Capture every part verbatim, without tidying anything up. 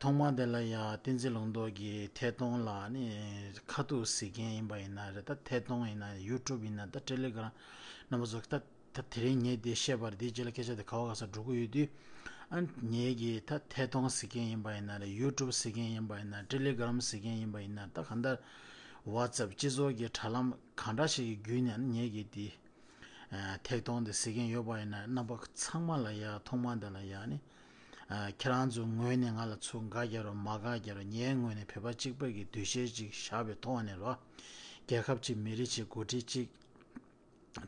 ཐོག་མ་དེ་ལ་ཡ་བསྟན་འཛིན་ལུང་རྟོགས་ཀྱི་ཐད་གཏོང་ལ་ནི་ཁ་ཐུག་གཟིགས་མཁན་ཡིན་པ་ཡིན་ན་རེད། ད་ཐད་གཏོང་ཡིན་ན་ཡུ་ཊུབ་ཡིན་ན་ད་ཊེ་ལི་གྷི་རམ་རྣམ་པ་ཚོ་ད་ད་དེ་རིང་ངས་འདི་བཤད་པར་འདིའི་རྗེས་ལ་སྐད་ཆ་དེ་ག་བ་ག་ས་འགྲོ་གི་ཡོད་དུས། ཨ་ངས་ཀྱི་ད་ཐད་གཏོང་གཟིགས་མཁན་ཡིན་པ་ཡིན་ན་རེད། ཡུ་ཊུབ་གཟིགས་མཁན་ཡིན་པ་ཡིན་ན་ཊེ་ལི་གྷི་རམ་གཟིགས་མཁན་ཡིན་པ་ཡིན་ན་ད་གང་ལྟར་ཝ་ཊི་སེབ་སྤྱི་ཚོགས་ཀྱི་དྲ་ལམ་གང་འདྲ་ཞིག་གི་བརྒྱུད་ནས་ངས་ཀྱི་འདི་ཐད་གཏོང་དེ་གཟིགས་མཁན་ཡོད་པ་ཡིན་ན་རྣམ་པ་ཚང་མ་ལ་ཡ་ཐོག་མ་འདི་ལ་ཡ་ནི་ཁྱེད་རང་ཚོའི་ངོས་ནས་ང་ལ་ཚུར་དགའ་རྒྱ་རོགས་མ་དགའ་རྒྱ་རོགས། ངའི་ངོས་ནས་བོད་པ་གཅིག་པ་གི་འདུ་ཤེས་གཅིག་བཞག་པའི་ཐོག་ནས་རོ། རྒྱལ་ཁབ་གཅིག་མི་རིགས་གཅིག་འགོ་ཁྲིད་གཅིག་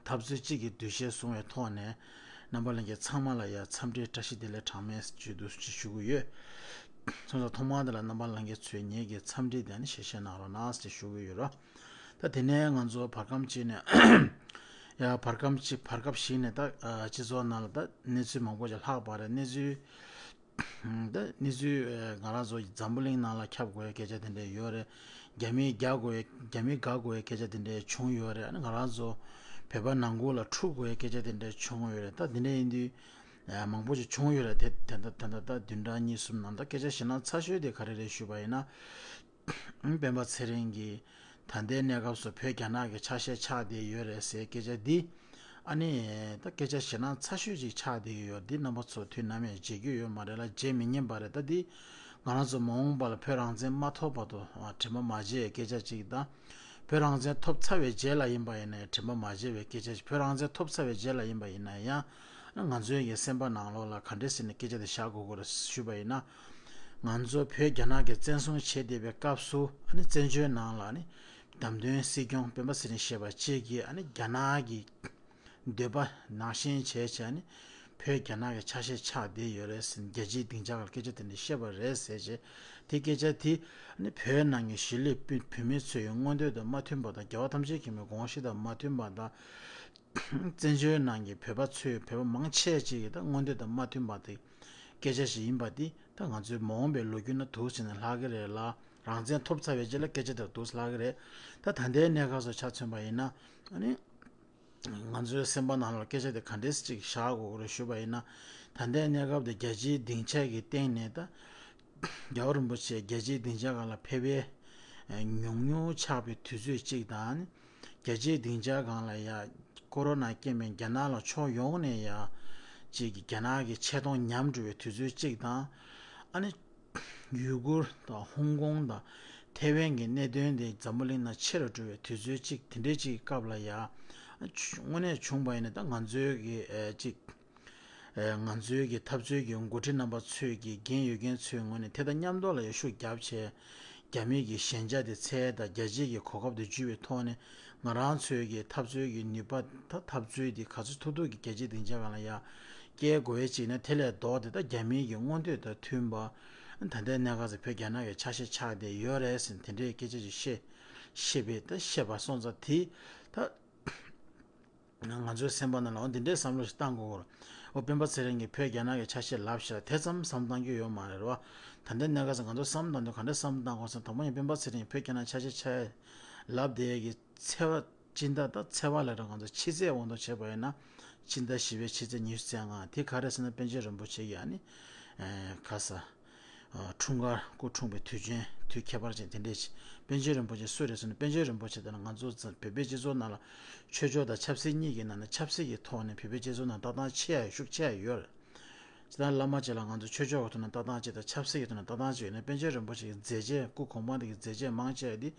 འཐབ་རྩོད་གཅིག་གི་འདུ་ཤེས་བཟུང་བའི་ཐོག་ནས་རྣམ་པ་ལྷན་རྒྱས་ཚང་མ་ལ་ཡ་འཚམས་འདྲི་བཀྲ་ཤིས་བདེ་ལེགས་གྲངས་མེད་བརྗོད་འདུག་ཅེས་ཞུ་གི་ཡོད། སོང་ཙང་ཐོག་མར་དེ་ལ་རྣམ་པ་ལྷན་རྒྱས་ཚོས་ངེད་ཀྱི་འཚམས་འདྲི་དེ་ནི་ཞལ་བཞེས་གནང་རོགས་གནང་ཞེས་ཞུ་གི་ཡོད་རོ། ད་དེ་ནས་ང་ཚོ་བར་སྐབས་ཅིག་ནས་ཡ་བར་སྐབས་ཅིག་བར་སྐབས་ཤིག་ནས་ད་སྤྱི་ཚོགས་ནང་ལ་ད་གནས་ཚུལ་མང་པོ་ཅིག་ལྷག་པ་རེད། གནས་ཚུལ་ད་གནས་ཚུལ་ང་རང་ཚོ་འཛམ་བུ་གླིང་ནང་ལ་ཁྱབ་དགོས་ཡ་སྐད་ཆ་དེ་འདྲ་ཡོད་རེད། རྒྱ་མིས་རྒྱག་དགོས་ཡ་རྒྱ་མིས་དགག་དགོས་ཡ་སྐད་ཆ་དེ་འདྲ་བྱུང་ཡོད་རེད། ཨ་ནི་ང་རང་ཚོ་བོད་པ་ནང་ཁུལ་ལ་འཁྲུག་དགོས་ཡ་སྐད་ཆ་དེ་འདྲ་བྱུང་ཡོད་རེད། ད་དེ་འདྲ་ཡིན་དུས་མང་པོ་ཅིག་བྱུང་ཡོད་རེད། དེ་དེ་འདྲ་དེ་འདྲ་ད་བདུན་ཕྲག་གཉིས་གསུམ་ནང་ད་སྐད་ཆ་ཞེ་དྲག་ཚ་ཤོས་དེ་ག་རེ་རེད་ཞུས་པ་ཡིན་ན། སྤེན་པ་ཚེ་རིང་གིས་ད་ལྟའི་གནས་སྐབས་སུ་བོད་རྒྱ་ནག་གི་ཆ་ཤས་ཆགས་བསྡད་ཡོད་རེད་ཟེར་སྐད་ཆ་འདི། ཨ་ནི་ད་སྐད་ཆ་ཞེ་དྲག་ཚ་ཤོས་ཅིག་ཆགས་བསྡད་ཀྱི་ཡོད། འདི་རྣམ་པ་ཚོ་དུས་ནམ་ཡང་བརྗེད་རྒྱུ་ཡོད་མ་རེད་ལ་བརྗེད་མི་ཉན་པ་རེད། ད་འདི་ང་རང་ཚོ་མ་འོངས་པ་ལ་བོད་རང་བཙན་མ་ཐོབ་བར་དུ་དྲན་པ་མ་བརྗེད་པའི་སྐད་ཆ་ཅིག་དང་། བོད་རང་བཙན་ཐོབ་ཚར་བའི་རྗེས་ལ་ཡིན་པ་ཡིན་ན་ཡང་དྲན་པ་མ་བརྗེད་པའི་སྐད་ཆ་ཅིག་བོད་རང་བཙན་ཐོབ་ཚར་བའི་རྗེས་ལ་ཡིན་པ་ཡིན་ན་ཡང་། ང་ཚོའི་གི་སེམས་པ་ནང་ལོགས་ལ་ག་འདྲས་ཟེར་ནས་སྐད་ཆ་དེ་བཞག་དགོས་ཀྱི་རེད་ཞུས་པ་ཡིན་ན། ང་ཚོ་བོད་རྒྱ་ནག་གིས་བཙན་བཟུང་བྱས་བསྡད་པའི་སྐབས་སུ་ཨ་ནི་བཙན་བྱོལ་ནང་ལ་ནི་བདམས་ཐོན་སྲིད་སྐྱོང་སྤེན་པ་ཚེ་རིང་ཞེས་པ་གཅིག་གིས་ཨ་ནི་རྒྱ་ནག་གི་འདོད་པ་ནང་བཞིན་བྱས་བྱས་ནི་བོད་རྒྱ་ནག་གི་ཆ་ཤས་ཆགས་བསྡད་ཡོད་རེད་ཟེར། རྒྱལ་སྤྱིའི་སྡིངས་ཆ་སྒང་སྐད་ཆ་དེ་འདྲ་བཤད་པ་རེད་ཟེར་བྱས། དེ་སྐད་ཆ་དེ་ནི་བོད་ནང་གི་གཞིས་ལུས་བོད་མི་ཚོའི་མངོན་འདོད་དང་མ་མཐུན་པ་དང་རྒྱལ་བ་ཐམས་ཅད་མཁྱེན་པའི་དགོངས་གཞི་དང་མ་མཐུན་པ་དང་། བཙན་བྱོལ་ནང་གི་བོད་པ་ཚོས་བོད་པ་མང་ཆེ་ཅིག་གི་ད་མངོན་འདོད་དང་མ་མཐུན་པ་དེ་སྐད་ཆ་ཞིག་ཡིན་པ་དེ་ད་ང་ཚོའི་མ་འོངས་པའི་ལོ་རྒྱུས་ནང་འདུག་ཟེར་ནས་ལྷག་གི་རེད་ལ། རང་བཙན་ཐོབ་ཚར་བའི་རྗེས་ལ་སྐད་ཆ་དེ་འདུག་ལྷག་གི་རེད། ད་ད་ལྟའི་གནས་སྐབས་སུ་ཆ་མཚོན་པ་ཡིན་ན་ཨ་ནི། ང་ཚོའི་སེམས་པ་ནང་ལ་སྐད་ཆ་དེ་ག་འདྲས་ཅིག་བཞག་དགོས་ཀྱི་རེད་ཞུས་པ་ཡིན་ན། ད་ལྟའི་གནས་སྐབས་དེ་རྒྱལ་སྤྱིའི་སྡིངས་ཆ་གི་སྟེང་ནས་ད་རྒྱལ་བ་རིན་པོ་ཆེ་རྒྱལ་སྤྱིའི་སྡིངས་ཆ་སྒང་ལ་ཕེབས་པའི་ཉུང་ཉུང་ཆགས་པའི་དུས་ཚོད་ཅིག་དང་། རྒྱལ་སྤྱིའི་སྡིངས་ཆ་སྒང་ལ་ཡ་ཀོ་རོ་ན་རྐྱེན་པས་རྒྱ་ནག་ལ་ཕྱོགས་ཡོངས་ནས་ཡ་ཅིག་གི་རྒྱ་ནག་གི་ཆེ་མཐོང་ཉམས་འགྲོ་བའི་དུས་ཚོད་ཅིག་དང་། ཨ་ནི། ཡུ་གུར་དང་ཧོང་ཀོང་དང་ཐའེ་ཝན་གྱི་གནད་དོན་དེ་འཛམ་བུ་གླིང་ནང་ཆེ་རུ་འགྲོ་བའི་དུས་ཚོད་ཅིག་དེ་འདྲའི་ཅིག་གི་སྐབས་ལ་ཡ། དངོས་གནས་བྱུང་བ་ཡིན་ན་ད་ང་ཚོའི་གི་ཨེ་ཅིག་ཨེ་ང་ཚོའི་གི་འཐབ་རྩོད་ཀྱི་འགོ་ཁྲིད་རྣམ་པ་ཚོས་ཀྱི་འགན་ཡོད་མཁན་ཚོའི་ངོས་ནས་དེ་དང་མཉམ་དུ་ལ་ཡ་ཤུགས་རྒྱབ་བྱས། རྒྱ་མིའི་གི་ཞན་ཆ་དེ་འཚོལ་དང་རྒྱལ་སྤྱིའི་གི་གོ་སྐབས་དེ་འཇུས་པའི་ཐོག་ནས་ང་རང་ཚོའི་གི་འཐབ་རྩོད་ཀྱི་ནུས་པ་ད་འཐབ་རྩོད་དེ་ག་ཚོད་ཐུབ་ཐུབ་ཀྱི་རྒྱལ་སྤྱིའི་སྡིངས་ཆ་སྒང་ལ་ཡ་སྐྱེལ་དགོས་ཡས་ཅིག་ནས་དེ་ལས་ལྡོག་སྟེ་ད་རྒྱ་མིའི་གི་མངོན་འདོད་དང་མཐུན་པ། ད་ལྟའི་གནས་སྐབས་སུ་བོད་རྒྱ་ནག་གི་ཆ་ཤས་ཆགས་བསྡད་ཡོད་རེད་ཟེར་དེ་འདྲའི་སྐད་ཆ་ཅིག་བཤད་བཤད་པའི་ད་བཤད་པ་སོང་ཙང་དེ་ད་ང་ཚོའི་སེམས་པ་ནང་ལ་འོ་འདི་འདྲའི་བསམ་བློ་ཞིག་བཏང་དགོས་ཀྱི་རེད། འོ་སྤེན་པ་ཚེ་རིང་གིས་བོད་རྒྱ་ནག་གི་ཆ་ཤས་ལབ་ཤག་དེ་ཙམ་བསམ་བཏང་རྒྱུ་ཡོད་མ་རེད་བ། ད་ལྟའི་གནས་སྐབས་སུ་ང་ཚོ་བསམ་བཏང་དུས་ག་འདྲ་བསམ་བཏང་དགོས་ཟེར་དང་པོ་ཡང་སྤེན་པ་ཚེ་རིང་གིས་བོད་རྒྱ་ནག་ཆ་ཤས་ཆགས་ལབ་བསྡད་ཀྱི་ཚེ་བ། སྤྱི་ཟླ་དང་ཚེས་པ་ལ་རང་ཚོ་ཕྱི་ཚེས་དབང་དུ་བྱས་པ་ཡིན་ན། སྤྱི་ཟླ་བཞི་པའི་ཕྱི་ཚེས་ཉི་ཤུ་རྩ་ལྔ་དེ་ག་རེ་ཟེར་ན་པཎ་ཆེན་རིན་པོ་ཆེ་གི་ཨ་ནི། ཨེ་ག་ས། ཨ་འཁྲུངས་སྐར་སྐུ་འཁྲུངས་པའི་དུས་ཆེན་དུས་ཁྱད་པར་ཅན་དེ་འདྲས་ཤིག་པཎ་ཆེན་རིན་པོ་ཆེ་སུ་རེད་ཟེར་ན་པཎ་ཆེན་རིན་པོ་ཆེ་དེ་ལ་ང་ཚོ་ཙམ་བོད་པའི་སྤྱི་ཚོགས་ནང་ལ་ཆོས་ཕྱོགས་དང་ཆབ་སྲིད་གཉིས་ཀྱི་ནང་ནས་ཆབ་སྲིད་ཀྱི་ཐོག་ནས་བོད་པའི་སྤྱི་ཚོགས་ནང་ལྟ་སྟངས་ཆེ་ཡ་ཤུགས་ཆེ་ཡ་ཡོད་རེད། ཇི་ལྟར་བླ་མ་ཅིག་ལ་ང་ཚོ་ཆོས་ཕྱོགས་ཀྱི་ཐོག་ནས་ལྟ་སྟངས་ཅིག་དང་ཆབ་སྲིད་ཀྱི་ཐོག་ནས་ལྟ་སྟངས་ཅིག་ཡོད་ན་པཎ་ཆེན་རིན་པོ་ཆེ་གི་མཛད་རྗེས་སྐུ་གོང་མ་དེ་གི་མཛད་རྗེས་མང་ཆེ་བ་འདི་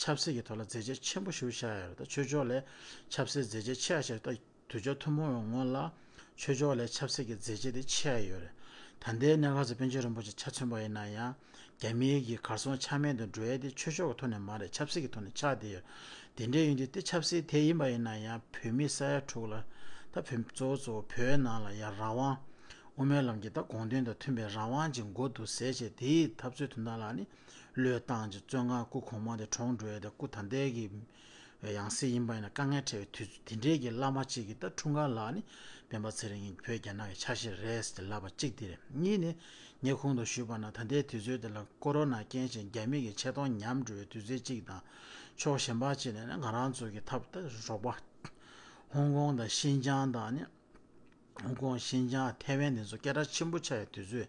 ཆབ་སྲིད་ཀྱི་ཐོག་ལ་མཛད་རྗེས་ཆེན་པོ་ཞིག་བཞག་ཡོད་རེད། ད་ཆོས་ཕྱོགས་ལས་ཆབ་སྲིད་མཛད་རྗེས་ཆེ་བ་ཞིག་ད་དུས་རྒྱུན་ཐུན་མོང་བའི་ངོས་ལ་ཆོས་ཕྱོགས་ལས་ཆབ་སྲིད་ཀྱི་མཛད་རྗེས་དེ་ཆེ་བ་ཡོད་རེད། ད་ལྟའི་གནས་སྐབས་སུ་པཎ་ཆེན་རིན་པོ་ཆེ་ཆ་མཚོན་པ་ཡིན་ན་ཡང་རྒྱ་མིའི་གི་གར་སོང་ཆ་མེད་དུ་འགྲོ་ཡས་དེ་ཆོས་ཕྱོགས་ཀྱི་ཐོག་ནས་མ་རེད། ཆབ་སྲིད་ཀྱི་ཐོག་ནས་ཆགས་བསྡད་ཡོད། དེ་འདྲ་ཡིན་དུས་དེ་ཆབ་སྲིད་དེ་ཡིན་པ་ཡིན་ན་ཡང་བོད་མི་ས་ཡ་དྲུག་ལ་ད་བོད་གཙོ་བོ་གཙོ་བོ་བོད་ནང་ལ་ཡང་རང་དབང་། དབུ་མའི་ལམ་གྱི་ད་དགོངས་དོན་དང་མཐུན་པའི་རང་དབང་ཅིག་དགོས་འདུག་ཟེར་བྱས་དེའི་འཐབ་རྩོད་དོན་དག་ལ་ནི་བློས་བཏང་ཅིག་བཙོན་ཁང་སྐུ་གོང་མ་དེ་གྲོངས་འགྲོ་ཡས་དེ་སྐུ་ད་ལྟའི་གི་ཡང་སྲིད་ཡིན་པ་ཡིན་ན་དཀའ་ངལ་འཕྲད་པའི་དུས་ཚོད་དེ་འདྲའི་གི་བླ་མ་གཅིག་གི་ད་འཁྲུངས་སྐར་ལ་ནི་སྤེན་པ་ཚེ་རིང་གི་བོད་རྒྱ་ནག་གི་ཆ་ཤས་རེད་ཟེར་ལབ་པ་གཅིག་དེ་རེད། གཉིས་ནི་ངས་གོང་དུ་ཞུས་པ་ན་ད་ལྟའི་དུས་ཚོད་དེ་ལ་ཀོ་རོ་ན་རྐྱེན་བྱས་རྒྱ་མི་གི་ཆེ་མཐོང་ཉམས་འགྲོ་བའི་དུས་ཚོད་གཅིག་དང་། ཕྱོགས་གཞན་པ་གཅིག་ནས་ནི་ང་རང་ཚོ་གི་ཐབས་ད་རོགས་པ་ཧོང་ཀོང་དང་ཤིན་ཅང་དང་ནི། ཧོང་ཀོང་ཤིན་ཅང་ཐའེ་ཝན་དེ་ཚོ་སྐད་གྲགས་ཆེན་པོ་ཆགས་ཡའི་དུས་ཚོད་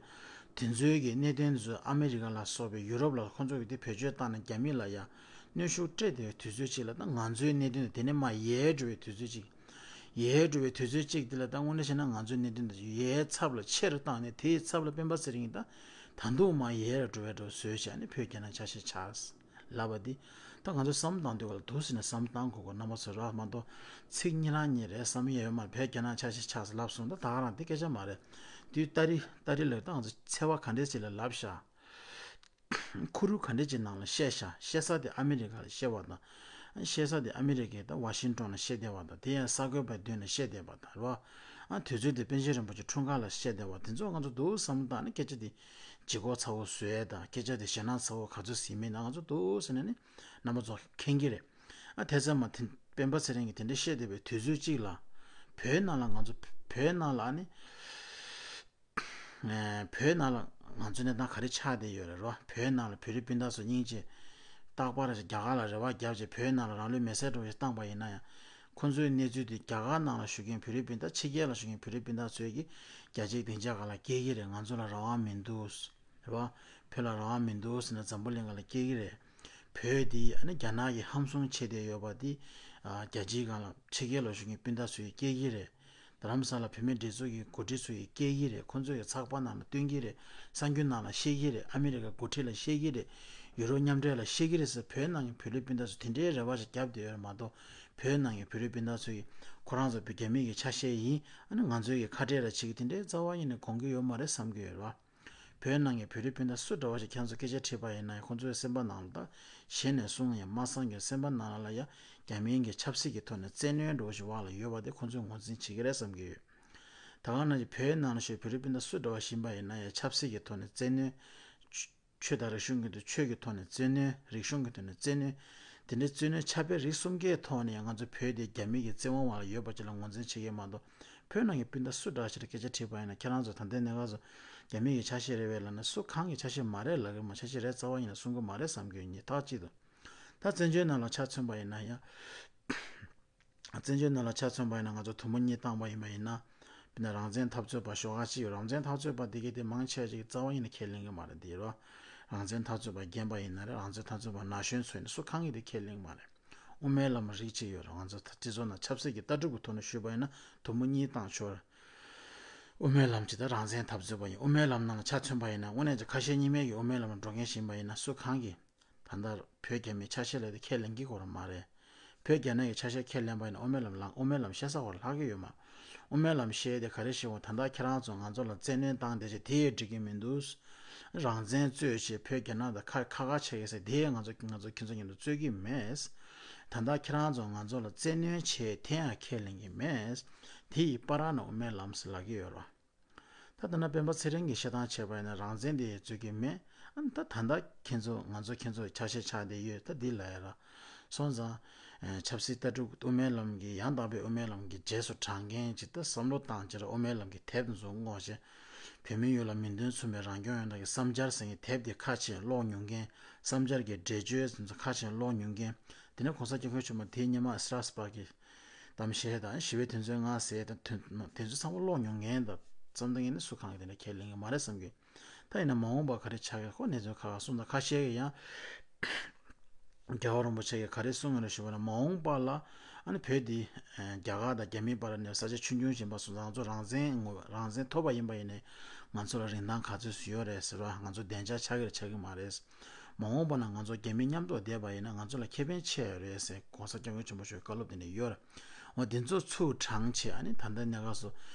དེ་ཚོའི་གི་གནད་དོན་དེ་ཚོ་ཨ་མི་རི་ཀ་ལ་སོགས་པའི་ཡུ་རོབ་ལ་ཁོང་ཚོ་གི་དེ་བེད་སྤྱོད་བཏང་ནས་རྒྱ་མི་ལ་ཡང་གནོན་ཤུགས་སྤྲད་བསྡད་པའི་དུས་ཚོད་ཅིག་ལ། ད་ང་ཚོའི་གནད་དོན་དེ་ནས་མར་ཡལ་འགྲོ་བའི་དུས་ཚོད་ཅིག་ཡལ་འགྲོ་བའི་དུས་ཚོད་ཅིག་དེ་ལ། ད་དངོས་གནས་བྱས་ན་ང་ཚོའི་གནད་དོན་དེ་ཚོ་ཡལ་ཚབ་ལ་ཆེ་རུ་བཏང་ནས། དེའི་ཚབ་ལ་སྤེན་པ་ཚེ་རིང་གིས་ད་ད་དུང་མར་ཡལ་རུ་འགྲོ་བའི་འགྲོ་བཟོས་བྱས་ནས་བོད་རྒྱ་ནག་ཆ་ཤས་ཆགས་ལབ་པ་འདི། ད་ང་ཚོས་བསམ་བློ་བཏང་དུས་ག་ལ་འདུག་ཟེར་ནས་བསམ་བློ་བཏང་དགོས་དགོས། རྣམ་པ་ཚོ་ར་མ་གཏོགས་ཚིག་གཉིས་རང་གཉིས་རེད་བསམ་ཡས་ཡོད་མ་རེད། བོད་རྒྱ་ནག་ཆ་ཤས་ཆགས་ཟེར་ལབ་སོང་། ད་ད་ག་རང་དེ་སྐད་ཆ་མ་རེད། དུས་ཏ་རི་ཏ་རི་ལ་ད་ང་ཚོ་ཚེ་བ་ག་འདྲས་ཅིག་ལ་ལབ་ཤག་ཁུ་རུ་ག་འདྲས་ཅིག་ནང་ལ་བཤད་ཤག་བཤད་ས་དེ་ཨ་མི་རི་ཀ་ལ་བཤད་པ་དང་། བཤད་ས་དེ་ཨ་མི་རི་ཀའི་ད་ཝ་ཤིང་ཊོན་ལ་བཤད་བསྡད་པ་དང་། དེ་ཡང་གསར་འགོད་པའི་མདུན་ལ་བཤད་བསྡད་པ་དང་རེད་བ། ཨ་དུས་ཚོད་དེ་པཎ་ཆེན་རིན་པོ་ཆེ་འཁྲུངས་སྐར་ལ་བཤད་བསྡད་པ་དེ་ཚོ་ང་ཚོ་འདུག་བསམ་བློ་བཏང་ནས། སྐད་ཆ་དེ་ལྗིད་ཁོག་ཚ་བོ་བཟོས་དང་། སྐད་ཆ་དེ་ཞེད་སྣང་ཚ་བོ་ག་ཚོད་ཟིན་མིན་ང་ཚོ་འདུག་ཟེར་ནས་ནི་རྣམ་པ་ཚོ་མཁྱེན་གྱི་རེད། ཨ་དེ་ཚང་མ་དེ་སྤེན་པ་ཚེ་རིང་གིས་དེ་འདྲ་བཤད་བསྡད་པའི་དུས་ཚོད་ཅིག་ལ། བོད་ནང་ལ་ང་ཚོ་བོད་ནང་ལ་ནི། ཨེ་བོད་ནང་ལ་ང་ཚོའི་གནས་སྟངས་ག་རེ་ཆགས་བསྡད་ཡོད་རེད་རོ། བོད་ནང་ལ་བོད་རིགས་སྤུན་ཟླ་ཚོ་སྙིང་རྗེ། རྟག་པར་རྒྱ་གར་ལ་རེ་བ་བརྒྱབ་བྱས་བོད་ནང་ལ་རང་ལུས་མེར་སྲེག་འདྲ་བོ་ཞིག་བཏང་པ་ཡིན་ན་ཡང་། ཁོ་ཚོའི་གནས་ཚུལ་དེ་རྒྱ་གར་ནང་ལ་བཞུགས་མཁན་བོད་རིགས་སྤུན་ཟླ། ཕྱི་རྒྱལ་ལ་བཞུགས་མཁན་བོད་རིགས་སྤུན་ཟླ་ཚོས་ཀྱིས་རྒྱ་ཆེའི་སྡིངས་ཆ་སྒང་ལ་སྐྱེལ་གྱི་རེད། ང་ཚོ་ལ་རང་དབང་མི་འདུག་རེད་བ། བོད་ལ་རང་དབང་མི་འདུག་ཟེར་ནས་འཛམ་བུ་གླིང་སྒང་ལ་སྐྱེལ་གྱི་རེད། བོད་འདི་ཨ་ནི་རྒྱ་ནག་གིས་ཧམ་བཟུང་བྱས་བསྡད་ཡོད་པ་འདི། ཨ་རྒྱལ་སྤྱིའི་སྒང་ལ་ཕྱི་རྒྱལ་ལ་བཞུགས་མཁན་སྤུན་ཟླ་ཚོས་སྐྱེལ་གྱི་རེད། རྡ་རམ་ས་ལ་བོད་མིའི་སྒྲིག་འཛུགས་ཀྱི་འགོ་ཁྲིད་ཚོས་སྐྱེལ་གྱི་རེད། ཁོང་ཚོས་ཚགས་པར་ནང་ལ་སྟོན་གྱི་རེད། གསར་འགྱུར་ནང་ལ་བཤད་ཀྱི་རེད། ཨ་མི་རི་ཀའི་འགོ་ཁྲིད་ལ་བཤད་ཀྱི་རེད། ཡུ་རོབ་མཉམ་འབྲེལ་ལ་བཤད་ཀྱི་རེད་ཟེར། བོད་ནང་གི་བོད་རིགས་སྤུན་ཟླ་ཚོས་དེ་འདྲའི་རེ་བ་ཞིག་བརྒྱབ་བསྡད་ཡོད་རེད་མ་གཏོགས། བོད་ནང་གི་བོད་རིགས་སྤུན་ཟླ་ཚོས་ཁོ་རང་ཚོ་བོད་རྒྱ་མི་གི་ཆ་ཤས་ཡིན། ཨ་ནི་ང་ཚོའི་གི་ཁ་བྲལ་ར་བྱེད་ཀྱི་དེ་འདྲའི་རྩ་བ་ཉིད་ནས་དགོངས་ཀྱི་ཡོད་མ་རེད་བསམ་གྱི་ཡོད་རེད་བ། བོད་ནང་གི་བོད་རིགས་སྤུན་ཟླ་སུ་འདྲ་བ་ཞིག་ཁྱེད་ཚོ་སྐད་ཆ་དྲིས་པ་ཡིན་ན་ཡང་། ཁོང་ཚོའི་སེམས་པ་ནང་ལ་ད་ཞེད་ནས་གསུང་ཡང་མ་གསང་གི། སེམས་པ་ནང་ལ་ཡང་རྒྱ་མིའི་གི་ཆབ་སྲིད་ཀྱི་ཐོག་ནས་བཙན་གནོན་འདྲ་བོ་ཞིག་བར་ལ་ཡོད་པ་དེ་ཁོང་ཚོས་ངོས་འཛིན་བྱེད་ཀྱི་རེད་བསམ་གྱི་ཡོད། ད་ག་ནང་བཞིན་བོད་ནང་ལ་བཞུགས་བོད་རིགས་སྤུན་ཟླ་སུ་འདྲ་བ་ཞིག་ཡིན་པ་ཡིན་ན་ཡང་། ཆབ་སྲིད་ཀྱི་ཐོག་ནས་བཙན་གནོན། ཆོས་དང་རིག་གཞུང་གི་དོན། ཆོས་ཀྱི་ཐོག་ནས་བཙན་གནོན། རིག་གཞུང་གི་དོན་ནས་བཙན་གནོན། དེ་འདྲའི་བཙན་གནོན་ཆབ་དཔལ་རིག་གསུམ་ཀའི་ཐོག་ནས་ང་ཚོ་བོད་དེ་རྒྱ་མི་གི་བཙན་དབང་འོག་ལ་ཡོད་པ་ཅིག་ལ་ངོས་འཛིན་བྱེད་ཀྱི་མ་གཏོགས། བོད་ནང་གི་སྤུན་ཟླ་སུ་འདྲ་ཞིག་ལ་སྐད་ཆ་དྲིས་པ་ཡིན་ན། ཁྱེད་རང་ཚོ་ད་ལྟའི་གནས་སྐབས་སུ་རྒྱ་མི་གི་ཆ་ཤས་རེད་པས་ལབ་ན། སུ་གང་གི་ཆ་ཤས་མ་རེད་ལབ་ཀྱི་མ། ཆ་ཤས་རེད་རྩ་བ་ཉིད་ནས་གསུང་གི་མ་རེད་བསམ་གྱི་ཡོད། ངས་ཐག་གཅིག་ཏུ། ད་བཙན་བྱོལ་ནང་ལ་ཆ་མཚོན་པ་ཡིན་ན་ཡང་། བཙན་བྱོལ་ནང་ལ་ཆ་མཚོན་པ་ཡིན་ན། ང་ཚོ་དུམ་བུ་གཉིས་བཏང་པ་ཡིན་པ་ཡིན་ན། དཔེར་ན་རང་བཙན་འཐབ་རྩོད་པ་ཤོག་ཁག་གཅིག་ཡོད། རང་བཙན་འཐབ་རྩོད་པ་དེ་གའི་དེ་མང་ཆེ་ཅིག་རྩ་བ་ཉིད་ནས་ཁས་ལེན་གྱི་མ་རེད། དེ་རོ། རང་བཙན་འཐབ་རྩོད་པ་རྒན་པ་ཡིན་ན་རེད། རང་བཙན་འཐབ་རྩོད་པ་ན་གཞོན་ཚོ་ཡིན་ན། སུ་གང་གིས་དེ་ཁས་ལེན་གྱི་མ་རེད། དབུ་མའི་ལམ་རིགས་གཅིག་ཡོད་རེད། ང་ཚོ་ད་སྤྱི་ཚོགས་ནང་ཆབ་སྲིད་ཀྱི་ལྟ་གྲུབ་ཀྱི་ཐོག་ནས་ཞུས་པ་ཡིན་ན། དུམ་བུ་གཉིས་བཏང་ཆོག་རེད། དབུ་མའི་ལམ་གཅིག་དང་རང་བཙན་འཐབ་རྩོད་པ་གཉིས། དབུ་མའི་ལམ་ནང་ལ་ཆ་མཚོན་པ་ཡིན་ན། དངོས་གནས་ཀྱི་ཁ་ཞེ་གཉིས་མེད་ཀྱི་དབུ་མའི་ལམ་ལ་འགྲོ་མཁན་ཞིག་ཡིན་པ་ཡིན་ན། སུ་གང་གིས་ད་ལྟ་བོད་རྒྱ་མིའི་ཆ་ཤས་ལབ་དེ་ཁས་ལེན་གྱི་ཡོད་མ་རེད། བོད་རྒྱ་ནག་གི་ཆ་ཤས་ཁས་ལེན་པ་ཡིན་ན། དབུ་མའི་ལམ་ལ། དབུ་མའི་ལམ་བཤད་ས་ཁོ་རང་ལྷག་གི་ཡོད་མ། དབུ་མའི་ལམ་བཤད་དེ་ག་རེ་བཤད་འོང་། ད་ལྟ་ཁྱེད་རང་ཚོ་ང་ཚོ་ལ་བཙན་གནོན་བཏང་བསྡད་བྱས། དེ་ཡང་འགྲིག་གི་མི་འདུག་རང་བཙན་རྩོད་བྱས་བོད་རྒྱ་ནག་དང་ཁ་ཁ་ཁ་བྱེད་ཀྱི་ཟེར། དེ་ཡང་ང་ཚོ་ང་ཚོ་ཁྱེད་ཚོ་མཉམ་དུ་རྩོད་ཀྱི་མེད། ད་ལྟ་ཁྱེད་རང་ཚོ་ང་ཚོ་ལ་བཙན་གནོན་བྱས། དེ་ཡང་ཁས་ལེན་གྱི་མེད། དེ་ཡི་བར་ན་དབུ་མའི་ལམ་ཟེར་ལབ་ཀྱི་ཡོད་རེད། ད་ལྟ་ན་སྤེན་པ་ཚེ་རིང་གིས་བཤད་སྟངས་བྱས་པ་ཡིན་ན། རང་བཙན་དེ་རྩོད་ཀྱི་མེད། ཨ་ནི་ད་ད་ལྟ་ཁྱེད་ཚོ་ང་ཚོ་ཁྱེད་ཚོ་ཆ་ཤས་ཆགས་བསྡད་ཡོད། ད་འདི་ལ་ཡ་ར་སོང་ཙང་། ཨེ་ཆབ་སྲིད་ལྟ་གྲུབ་དབུ་མའི་ལམ་གྱི། ཡང་དག་པའི་དབུ་མའི་ལམ་གྱི་རྗེས་སུ་འབྲང་མཁན་ཅིག་ད་བསམ་བློ་བཏང་བྱས་ར། དབུ་མའི་ལམ་གྱི་དེབ་དེ་ཚོ་བསྔོགས་བྱས། བོད་མི་ཡོངས་ལ་མིང་དོན་མཚུངས་པའི་རང་སྐྱོང་ཡོང་སྟངས་ཀྱི་བསམ་འཆར་ཟེར་མཁན་དེབ་དེ་ཁ་ཕྱེ་ཀློག་མྱོང་མཁན། བསམ་འཆར་གྱི་འགྲེལ་བརྗོད་དེ་ཚོ་ཁ་ཕྱེ་ཀློག་མྱོང་མཁན། དེ་ནས་༸གོང་ས་༸སྐྱབས་མགོན་ཆེན་པོ་དེའི་སྔོན་མ་སི་ར་སི་པ་གི་གཏམ་བཤད་དང་། ཞི་བའི་དོན་ཚན་ལྔ་ཟེར་དང་། དོན་དེ་ཚོ་ཚང་མ་ཀློག་མྱོང་མཁན་དང་། བསམ་བཏང་མཁན་ནི་སུ་གང་གིས་དེ་འདྲ་ཁས་ལེན་གྱི་མ་རེད་བསམ་གྱི། ད་ཡིན་ན་མ་འོངས་པ་ག་རེ་ཆགས་ཀྱི་ཁོ་གནས་ཚུལ་ཁག་ཁག་སོང་ཙང་། ཁ་ཤས་ཀྱིས་ཡང་རྒྱལ་བ་རིན་པོ་ཆེ་གིས་ག་རེ་གསུངས་ཡོད་རེད་ཞུས་པ་ན། མ་འོངས་པ་ལ་ཨ་ནི་བོད་འདི་རྒྱ་གར་དང་རྒྱ་མིའི་བར་ནས་ས་ཆ་ཆུང་ཆུང་ཞིག་ཡིན་པ་སོང་ཙང་། ང་ཚོ་རང་བཙན་ངོ་། རང་བཙན་ཐོབ་པ་ཡིན་པ་ཡིན་ནའི་ང་ཚོ་ལ་རིན་ཐང་ག་ཚོད་ཡོད་རེད་ཟེར་བ། ང་ཚོ་བདེ་འཇགས་ཆགས་ཀྱི་རེད་ཆགས་ཀྱི་མ་རེད། མ་འོངས་པ་ན་ང་ཚོ་རྒྱ་མི་མཉམ་དུ་བསྡད་པ་ཡིན་ན་ང་ཚོ་ལ་ཁེ་ཕན་ཆེ་བ་རེད་ཟེར་༸གོང་ས་༸སྐྱབས་མགོན་ཆེན་པོ་མཆོག་གིས་བཀའ་སློབ་དེ་འདྲ་ཡོད་རེད། འོ་དེ་ཚོ་ཚུར་དྲངས་བྱས། ཨ་ནི་ད་ལྟ་གནས་སྐབས་སུ་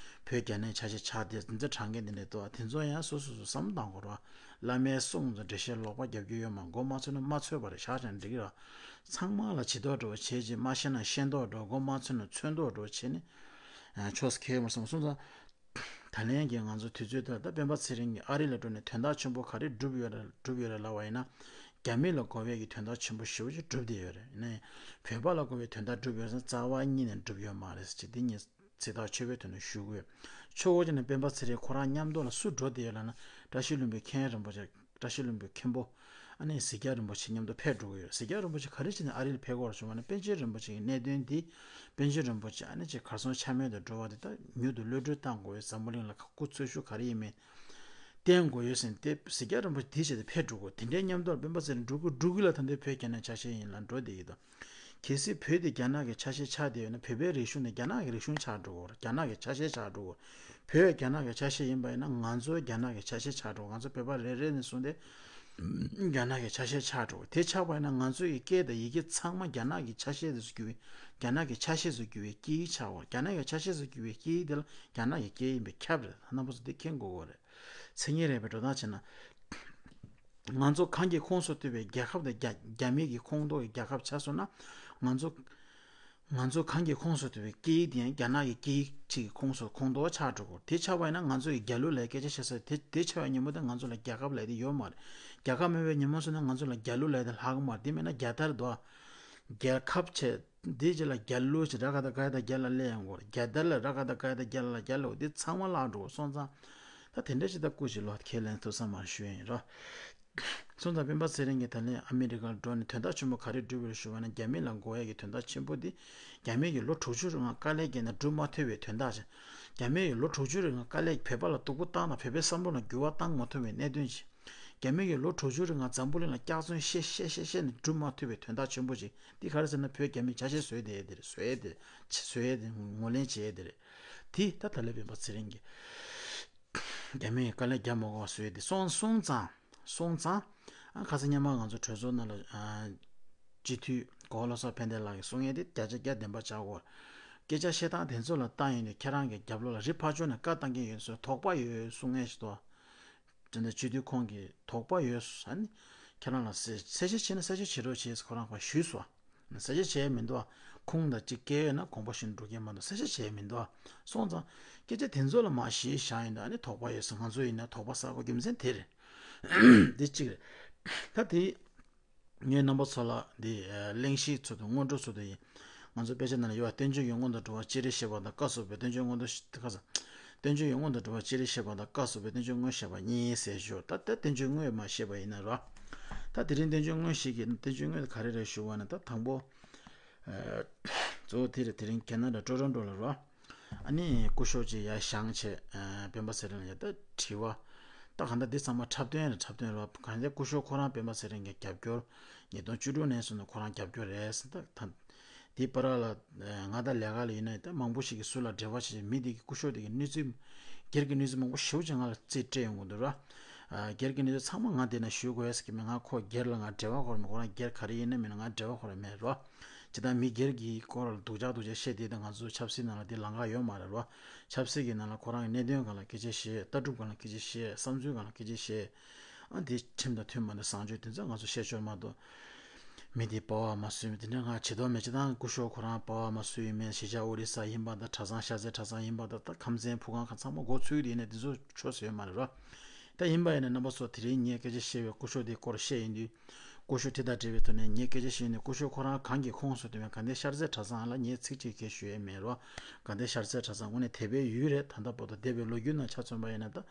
བོད་རྒྱ་ནག་ཆ་ཤས་ཆགས་བསྡད་དེ་ཚོ་དྲང་མཁན་དེ་འདྲ་འདུག་དེ་ཚོ་ཡང་སོ་སོ་སོ་བསམ་བློ་བཏང་དགོས་རེད། བླ་མའི་གསུང་ཚོ་འགྲེལ་བཤད་ལོག་པ་རྒྱབ་རྒྱུ་ཡོད་མ། མགོ་མ་ཚོས་ན་མ་ཚོས་པ་རེད། བཞག་བཞག་ན་འགྲིག་གི་རེད། ཚང་མ་ལ་བྱེད་མདོག་འདྲ་བོ་བྱས་བྱས། མ་ཤེས་ན་ཤེས་མདོག་འདྲ་བོ། མགོ་མ་ཚོས་ན་ཚོས་མདོག་འདྲ་བོ་བྱས་ནས་ཆོས་ཁེལ་མ་སོང་སོང་ཙང་། ད་ལན་གྱི་ང་ཚོ་དུས་ཚོད་དེ་ལ་ད་སྤེན་པ་ཚེ་རིང་གིས་ཨ་རི་ལ་འགྲོ་ནས་དོན་དག་ཆེན་པོ་ག་རེ་བསྒྲུབས་ཡོད་རེད། བསྒྲུབས་ཡོད་རེད་ལབ་པ་ཡིན་ན། རྒྱ་མི་ལ་དགོས་པའི་གི་དོན་དག་ཆེན་པོ་ཞེ་པོ་ཅིག་བསྒྲུབས་བསྡད་ཡོད་རེད། ཡིན་ནའི་བོད་པ་ལ་དགོས་པའི་དོན་དག་བསྒྲུབས་ཡོད་ཟེར་ན་རྩ་བ་ཉིད་ནས་བསྒྲུབས་ཡོད་མ་རེད་ཟེར་བྱས། འདི་ངས་ཚིག་ཐག་ཆོད་པོའི་དོན་ནས་ཞུ་དགོས། ཆོས་འཁོར་བཅས་ནས་སྤེན་པ་ཚེ་རིང་ཁོ་རང་མཉམ་དུ་ལ་སུ་འགྲོ་བསྡད་ཡོད་ལབ་ན། བཀྲ་ཤིས་ལྷུན་པོའི་མཁན་རིན་པོ་ཆེ། བཀྲ་ཤིས་ལྷུན་པོའི་མཁན་པོ། ཨ་ནི་གཟིག་རྒྱལ་རིན་པོ་ཆེ་མཉམ་དུ་ཕེབས་འགྲོ་གི་ཡོད། གཟིག་རྒྱལ་རིན་པོ་ཆེ་ག་རེ་བྱས་ནས་ཨ་རི་ལ་ཕེབས་དགོས་རེད་ཞུ་བ་ན། པཎ་ཆེན་རིན་པོ་ཆེ་གི་གནད་དོན་འདི། པཎ་ཆེན་རིན་པོ་ཆེ་ཨ་ནི་ཅིག་གར་སོང་ཆ་མེད་དུ་འགྲོ་བ་དེ་ད་མྱུར་དུ་གློད་གྲོལ་བཏང་དགོས་པའི། འཛམ་བུ་གླིང་ལ་སྐུ་འཚོ་ཤུགས་ག་རེ་ཡིན་མིན། བརྟེན་དགོས་ཡོད་ཟེར་ཏེ། གཟིགས་རྒྱ་རིན་པོ་ཆེ་དེའི་ཆེད་དུ་ཕེབས་འགྲོ་དགོས། དེ་འདྲའི་མཉམ་དུ་སྤེན་པ་ཚེ་རིང་འགྲོ་དགོས་འགྲོ་གི་ལ། ད་ལྟའི་བོད་རྒྱ་ནག་ཆ་ཤས་ཡིན་ལ་འགྲོ་བསྡད་ཡོད་དོ། གལ་སྲིད་བོད་དེ་རྒྱ་ནག་གི་ཆ་ཤས་ཆགས་བསྡད་ཡོད་ན། བོད་པའི་རིག་གཞུང་དེ་རྒྱ་ནག་གི་རིག་གཞུང་ཆགས་འགྲོ་གི་རེད། རྒྱ་ནག་གི་ཆ་ཤས་ཆགས་འགྲོ་གི་རེད། བོད་རྒྱ་ནག་གི་ཆ་ཤས་ཡིན་པ་ཡིན་ན། ང་ཚོ་རྒྱ་ནག་གི་ཆ་ཤས་ཆགས་འགྲོ་གི། ང་ཚོ་བོད་པ་རེ་རེ་ནས་བཟུང་སྟེ་རྒྱ་ནག་གི་ཆ་ཤས་ཆགས་འགྲོ་གི། དེ་ཆགས་པ་ཡིན་ན། ང་ཚོ་ཡི་སྐད་དང་ཡི་གེ་ཚང་མ་རྒྱ་ནག་གི་ཆ་ཤས་དེ་ཚོ་གྱུར་བའི། རྒྱ་ནག་གི་ཆ་ཤས་སུ་གྱུར་བའི་སྐད་ཡིག་ཆགས་འགྲོ་གི། རྒྱ་ནག་གི་ཆ་ཤས་སུ་གྱུར་བའི་སྐད་ཡིག་དེ་ལ་རྒྱ་ནག་གི་སྐད་ཡིན་པའི་ཁྱབ་རེད། རྣམ་པ་ཚོ་དེ་མཁྱེན་དགོས་ཀྱི་རེད། མཚན་ཉིད་རིག་པའི་འགྲོ་སྟངས་བྱས་ན། ང་ཚོ་གང་གི་ཁོངས་སུ་གཏོགས་པའི་རྒྱལ་ཁབ་དང་རྒྱ་རྒྱ་མི་གི་ཁོངས་གཏོགས་ཀྱི་རྒྱལ་ཁབ་ཆགས་སོང་ན། ང་ཚོ་ང་ཚོ་གང་གི་ཁོངས་སུ་གཏོགས་པའི་སྐད་ཡིག་དེ་ཡང་རྒྱ་ནག་གི་སྐད་ཡིག་ཅིག་གི་ཁོངས་སུ་ཁོངས་གཏོགས་ཆགས་འགྲོ་གི་རེད། དེ་ཆགས་པ་ཡིན་ན། ང་ཚོ་ཡི་རྒྱ་ལོ་ལབ་སྐད་ཆ་བཤད་ས་དེ་དེ་ཆགས་པའི་ཉིན་མོ་དེ་ང་ཚོ་ལ་རྒྱལ་ཁབ་ལབ་དེ་ཡོད་མ་རེད། རྒྱལ་ཁབ་མེད་པའི་ཉིན་མོ་སོང་ན་ང་ཚོ་ལ་རྒྱ་ལོ་ལབ་དེ་ལྷག་གི་མ་རེད། དེ་མིན་ན་རྒྱལ་དར་དོ། རྒྱལ་ཁབ་བྱས། དེའི་རྗེས་ལ་རྒྱལ་ལོ་ཞེས་ར་ག་བཏགས་རྒ་ཡ་བཏགས་རྒྱ་ལ་ལ་ཡང་གོ། རྒྱལ་དར་ལ་ར་ག་བཏགས་རྒ་ཡ་བཏགས་རྒྱ་ལ་ལ་རྒྱལ་ལོ། དེ་ཚང་མ་བརླག་འགྲོ་སོང་ཙང་། ད་དེ་འདྲ་ཞིག་ད་སྐུ་མཁྱེན་ལོ་ཁས་ལེན་ཐུབ་ས་མ་རེད་ཞུ་ཡིན་རོ། སོང་ཙང་སྤེན་པ་ཚེ་རིང་གིས་ད་ལན་ཨ་མི་རི་ཀར་འགྲོ་ནས་དོན་དག་ཆེན་པོ་ག་རེ་བསྒྲུབས་པ་རེད་ཞུ་བ་ན། རྒྱ་མི་ལ་དགོས་ཡ་གི་དོན་དག་ཆེན་པོ་དེ། རྒྱ་མི་གིས་ལོ་དྲུག་ཅུ་རིང་ལ་དཀའ་ལས་བརྒྱབ་ནས་སྒྲུབ་མ་ཐུབ་པའི་དོན་དག་ཅིག་རྒྱ་མི་གིས་ལོ་དྲུག་ཅུ་རིང་ལ་དཀའ་ལས། བོད་པ་ལ་སྡུག་པོ་བཏང་དང་། བོད་པའི་བསམ་བློ་ལ་འགྱུར་བ་བཏང་མ་ཐུབ་པའི་གནད་དོན་ཅིག་རྒྱ་མི་གིས་ལོ་དྲུག་ཅུ་རིང་ལ་འཛམ་བུ་གླིང་ལ་སྐྱག་རྫུན་བཤད་བཤད་བཤད་བཤད་ནས་སྒྲུབ་མ་ཐུབ་པའི་དོན་དག་ཆེན་པོ་ཅིག་འདི་ག་རེ་ཟེར་ན། བོད་རྒྱ་མིས་ཆ་ཤས་བཟོས་བསྡད་ཡས་དེ་རེད། བཟོས་ཡས་དེ་རེད། བཟོས་ཡས་དེ་ངོས་ལེན་བྱས་ཡས་དེ་རེད། དེ་ད་ད་ལན་སྤེན་པ་ཚེ་རིང་གིས་རྒྱ་མིས་དཀའ་ལས་རྒྱག་མ་དགོས་པ་བཟོས་ཡས་དེ་སོང་སོང་ཙང་། སོང་ཙང་། ཨ་ཁ་སང་སྔོན་མ་ང་ཚོ་གྲོས་ཚོགས་ནང་ལ་ཨ་སྤྱི་འཐུས་གོ་བ་བློ་བཟང་ཕན་བདེ་ལགས་ཀྱིས་གསུང་ཡས་དེ་བརྒྱ་ཆ་བརྒྱ་བདེན་པ་ཆགས་ཀྱི་ཡོད། སྐད་ཆ་བཤད་སྟངས་དེ་ཚོ་ལ་ལྟ་ཡོང་དུས། ཁྱེད་རང་གི་རྒྱབ་ལོགས་ལ་རི་ཕར་ཕྱོགས་ནས་བཀའ་བཏང་གི་ཡོད་ཟེར། དོགས་པ་ཡོད་གསུང་མཁན་ཞིག་འདུག་དེ་འདྲ་སྤྱི་འཐུས་ཁོང་གིས་དོགས་པ་ཡོད་ཟེར་ནས། ཁྱེད་རང་ལ་གསལ་གསལ་བཤད་བྱས་ན་གསལ་བཤད་བྱེད་རོགས་བྱེད་ཟེར་ཁོ་རང་ཕར་ཞུས་སོང་། གསལ་བཤད་བྱས་མི་འདུག་ཁུངས་དང་གཅིག་བཀལ་ཡོད་ན་དགོངས་པ་ཞུ་ན་འགྲོ་གི་མ་གཏོགས་གསལ་བཤད་བྱས་མི་འདུག་སོང་ཙང་། སྐད་ཆ་དེ་ཚོ་ལ་མར་གཞི་བཞག་ཡིན་ད། ཨ་ནི་དོགས་པ་ཡོད་ཟེར། ང་ཚོ་ཡིན་ན་དོགས་པ་ཟ་དགོས་རྒྱུ་མཚན་དེ་རེད། དེ་གཅིག་རེད། ད་དེ། ངས་རྣམ་པ་ཚོ་ལ་འདི་ཨ་གླེང་གཞི་ཚུལ་དུ། སྔོན་འགྲོ་ཚུལ་དུ་ཡིན། ང་ཚོ་དཔེ་ཆ་ནང་ལ་ཡོད་པ། བསྟན་བཅོས་ཀྱི་མངོན་དུ་འགྲོ་བ་སྤྱིར་བཤད་པ་དང་སྐབས་སུ་བབ་པའི་བསྟན་བཅོས་མངོན་དུ། ཁ་སང་། བསྟན་བཅོས་ཀྱི་མངོན་དུ་འགྲོ་བ་སྤྱིར་བཤད་པ་དང་སྐབས་སུ་བབ་པའི་བསྟན་བཅོས་དངོས་བཤད་པ་གཉིས་ཟེར་ཞུ། ད་ལྟ་བསྟན་བཅོས་དངོས་མར་བཤད་པ་ཡིན་ན་རོ། ད་དེ་རིང་བསྟན་བཅོས་དངོས་ཤིག་གི། བསྟན་བཅོས་དངོས་དེ་ག་རེ་རེད་ཞུ་བ་ན། ད་དང་པོ། ཨ་གཙོ་བོ་དེ་རེད། དེ་རིང་ཁེ་ན་ཌ་ཊོ་རོན་ཊོ་ལ་རོ། ཨ་ནི་སྐུ་ཞབས་ཅིག་ཡར་བཞེངས་བྱས། ཨ་སྤེན་པ་ཚེ་རིང་ལ་ཡ་ད་དྲི་བ། ད་གང་ལྟར་འདི་ཚང་མ་འཁྲབ་སྟོན་རེད། འཁྲབ་སྟོན་རེད་བ། གང་ལྟར་སྐུ་ཞབས་ཁོ་རང་སྤེན་པ་ཚེ་རིང་གི་རྒྱབ་སྐྱོར། ཉིས་སྟོང་བཅུ་དྲུག་ནས་བཟུང་ནས་ཁོ་རང་རྒྱབ་སྐྱོར་རེད་ཟེར། ད་ད་འདི་བར་ལ་ང་དང་ལས་ཀ་ལ་ཡིན་ན་ད་མང་པོ་ཞིག་གིས་ཟུར་ལ་འབྲེལ་བ་བྱེད་བྱེད། མི་དེ་གི་སྐུ་ཞབས་དེ་གི་གནས་ཚུལ། སྒེར་གྱི་གནས་ཚུལ་མང་པོ་ཞེ་པོ་ཅིག་ང་ལ་རྩིས་སྤྲད་ཡོང་གི་འདུག་ར། ཨ་སྒེར་གྱི་གནས་ཚུལ་ཚང་མ་ང་དེ་ན་ཞུ་དགོས་ཡ་ཟེར་གི་མེད། ང་ཁོ་སྒེར་ལ་ང་འབྲེལ་བ་ཁོ་ར་མེད། ཁོ་རང་སྒེར་ག་རེ་ཡིན་ན་མིན་ན་ང་འབྲེལ་བ་ཁོ་ར་མེད་རོ། ཇི་ལྟར་མི་སྒེར་གྱི་སྐོར་ལ་སྡུག་ཅག་སྡུག་ཅག་བཤད་དེ། ད་ང་ཚོ་ཆབ་སྲིད་ནང་ལ་དེ་ལམ་ཁ་ཡོད་མ་རེད་རོ། ཆབ་སྲིད་ཀྱི་ནང་ལ་ཁོ་རང་གི་གནད་དོན་སྒང་ལ་སྐད་ཆ་བཤད། ལྟ་གྲུབ་སྒང་ལ་སྐད་ཆ་བཤད། བསམ་ཚུལ་སྒང་ལ་སྐད་ཆ་བཤད། ཨ་འདི་ཁྲིམས་དང་མཐུན་མ་མཐུན། བཟང་སྤྱོད་དེ་ཚོ་ང་ཚོ་བཤད་ཆོག་མ་གཏོགས། མི་དེ་པ་ཝར་མ་སུ་ཡིན་མིན་དེ་འདྲ་ང་བྱེད་དོགས་མེད། ཇི་ལྟར་སྐུ་ཞབས་ཁོ་རང་པ་ཝར་མ་སུ་ཡིན་མིན། གཞིས་ཆགས་ཨོ་རི་ས་ཡིན་པ་དང་། གྲྭ་ཚང་ཤར་རྩེ་གྲྭ་ཚང་ཡིན་པ་དང་། ད་ཁམས་ཚན་ཕུ་ཁང་ཁ་ཚང་མ་མགོ་ཚོས་དེ་ཡིན་ན་དེ་ཚོ་ཆོས་ཟེར་ཡོད་མ་རེད་རོ། ད་ཡིན་པ་ཡིན་ན་རྣམ་པ་ཚོ་དེ་རིང་ངས་སྐད་ཆ་བཤད་པའི་སྐུ་ཞབས་དེའི་སྐོར་བཤད་ཡིན་དུས། སྐུ་ཞབས་དེ་དང་འབྲེལ་བའི་ཐོག་ནས་ངས་སྐད་ཆ་བཤད་ཡིན་དུས། སྐུ་ཞབས་ཁོ་རང་གང་གི་ཁོངས་སུ་འདུས་མིན། གང་ལྟར་ཤར་རྩེ་གྲྭ་ཚང་ལ་ངས་ཚིག་གཅིག་གིས་ཞུ་ཡས་མེད་རོ། གང་ལྟར་ཤར་རྩེ་གྲྭ་ཚང་དངོས་གནས་དད་པའི་ཡུལ་རེད། ད་ལྟ་བར་དུ་འདས་པའི་ལོ་རྒྱུས་ནང་ཆ་མཚོན་པ་ཡིན་ན། ད་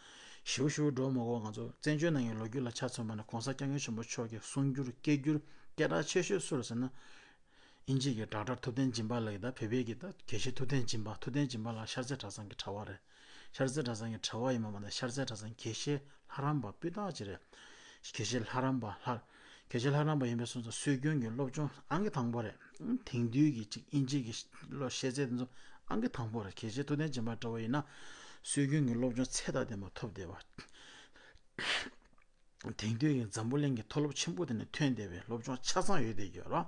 ཞེ་པོ་ཞེ་པོ་འགྲོ་མ་དགོས། ང་ཚོ་བཙན་བྱོལ་ནང་གི་ལོ་རྒྱུས་ལ་ཆ་མཚོན་པ་ན། གོང་ས་སྐྱབས་མགོན་ཆེན་པོ་མཆོག་གི་གསུང་སྒྱུར་སྐད་སྒྱུར་སྐད་གྲགས་ཆེ་ཤོས་སུ་རེད་ཟེར་ན། དབྱིན་ཇི་གི་ཌོག་ཊར་ཐུབ་བསྟན་སྦྱིན་པ་ལགས་ཀྱིས། ད་བོད་པའི་གི་ད་དགེ་བཤེས་ཐུབ་བསྟན་སྦྱིན་པ། ཐུབ་བསྟན་སྦྱིན་པ་ལགས་ཤར་རྩེ་གྲྭ་ཚང་གི་གྲྭ་པ་རེད། ཤར་རྩེ་གྲྭ་ཚང་གི་གྲྭ་པ་ཡིན་པ་མ་ཟད། ཤར་རྩེ་གྲྭ་ཚང་དགེ་བཤེས་ལྷ་རམས་པ་སྤུས་དག་ཅིག་རེད། དགེ་བཤེས་ལྷ་རམས་པ་ལྷ། དགེ་བཤེས་ལྷ་རམས་པ་ཡིན་པའི་སོང་ཙང་སྲོལ་རྒྱུན་གྱི་སློབ་སྦྱོང་ཨང་ཀི་དང་པོ་རེད། དེང་དུས་ཀྱི་ཅིག་དབྱིན་ཇི་གི་སློབ་ཤེས་ཚད་དེ་ཚོ་ཨང་ཀི་དང་པོ་རེད། དགེ་བཤེས་ཐུབ་བསྟན་སྦྱིན་པ་འདྲ་བོ་ཡིན་ན། སྲོལ་རྒྱུན་གྱི་སློབ་སྦྱོང་ཚད་དང་ལྡན་པ་ཐོབ་བསྡད་པ། དེང་དུས་ཀྱི་འཛམ་བུ་གླིང་གི་མཐོ་སློབ་ཆེན་པོ་དེ་ནས་ཐོན་བསྡད་པའི་སློབ་སྦྱོང་ཆ་ཚང་ཡོད་བསྡད་ཡོད་རོ།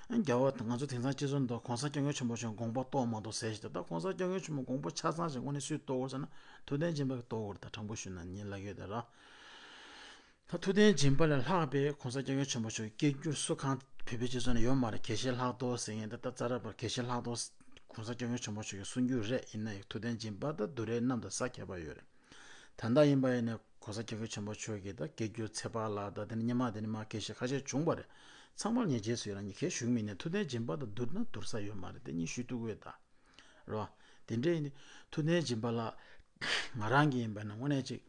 རྒྱལ་བ་དང་ང་ཚོ་དེང་སང་སྤྱི་ཚོགས་འདི་གོང་ས་སྐྱབས་མགོན་ཆེན་པོ་མཆོག་དགོངས་པ་རྟོགས་མ་རྟོགས་ཟེར་ཞིག་ད་ལྟ་གོང་ས་སྐྱབས་མགོན་ཆེན་པོ་དགོངས་པ་ཆ་ཚང་ཞིག་དངོས་གནས་སུས་རྟོགས་ཡོད་ཟེར་ན། ཐུབ་བསྟན་སྦྱིན་པ་གིས་རྟོགས་ཡོད་རེད། ད་དྲང་པོ་ཞུས་ན་ངས་ལབ་ཡོད་ད་ར། ད་ཐུབ་བསྟན་སྦྱིན་པ་ལས་ལྷག་པའི་གོང་ས་སྐྱབས་མགོན་ཆེན་པོ་མཆོག་གི་སྐད་སྒྱུར་སུ་གང་བོད་པའི་སྤྱི་ཚོགས་ནང་ཡོད་མ་རེད། དགེ་བཤེས་ལྷག་རྡོར་ཟེར་མཁན་ད་ལྟ་རྩ་ར་བར་དགེ་བཤེས་ལྷག་རྡོར། གོང་ས་སྐྱབས་མགོན་ཆེན་པོ་མཆོག་གི་གསུང་སྒྱུར་རེད། ཡིན་ན་ཡང་ཐུབ་བསྟན་སྦྱིན་པ་དང་བསྡུར་རེས་གནང་དང་ས་ཁྱད་པར་ཡོད་རེད། ད་ལྟ་ཡིན་པ་ཡིན་ན་གོང་ས་སྐྱབས་མགོན་ཆེན་པོ་མཆོག་གི་ད་སྐད་སྒྱུར་ཚེ་དཔག་ལགས་དང་། དེ་ནས་སྔོན་མ་དེ་ནས་མར་དགེ་བཤེས་ཁ་ཤས་བྱུང་བ་རེད། ཚང་མར་ངས་རྗེས་སུ་ཡི་རང་ཡིན། གང་ཞུ་གི་མིན་ནས་ཐུབ་བསྟན་སྦྱིན་པ་དང་བསྡུར་ན་བསྡུར་ས་ཡོད་མ་རེད། དེ་གཉིས་ཞུ་ཐུབ་ཀྱི་ཡོད་ད། རེད་བ། དེ་འདྲ་ཡིན་དུས་ཐུབ་བསྟན་སྦྱིན་པ་ལགས། ང་རང་གི་ཡིན་པ་ན་དངོས་གནས་ཅིག་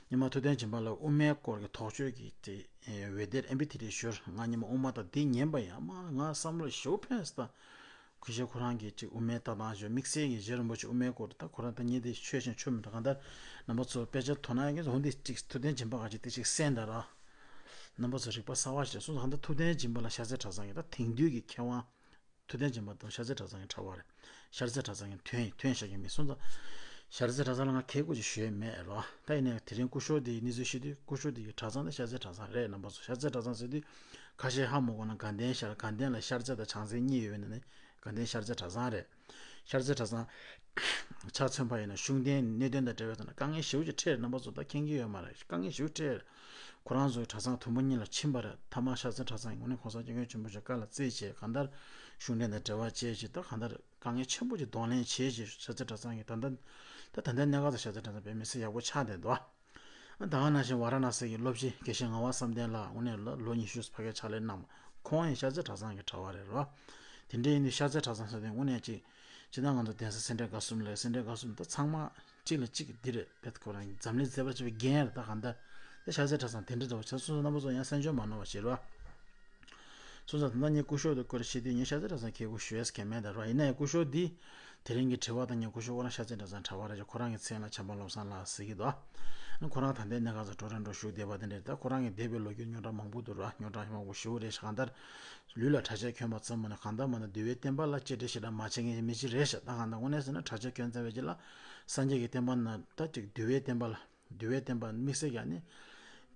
སྔོན་མ་ཐུབ་བསྟན་སྦྱིན་པ་ལགས་དབུ་མའི་སྐོར་གྱི་དོགས་གཅོད་ཀྱི་དེ་འོད་སྡེར་ཨེམ་པི་ཐི་རི་ཞུར། ང་སྔོན་མ་དབུ་མ་དང་དེ་ཉན་པ་ཡིན། ཨ་མ་ང་བསམ་བློ་ཞེ་པོ་ཕན་སོང་ད། དགེ་བཤེས་ཁོ་རང་གིས་ཅིག་དབུ་མའི་ལྟ་སྟངས་བརྗོད། དམིགས་བསལ་གྱི་རྗེ་རིན་པོ་ཆེ་དབུ་མའི་སྐོར་དུ། ད་ཁོ་རང་ད་ཉིད་དེ་ཆོས་བཞིན་ཆོས་མི་འདྲ། གང་ལྟར་རྣམ་པ་ཚོ་དཔེ་ཆ་དོ་སྣང་ཡོད་མཁན་ཚོ་འོ་འདི་ཅིག་ཐུབ་བསྟན་སྦྱིན་པ་ག་ཅིག་དེ་ཅིག་གསན་དང་ར། རྣམ་པ་ཚོ་རིག་པ་གསར་བ་ཞིག་སོང་ཙང་། གང་ལྟར་ཐུབ་བསྟན་སྦྱིན་པ་ལ་ཤར་རྩེ་གྲྭ་ཚང་གི་ད་དེང་དུས་ཀྱི་མཁས་དབང་། ཐུབ་བསྟན་སྦྱིན་པ་དང་ཤར་རྩེ་གྲྭ་ཚང་གི་གྲྭ་བ་རེད། ཤར་རྩེ་གྲྭ་ཚང་གི་ཐོན་ཐོན་ཤག་གི་མི་སོང་ཙང་། ཤར་རྩེ་གྲྭ་ཚང་ལ་ང་ཁྱེད་སྐུ་ཅིག་ཞུ་ཡས་མེད་རོ། ད་ཡིན་ནའི་དེ་རིང་སྐུ་ཞབས་དེའི་གནས་ཚུལ་ཤེས་དུས། སྐུ་ཞབས་དེ་གི་གྲྭ་ཚང་དེ་ཤར་རྩེ་གྲྭ་ཚང་རེད། རྣམ་པ་ཚོ་ཤར་རྩེ་གྲྭ་ཚང་ཟེར་དུས་ཁ་ཤས་ཧ་མ་གོ་ན། དགའ་ལྡན་ཤར། དགའ་ལྡན་ལ་ཤར་རྩེ་དང་བྱང་རྩེ་གཉིས་ཡོད་པའི་ནང་ནས་དགའ་ལྡན་ཤར་རྩེ་གྲྭ་ཚང་རེད། ཤར་རྩེ་གྲྭ་ཚང་ཆ་མཚོན་པ་ཡིན་ན་ཤུགས་ལྡན་གནད་དོན་དང་འབྲེལ་བའི་ཐོག་ནས་དཀའ་ངལ་ཞེ་པོ་ཅིག་འཕྲད། རྣམ་པ་ཚོ་ད་མཁྱེན་གྱི་ཡོད་མ་རེད། དཀའ་ངལ་ཞེ་པོ་འཕྲད། ཁོ་རང་ཚོའི་གྲྭ་ཚང་དུམ་བུ་གཉིས་ལ་ཕྱིན་པ་རེད། མཐའ་མ་ཤར་རྩེ་གྲྭ་ཚང་གི་ངོས་ནས་གོང་ས་སྐྱབས་མགོན་ཆེན་པོ་མཆོག་བཀའ་ལ་བརྩིས་བྱས། གང་ལྟར་ཤུགས་ལྡན་དང་འབྲེལ་བ་བྱས་བྱས། ད་གང་ལྟར་དཀའ་ངལ་ཆེན་པོ་ཅིག་གདོང་ལེན་བྱས་བྱས། ཤར་རྩེ་གྲྭ་ཚང་གི་ད་ལྟ་ད་ད་ལྟའི་གནས་སྐབས་སུ་ཤར་རྩེ་གྲྭ་ཚང་དཔེ་མི་སྲིད་ཡག་པོ་ཆགས་བསྡད་འདུག་ད་ག་ནང་བཞིན་ཝཱ་ར་ཎ་སི་གི་སློབ་སྤྱི་དགེ་བཤེས་ངག་དབང་བསམ་གཏན་ལགས་དངོས་གནས་ལོ་ལོ་ཉི་ཤུ་ཕ་གིར་ཕྱག་ལས་གནང་བ། ཁོང་ཡང་ཤར་རྩེ་གྲྭ་ཚང་གི་གྲྭ་བ་རེད་རོ། དེ་འདྲ་ཡིན་དུས་ཤར་རྩེ་གྲྭ་ཚང་ཟེར་དུས་དངོས་གནས་ཅིག་སྤྱིར་བཏང་ང་ཚོ་གདན་ས་སེ་འབྲས་དགའ་གསུམ་ལ། སེ་འབྲས་དགའ་གསུམ་ད་ཚང་མ་གཅིག་ལ་གཅིག་འདི་རེད། དཔེ་ཁོ་རང་གི་འཛམ་གླིང་མཛེས་པར་བྱེད་པའི་རྒྱན་རེད། ད་གང་ལྟར་དེ་ཤར་རྩེ་གྲྭ་ཚང་དེ་འདྲ་འདྲ་བོ་ཆགས་སོང་། རྣམ་པ་ཚོ་ཡང་གསན་འཇོག་མ་གནང་བ་བྱེད་རོགས། སོང་ཙང་ད་ལྟ་ངས་སྐུ་ཞབས་དང་སྐོར་བཤད་དུས། ངས་ཤར་རྩེ་གྲྭ་ཚང་ཁྱེད་སྐུ་ཞུ་ཡས་གལ་མེད་ད་རོགས། ཡིན་ན་ཡང་སྐུ་ཞབས་འདི་དེ་རིང་གི་དྲི་བ་དང་། ངས་སྐུ་ཞབས་ཁོ་རང་ཤར་རྩེ་གྲྭ་ཚང་གྲྭ་བ་རེད། ཁོ་རང་གི་མཚན་ལ་བྱམས་པ་བློ་བཟང་ལགས་ཟེར་གྱི་འདུག་ཁོ་རང་ད་ལྟའི་གནས་སྐབས་སུ་འགྲོ་རན་འགྲོ་བཞུགས་བསྡད་པ་དེ་འདྲ་རེད། ད་ཁོ་རང་གི་འདས་པའི་ལོ་རྒྱུས་རྙོག་དྲ་མང་པོ་འདུག་ར། རྙོག་དྲ་མང་པོ་ཞེ་པོ་རེད་ཤག་གང་ལྟར་ལུས་ལ་གྲྭ་ཆས་གྱོན་པ་ཙམ་མ་ཡིན་ན། གང་ལྟར་མ་ན་འདུལ་བའི་བསྟན་པ་ལ་གཅེས་སྤྲས་ཞེ་དྲག་མ་བྱེད་མཁན་མི་གཅིག་རེད་ཤག་ད་གང་ལྟར་དངོས་གནས་ཟེར་ན་གྲྭ་ཆས་གྱོན་ཚར་བའི་རྗེས་ལ་སངས་རྒྱས་ཀྱི་བསྟན་པ་ན། ད་ཅིག་འདུལ་བའི་བསྟན་པ་ལ། འདུལ་བའི་བསྟན་པ་དམིགས་བསལ་གྱི་ནི་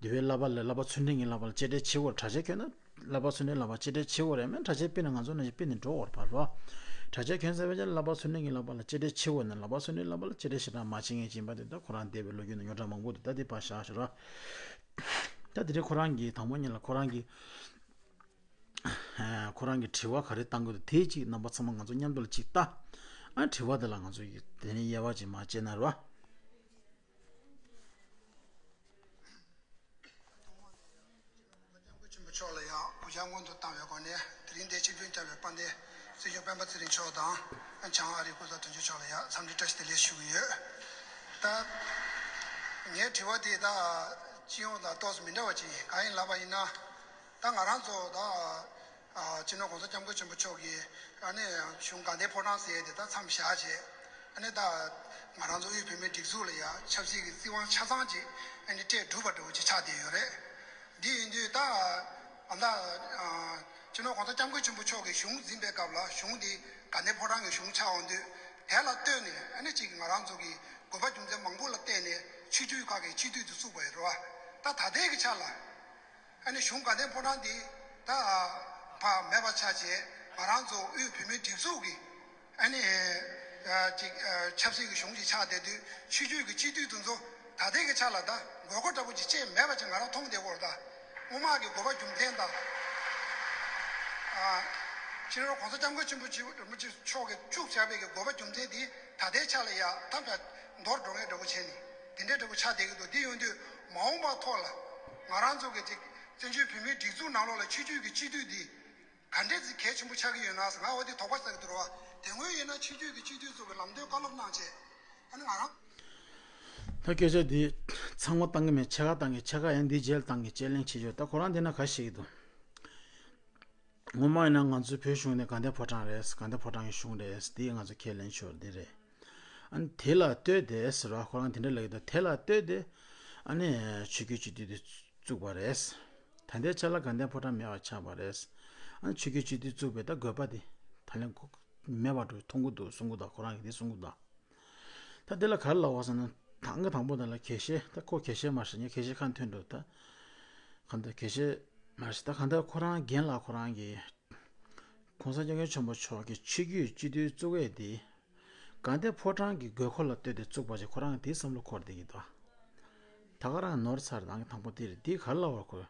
འདུལ་བའི་བསྟན་པ་དམིགས་བསལ་གྱི་ནི་བླ་མ་ཚུལ་ཁྲིམས་ཀྱི་བསླབ་པ་ལ་གཅེས་སྤྲས་བྱེད་དགོས། གྲྭ་ཆས་གྱོན་ན་བླ་མ་ཚུལ་ཁྲིམས་བསླབ་པ་གཅེས་སྤྲས་བྱེད་དགོས་རེད། མིན་གྲྭ་ཆས་ཕུད་ན་ང་ཚོ་ནང་བཞིན་ཕུད་ནས་འགྲོ་དགོས་རེད་པ་རོ། གྲྭ་ཆས་གྱོན་ཚར་བའི་རྗེས་ལ་བླ་མ་ཚུལ་ཁྲིམས་ཀྱི་བསླབ་པ་ལ་གཅེས་སྤྲས་བྱེད་དགོས་ན། བླ་མ་ཚུལ་ཁྲིམས་བསླབ་པ་ལ་གཅེས་སྤྲས་ཞེ་དྲག་མ་བྱེད་མཁན་ཅིག་ཡིན་པ་དེ། ད་ཁོ་རང་འདས་པའི་ལོ་རྒྱུས་ནང་རྙོག་དྲ་མང་པོ་འདུག་ད་དེ་ཕར་བཞག་ཞོག་ར། ད་དེ་རིང་ཁོ་རང་གིས་དང་པོ་ཉིད་ལ་ཁོ་རང་གིས་ཁོ་རང་གིས་དྲི་བ་ག་རེ་བཏང་གི་འདུག་དེ་ཅིག་རྣམ་པ་ཚང་མ་ང་ཚོ་མཉམ་དུ་ལ་ཅིག་ལྟ། ཨ་དྲི་བ་དེ་ལ་ང་ཚོ་ཡིས་དེ་ནས་དབྱེ་བ་ཅིག་མར་བྱས་ན་རོ། སྐྱབས་མགོན་ཆེན་པོ་མཆོག་ལ་ཡང་གུས་ཕྱག་སྔོན་དུ་བཏང་བའི་སྒོ་ནས། དེ་རིང་འདིར་ཆིབས་བསྒྱུར་བསྐྱངས་པའི་དཔལ་ལྡན་སྲིད་སྐྱོང་སྤེན་པ་ཚེ་རིང་མཆོག་དང་། བྱང་ཨ་རིའི་སྐུ་ཚབ་དོན་གཅོད་མཆོག་ལ་ཡང་འཚམས་འདྲི་བཀྲ་ཤིས་བདེ་ལེགས་ཞུ་གི་ཡོད། ད་ངའི་དྲི་བ་དེ་ད་སྤྱི་ཡོངས་དང་ཏོག་ཙམ་མི་འདྲ་བ་ཅིག་ཡིན། གང་ཡིན་ལབ་པ་ཡིན་ན། ད་ང་རང་ཚོ་ད་ཨ་སྤྱི་ནོར་༸གོང་ས་༸སྐྱབས་མགོན་ཆེན་པོ་མཆོག་གིས་ཨ་ནི་གཞུང་དགའ་ལྡན་ཕོ་བྲང་ཟེར་ཡས་དེ་ད་མཚམས་བཞག་བྱས། ཨ་ནི་ད་ང་རང་ཚོ་དབུས་བོད་མིའི་སྒྲིག་འཛུགས་ལ་ཡང་ཆབ་སྲིད་ཀྱི་བཙན་དབང་ཆ་ཚང་ཅིག་ཨ་ནི་སྤྲད་གྲུབ་པ་འདྲ་བོ་ཅིག་ཆགས་བསྡད་ཡོད་རེད། འདི་ཡིན་དུས་ད་ཨ་ད་ཨ་སྤྱི་ནོར་༸གོང་ས་༸སྐྱབས་མགོན་ཆེན་པོ་མཆོག་གིས་གཞུང་འཛིན་པའི་སྐབས་ལ། གཞུང་འདི་དགའ་ལྡན་ཕོ་བྲང་གི་གཞུང་ཆགས་ཡོང་དུས། དེ་ལ་ལྟོས་ནས་ཨ་ནི་ཅིག་ང་རང་ཚོ་གི་དགོས་པ་རྒྱུ་མཚན་མང་པོ་ལ་བརྟེན་ནས་ཆོས་བརྒྱུད་ཁག་གི་སྤྱི་འཐུས་དེ་བཙུགས་པ་ཡིན་རེད་བ། ད་ད་ལྟའི་གི་ཆ་ལ། ཨ་ནི་གཞུང་དགའ་ལྡན་ཕོ་བྲང་འདི་ད་ཕར་མེད་པ་ཆགས་བྱས། ང་རང་ཚོ་དབུས་བོད་མིའི་སྒྲིག་འཛུགས་ཀྱི་ཨ་ནི་ཨ་ཅིག་ཨ་ཆབ་སྲིད་ཀྱི་གཞུང་ཅིག་ཆགས་བསྡད་དུས། ཆོས་བརྒྱུད་ཀྱི་སྤྱི་འཐུས་དེ་ཚོ་ད་ལྟའི་གི་ཆ་ལ་ད་དགོས་མཁོ་འདྲ་པོ་ཅིག་ཅིག་མེད་པ་ཅིག་ང་རང་མཐོང་བསྡད་ཡོད་རེད། ད་སྔོན་མ་གི་དགོས་པ་རྒྱུ་མཚན་དང་། ཨ་སྤྱི་ནོར་༸གོང་ས་༸སྐྱབས་མགོན་ཆེན་པོ་མཆོག་གིས་བཅུག་བཞག་པའི་གི་དགོས་པ་རྒྱུ་མཚན་དེ་ད་ལྟའི་ཆ་ལ་ཡ་ད་ཕར་འདོར་འགྲོ་མཁན་འདྲ་པོ་བྱས་ནས་དེ་འདྲའི་འདྲ་པོ་ཆགས་བསྡད་ཀྱི་འདུག་དེ་ཡོང་དུས་མ་འོངས་པ་ཐོག་ལ་ང་རང་ཚོ་གི་ཅིག་བཙན་བྱོལ་བོད་མིའི་སྒྲིག་འཛུགས་ནང་ལོགས་ལ་ཆོས་བརྒྱུད་ཀྱི་སྤྱི་འཐུས་འདི་ག་འདྲས་ཅིག་གལ་ཆེན་པོ་ཆགས་ཀྱི་ཡོད་ན་ཟེར། ང་འོ་དེ་དོགས་པ་ཟ་གི་འདུག་ར་བ། དེ་སྔོན་ཡིན་ན་ཆོས་བརྒྱུད་ཀྱི་སྤྱི་འཐུས་ཚོ་གི་ལམ་སྟོན་བཀའ་སློབ་གནང་བྱས། ཨ་ནི་ང་རང་། ད་སྐད་ཆ་འདི་ཚང་མ་བཏང་གི་མེད། ཕྱེད་ཀ་བཏང་གི། ཕྱེད་ཀ་ཡང་འདི་རྗེས་ལ་བཏང་གི། དཔྱད་གླེང་བྱེད་ཆོག་ད་ཁོ་རང་འདི་ན་ག་ཤེས་ཀྱི་འདུག་སྔོན་མ་ཡིན་ན་ང་ཚོའི་བོད་གཞུང་ནི་དགའ་ལྡན་ཕོ་བྲང་རེད། དགའ་ལྡན་ཕོ་བྲང་གི་གཞུང་རེད། འདི་ང་ཚོ་ཁས་ལེན་ཆོག་འདི་རེད། ཨ་ནི་དེ་ལ་ལྟོས་ཏེ་ཟེར་བ། ཁོ་རང་དེ་འདྲ་ལབ་ཀྱི་འདུག་དེ་ལ་ལྟོས་ཏེ་ཨ་ནི་ཆོས་བརྒྱུད་སྤྱི་འཐུས་དེ་བཙུགས་པ་རེད། ད་ལྟའི་ཆ་ལ་དགའ་ལྡན་ཕོ་བྲང་མེད་པ་ཆགས་པ་རེད། ཨ་ནི་ཆོས་བརྒྱུད་སྤྱི་འཐུས་བཙུགས་པའི་ད་དགོས་པ་དེ་ད་ལན་མེད་པ་འགྲོ་མཐོང་གི་འདུག་གསུང་གི་འདུག་ཁོ་རང་གིས་དེ་གསུང་གི་འདུག་ད་དེ་ལ་ག་རེ་ལབ་པ་ཟེར་ན། དང་གི་དང་པོ་དེ་ལ་དགེ་བཤེས། ད་ཁོ་དགེ་བཤེས་མ་རེད། ངས་དགེ་བཤེས་ཁ་ཐོན་འགྲོ། ད་གང་ལྟར་དགེ་བཤེས་མ་རེད། ད་གང་ལྟར་ཁོ་རང་རྒན་ལགས་ཁོ་རང་གིས་༸གོང་ས་༸སྐྱབས་མགོན་ཆེན་པོ་མཆོག་གིས་ཆོས་བརྒྱུད་སྤྱི་འཐུས་བཙུགས་ཡས་དེ་དགའ་ལྡན་ཕོ་བྲང་གི་དགོས་མཁོ་ལ་ལྟོས་ཏེ་བཙུགས་པ་ཞིག་ཁོ་རང་གིས་དེའི་བསམ་བློ་འཁོར་བསྡད་ཀྱི་འདུག་ད་ག་རང་ནོར་ཚར། དང་གི་དང་པོ་དེ་རེད། དེ་ག་རེ་ལབ་པ་ཁོ།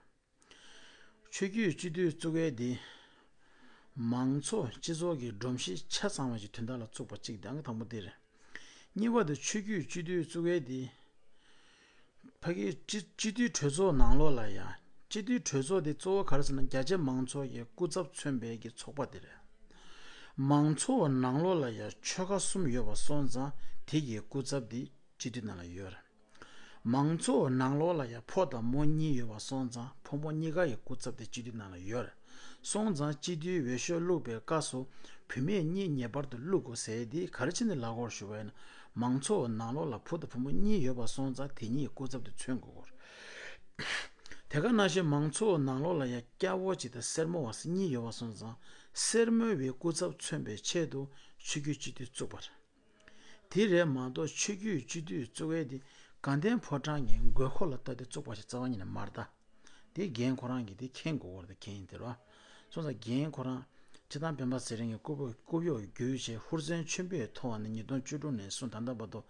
ཆོས་བརྒྱུད་སྤྱི་འཐུས་བཙུགས་ཡས་དེ་མང་ཚོགས་སྤྱི་ཚོགས་ཀྱི་སྒྲོམ་གཞི་ཆ་ཚང་བ་ཞིག་དོན་དག་ལ་བཙུགས་པ་གཅིག་དང་གི་དང་པོ་དེ་རེད། གཉིས་པ་དེ་ཆོས་བརྒྱུད་སྤྱི་འཐུས་བཙུགས་ཡས་དེ་ཕ་གིའི་སྤྱི་སྤྱི་འཐུས་གྲོས་ཚོགས་ནང་ལོགས་ལ་ཡ། སྤྱི་འཐུས་གྲོས་ཚོགས་དེ་གཙོ་བོ་ག་རེ་ཟེར་ན། རྒྱ་ཆེ་མང་ཚོགས་ཀྱི་སྐུ་ཚབ་མཚོན་པའི་གི་ཚོགས་པ་དེ་རེད། མང་ཚོགས་ནང་ལོགས་ལ་ཡ་ཆོལ་ཁ་གསུམ་ཡོད་པ་སོང་ཙང་དེ་གི་སྐུ་ཚབ་དེ་སྤྱི་འཐུས་ནང་ལ་ཡོད་རེད། མང་ཚོགས་ནང་ལོགས་ལ་ཡང་ཕོ་དང་མོ་གཉིས་ཡོད་པ་སོང་ཙང་ཕོ་མོ་གཉིས་ཀ་ཡི་སྐུ་ཚབ་དེ་སྤྱི་འཐུས་ནང་ལ་ཡོད་རེད། སོང་ཙང་སྤྱི་འཐུས་འོས་ཤོག་བླུགས་པའི་སྐབས་སུ་བུད་མེད་གཉིས་ངེས་པར་དུ་བླུག་དགོས་ཟེར་དེ་ག་རེ་བྱས་ནས་ལབ་དགོས་ཞུ་བ་ཡིན་ན། མང་ཚོགས་ནང་ལོགས་ལ་བུ་དང་བུ་མོ་གཉིས་ཡོད་པ་སོང་ཙང་དེ་གཉིས་སྐུ་ཚབ་དེ་མཚོན་དགོས་སྐོར། དེ་ག་ནང་བཞིན་མང་ཚོགས་ནང་ལོགས་ལ་ཡང་སྐྱ་བོ་གཅིག་དང་སེར་མོ་བ་གཉིས་ཡོད་པ་སོང་ཙང་སེར་མོ་བའི་སྐུ་ཚབ་མཚོན་པའི་ཆེད་དུ་ཆོས་བརྒྱུད་སྤྱི་འཐུས་བཙུགས་པ་རེད། དེ་རེད་མ་གཏོགས་ཆོས་བརྒྱུད་སྤྱི་འཐུས་བཙུགས་ཡས་དེ་དགའ་ལྡན་ཕོ་བྲང་གི་དགོས་མཁོ་ལ་ལྟོས་ཏེ་བཙུགས་པ་ཞིག་རྩ་བ་ཉིད་ནས་མ་རེད་ད། དེ་རྒན་ཁོ་རང་གིས་དེ་མཁྱེན་དགོས་སྐོར་དེ་མཁྱེན་ཡིན་དེ་རེད་བ། སོང་ཙང་རྒན་ཁོ་རང་སྤྱི་བཏང་སྤེན་པ་ཚེ་རིང་གི་སྐུ་པོ་སྐུ་གཡོག་བརྒྱུད་བྱས་ཧུར་བརྩོན་ཆེན་པོས་ཐོག་ནས་ཉིས་སྟོང་བཅུ་དྲུག་ནས་བཟུང་ད་ལྟ་བར་དུ་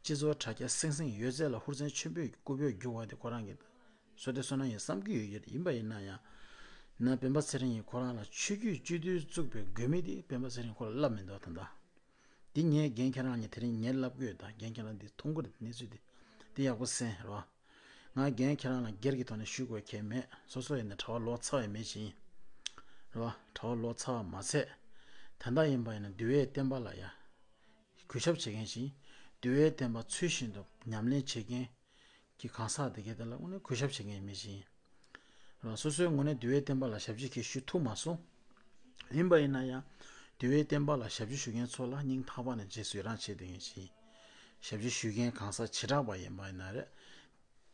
སྤྱི་ཚོགས་དྲ་རྒྱ་སིང་སིང་ཡོད་ཚད་ལ་ཧུར་བརྩོན་ཆེན་པོས་སྐུ་པོ་བརྒྱུད་པ་དེ་ཁོ་རང་གིས་བསོད་བདེ་བསོད་ནམས་ཡིན་བསམ་གྱི་ཡོད་ཡོད་ཡིན་པ་ཡིན་ན་ཡང་། ན་སྤེན་པ་ཚེ་རིང་གིས་ཁོ་རང་ལ་ཆོས་བརྒྱུད་སྤྱི་འཐུས་བཙུགས་པའི་དགོས་དམིགས་དེ་སྤེན་པ་ཚེ་རིང་ཁོ་ལ་ལབ་མི་འདུག་ད་ལྟ། འདི་ངས་རྒན་ཁྱེད་རང་ལ་དེ་རིང་ངས་ལབ་དགོས་ད། རྒན་ཁྱེད་རང་འདི་མཐོང་གི་རེད། གནས་ཚུལ་འདི་འདི་ཡག་པོ་གསན་རོགས། ང་རྒན་ཁྱེད་རང་ལ་སྒེར་གྱི་ཐོག་ནས་ཞུ་དགོས་མཁན་མེད། སོ་སོ་ཡིན་ན་གྲྭ་པ་ལོ་ཙཱ་བའི་མི་ཞིག་ཡིན་རོགས། གྲྭ་པ་ལོ་ཙཱ་བ་མ་ཚད་ད་ལྟ་ཡིན་པ་ཡིན་ན་འདུལ་བའི་བསྟན་པ་ལ་ཡ་གུས་ཞབས་བྱེད་མཁན་ཞིག་ཡིན། འདུལ་བའི་བསྟན་པ་ཚུལ་བཞིན་དུ་ཉམས་ལེན་བྱེད་མཁན་གྱི་གང་ཟག་དེ་གའི་དེ་ལ་དངོས་གནས་གུས་ཞབས་བྱེད་མཁན་མི་ཞིག་ཡིན། རང་སོ་སོའི་ངོས་ནས་འདུལ་བའི་བསྟན་པ་ལ་ཞབས་ཕྱི་གང་ཞུ་ཐུབ་མ་སོང་། ཡིན་པ་ཡིན་ན་ཡང་འདུལ་བའི་བསྟན་པ་ལ་ཞབས་ཕྱི་ཞུ་མཁན་ཚོ་ལ་སྙིང་ཐག་པ་ནས་རྗེས་སུ་ཡི་རང་བྱེད་བསྡད་མཁན་ཞིག་ཡིན། ཞབས་ཕྱི་ཞུ་མཁན་གང་ཟག་བྱེ་བྲག་པ་ཡིན་པ་ཡིན་ན་རེད།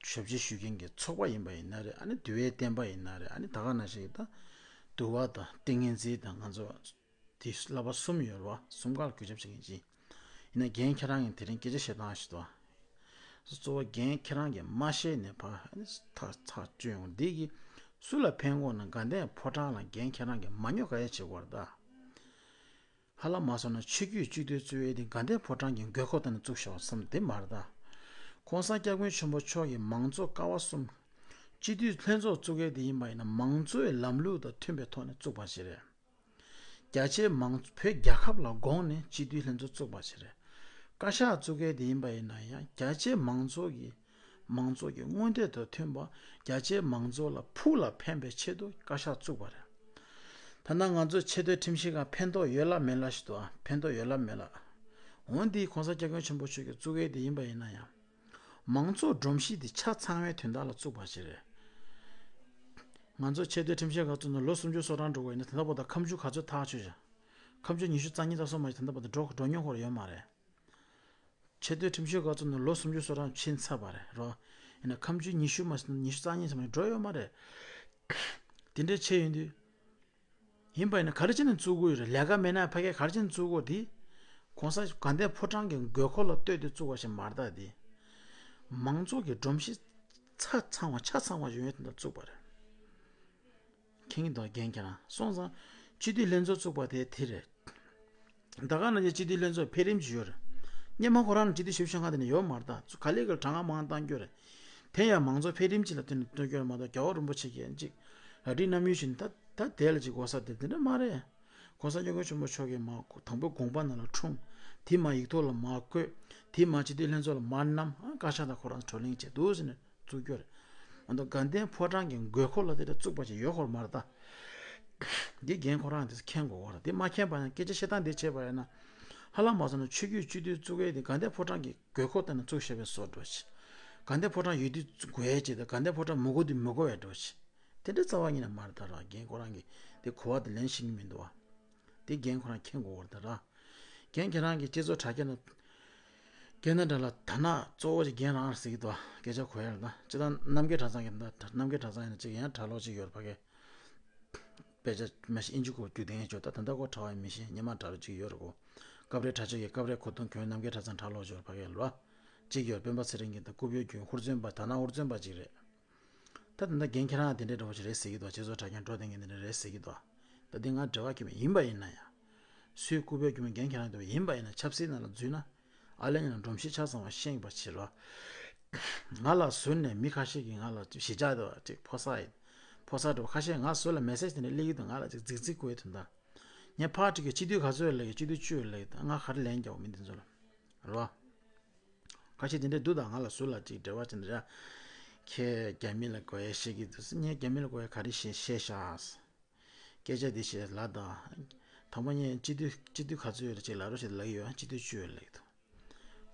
ཞབས་ཕྱི་ཞུ་མཁན་གྱི་ཚོགས་པ་ཡིན་པ་ཡིན་ན་རེད། ཨ་ནི་འདུལ་བའི་བསྟན་པ་ཡིན་ན་རེད། ཨ་ནི་ད་ག་ནང་བཞིན་ད་འདུལ་བ་དང་ཏིང་ངེ་འཛིན་དང་ང་ཚོ་དེ་བསླབ་པ་གསུམ་ཡོད་རེད་བ། གསུམ་ཀ་ལ་གུས་ཞབས་བྱེད་མཁན་ཅིག་ཡིན་ན་རྒན་ཁྱེད་རང་གིས་དེ་རིང་སྐད་ཆ་བཤད་སྟངས་ཞིག་འདུག་ཨ། གཙོ་བོ་རྒན་ཁྱེད་རང་གིས་མ་ཤེས་ནས་ཕར་ཨ་ནི་ཐག་ཐག་གཅོད་ཡོང་འདི་གིས་སུ་ལ་ཕན་གོ་ན། དགའ་ལྡན་ཕོ་བྲང་ལ་རྒན་ཁྱེད་རང་གིས་མ་ཉོ་ག་ཡ་བྱེད་དགོས་རེད་ད། ཧ་ལམ་མ་སོང་ན་ཆོས་བརྒྱུད་སྤྱི་འཐུས་བཙུགས་ཡས་དེ་དགའ་ལྡན་ཕོ་བྲང་གི་དགོས་མཁོ་ལྟར་ནས་བཙུགས་བཞག་བསམ་དེ་མ་རེད་ད། ༸གོང་ས་༸སྐྱབས་མགོན་ཆེན་པོ་མཆོག་གིས་མང་གཙོ་ཀ་བ་གསུམ་སྤྱི་འཐུས་ལྷན་ཚོགས་བཙུགས་ཡས་དེ་ཡིན་པ་ཡིན་ན་མང་གཙོའི་ལམ་ལུགས་དང་མཐུན་པའི་ཐོག་ནས་བཙུགས་པ་ཞིག་རེད། རྒྱ་ཆེའི་མང་བོད་རྒྱལ་ཁབ་ལ་དགོངས་ནས་སྤྱི་འཐུས་ལྷན་ཚོགས་བཙུགས་པ་ཞིག་རེད། བཀའ་ཤག་བཙུགས་མཁན་དེ་ཡིན་པ་ཡིན་ན་ཡང་རྒྱ་ཆེའི་མང་ཚོགས་ཀྱི་མང་ཚོགས་ཀྱི་མངོན་འདོད་དང་མཐུན་པ། རྒྱ་ཆེའི་མང་ཚོགས་ལ་ཕུགས་ལ་ཕན་པའི་ཆེད་དུ་བཀའ་ཤག་བཙུགས་པ་རེད། ད་ལྟ་ང་ཚོ་ཆེས་མཐོའི་ཁྲིམས་ཞིབ་ཁང་ཕན་ཐོགས་ཡོད་ལ་མེད་ལ་ཞིག་འདུག་ཨ། ཕན་ཐོགས་ཡོད་ལ་མེད་ལ། འོན་ཏེ་༸གོང་ས་༸སྐྱབས་མགོན་ཆེན་པོ་མཆོག་གིས་བཙུགས་མཁན་དེ་ཡིན་པ་ཡིན་ན་ཡང་། མང་གཙོ་སྒྲོམ་གཞི་དེ་ཆ་ཚང་བའི་དོན་དག་ལ་བཙུགས་པ་ཞིག་རེད། ང་ཚོ་ཆེས་མཐོའི་ཁྲིམས་ཞིབ་ཁང་བཙུགས་ནས་ལོ་སུམ་ཅུ་སོ་གྲངས་འགྲོ་གི་ཡོད་ན་ད་ལྟ་བར་དུ་ཁ་མཆུ་ག་ཚོད་ཐག་ཆོད་བཞག་ཁ་མཆུ་ཉི་ཤུ་རྩ་གཉིས་ཙམ་སོང་མ་ཞིག་ད་ལྟ་བར་དུ་འགྲོ་འགྲོ་མྱོང་ཁོ་ར་ཡོད་མ་རེད། ཆེས་མཐོའི་ཁྲིམས་ཞིབ་ཁང་བཙུགས་ནས་ལོ་སུམ་ཅུ་སོ་གྲངས་ཕྱིན་ཚར་བ་རེད་རོ། ཡིན་ན་ཁ་མཆུ་ཉི་ཤུ་མ་ཉི་ཤུ་རྩ་གཉིས་ཙམ་ཞིག་འགྲོ་ཡོད་མ་རེད། དེ་འདྲའི་ཆེ་ཡོང་དུས། ཡིན་པ་ཡིན་ན་ག་རེ་བྱས་ནས་བཙུགས་དགོས་ཡོད་རེད། ལས་ཀ་མེད་ན་ཕ་གིར་ག་རེ་བྱས་ནས་བཙུགས་དགོས་དེ། ༸གོང་ས་དགའ་ལྡན་ཕོ་བྲང་གི་དགོས་མཁོ་ལ་ལྟོས་ཏེ་བཙུགས་པ་ཞིག་མ་རེད་ད་དེ། མང་ཚོགས་ཀྱི་སྒྲོམ་གཞི་ཆ་ཚང་བ་ཆ་ཚང་བ་ཡོང་ཡས་དེ་འདྲ་བཙུགས་པ་རེད། མཁྱེན་གྱི་འདུག་རྒན་ཁྱེད་རང་སོང་ཙང་། སྤྱི་འཐུས་ལྷན་ཚོགས་བཙུགས་པ་དེ་དེ་རེད། ད་ག་ནང་བཞིན་སྤྱི་འཐུས་ལྷན་ཚོགས་འཕེལ་རིམ་ཅིག་ཡོད་རེད། སྔོན་མ་ཁོ་རང་ལ་སྤྱི་འཐུས་ཞིབ་བཤེར་ཁང་དེ་ནས་ཡོད་མ་རེད་ད། ཚུ་ག་ལེ་ག་ལེ་གྲངས་ཀ་མང་བཏང་རྒྱུ་རེད། དེ་ཡང་མང་ཚོགས་འཕེལ་རིམ་ཅིག་ལ་བརྟེན་ནས་བཏོན་རྒྱུ་རེད་མ་གཏོགས་རྒྱལ་བ་རིན་པོ་ཆེ་གིས་ཅིག་ར་སྤྲོད་གནང་མུས་བཞིན་ད་ད་དེ་ལ་ཅིག་གོ་ས་དེ་དེ་འདྲ་མ་རེད། ༸གོང་ས་༸སྐྱབས་མགོན་ཆེན་པོ་མཆོག་གིས་མ་དང་པོ་དགོངས་པ་ནང་ལ་འཁྲུངས། དེ་མ་ཡིག་ཐོག་ལ་མ་བཀོད། དེ་མ་སྤྱི་འཐུས་ལྷན་ཚོགས་ལ་མ་བསྣམས། ཨ་བཀའ་ཤག་དང་ཁོ་རང་ཚོ་བགྲོ་གླེང་བྱས་འདུག་ཟེར་ནས་བཙུགས་རྒྱུ་རེད། ཨ་ནི་དགའ་ལྡན་ཕོ་བྲང་གི་དགོས་མཁོ་ལ་དེ་འདྲ་བཙུགས་པ་ཞིག་ཡོད་ཁོ་མ་རེད་ད། འདི་རྒན་ཁོ་རང་དེ་མཁྱེན་དགོས་པ་རེད། དེ་མ་མཁྱེན་པ་ཡང་སྐད་ཆ་བཤད་སྟངས་འདི་བྱས་པ་ཡིན་ན། ཧ་ལམ་མ་སོང་ན་ཆོས་བརྒྱུད་སྤྱི་འཐུས་བཙུགས་ཡས་དེ་དགའ་ལྡན་ཕོ་བྲང་གི་དགོས་མཁོ་ལྟར་ན་བཙུགས་བཞག་པའི་བཟོ་འདྲ་ཞིག་དགའ་ལྡན་ཕོ་བྲང་ཡོད་དུས་དགོས་ཡས་ཅིག་དང་། དགའ་ལྡན་ཕོ་བྲང་མི་དགོས་དུས་མི་དགོས་པའི་འདྲ་ཞིག་དེ་འདྲ་རྩ་བ་ཉིད་ནས་མ་རེད་ད་ར། རྒན་ཁོ་རང་གིས་དེ་གོ་བ་དེ་ལེན་ཤེས་ཀྱི་མི་འདུག་བ། དེ་རྒན་ཁོ་རང་མཁྱེན་དགོས་པ་རེད་ད་ར། རྒན་ཁྱེད་རང་གིས་སྤྱི་ཚོགས་དྲ་རྒྱ་ན། རྒན་ན་འདྲ་ལ་ད་ན་གཙོ་བོ་ཅིག་རྒན་རང་རེད་ཟེར་གྱི་འདུག་བ། སྐད་ཆ་གོ་ཡ་ལ་ད་སྤྱི་བཏང་རྣམ་རྒྱལ་གྲྭ་ཚང་གི་ད་རྣམ་རྒྱལ་གྲྭ་ཚང་ཡིན་ན་ཅིག་ཡང་གྲྭ་ལོག་ཅིག་ཡོད་རེད་ཕ་གི། དཔེ་ཆ་མ་གཞི་ཨིན་ཇི་སྐོར་རྒྱུགས་བསྡད་མཁན་ཅིག་ཡོད། ད་ད་ལྟ་ཁོ་གྲྭ་པ་ཡིན་མིན་ཤེས། སྔོན་མ་གྲྭ་རོགས་ཅིག་ཡོད་རེད་གོ། སྐབས་རེ་གྲྭ་ཆས་ཀྱི་སྐབས་རེ་གོ་ཐུང་གྱོན་རྣམ་རྒྱལ་གྲྭ་ཚང་གྲྭ་ལོག་ཅིག་ཡོད་རེད་ཕ་གི་ལ། ཅིག་ཡོད། སྤེན་པ་ཚེ་རིང་གི་ད་རྐུབ་གཡོག་གྱོན་ཧུར་བརྩོན་པ་ད་ན་ཧུར་བརྩོན་པ་ཅིག་རེད། ད་ད་ལྟ་རྒན་ཁྱེད་རང་དེ་འདྲའི་འདྲ་བོ་ཞིག་རེད་ཟེར་གྱི་འདུག་སྤྱི་ཚོགས་དྲ་རྒྱ་འགྲོ་བསྡད་མཁན་དེ་འདྲ་རེད་ཟེར་གྱི་འདུག་ད་འདི་ང་འབྲེལ་བ་ཁྱོད་མེད་ཡིན་པ་ཡིན་ན་ཡང་། སུའི་རྐུབ་གཡོག་གྱོན་མི་རྒན་ཁྱེད་རང་འདྲ་བོ་ཡིན་པ་ཡིན་ན་ཆབ་སྲིད་ནང་ལ་འཛུལ་ན། ཨ་ལེ་ཉིན་ལ་སྒྲོམ་གཞི་ཆ་ཚང་བ་ཤེས་པ་བྱེད་རོགས། ང་ལ་ཟུར་ནས་མི་ཁ་ཤས་ཀྱིས་ང་ལ་ཅིག་ཞི་འཇགས་དེ་བ་ཅིག་ཕོ་གསར་ཡིན། ཕོ་གསར་འདྲ་བོ་ཁ་ཤས་ང་ཟུར་ལ་མེ་སེ་ཇི་དེ་འདྲ་སླེབས་ཀྱི་འདུག་ང་ལ་ཅིག་རྫིག་རྫིག་གོ་ཡི་དོན་དག་ངས་ཕར་དྲིས་ཀྱི་སྤྱི་འཐུས་ག་ཚོད་ལབ་ཀྱི་སྤྱི་འཐུས་བཅུ་ལབ་ཀྱི་འདུག་ང་ག་རེ་ལན་རྒྱག་དགོས་མིན་དེ་ཚོ་ལ། རོ། ཁ་ཤས་དེ་འདྲས་འདུག་ད་ང་ལ་ཟུར་ལ་ཅིག་འབྲེལ་བ་ཅིག་འདྲ། ཁྱེད་རྒྱ་མི་ལ་གོ་ཡ་ཤེས་ཀྱི་འདུག་ངས་རྒྱ་མི་ལ་གོ་ཡ་ག་རེ་ཤེས་ཤེས་ཤག་སྐད་ཆ་འདི་བཤད་ལ་དང་། དང་པོ་ངས་སྤྱི་འཐུས་སྤྱི་འཐུས་ག་ཚོད་ཡོད་རེད་ཅིག་ལབ་རོགས་ཞེས་ལབ་ཀྱི་ཡོད། སྤྱི་འཐུས་བཅུ་ཡོད་ལབ་ཀྱི་འདུག་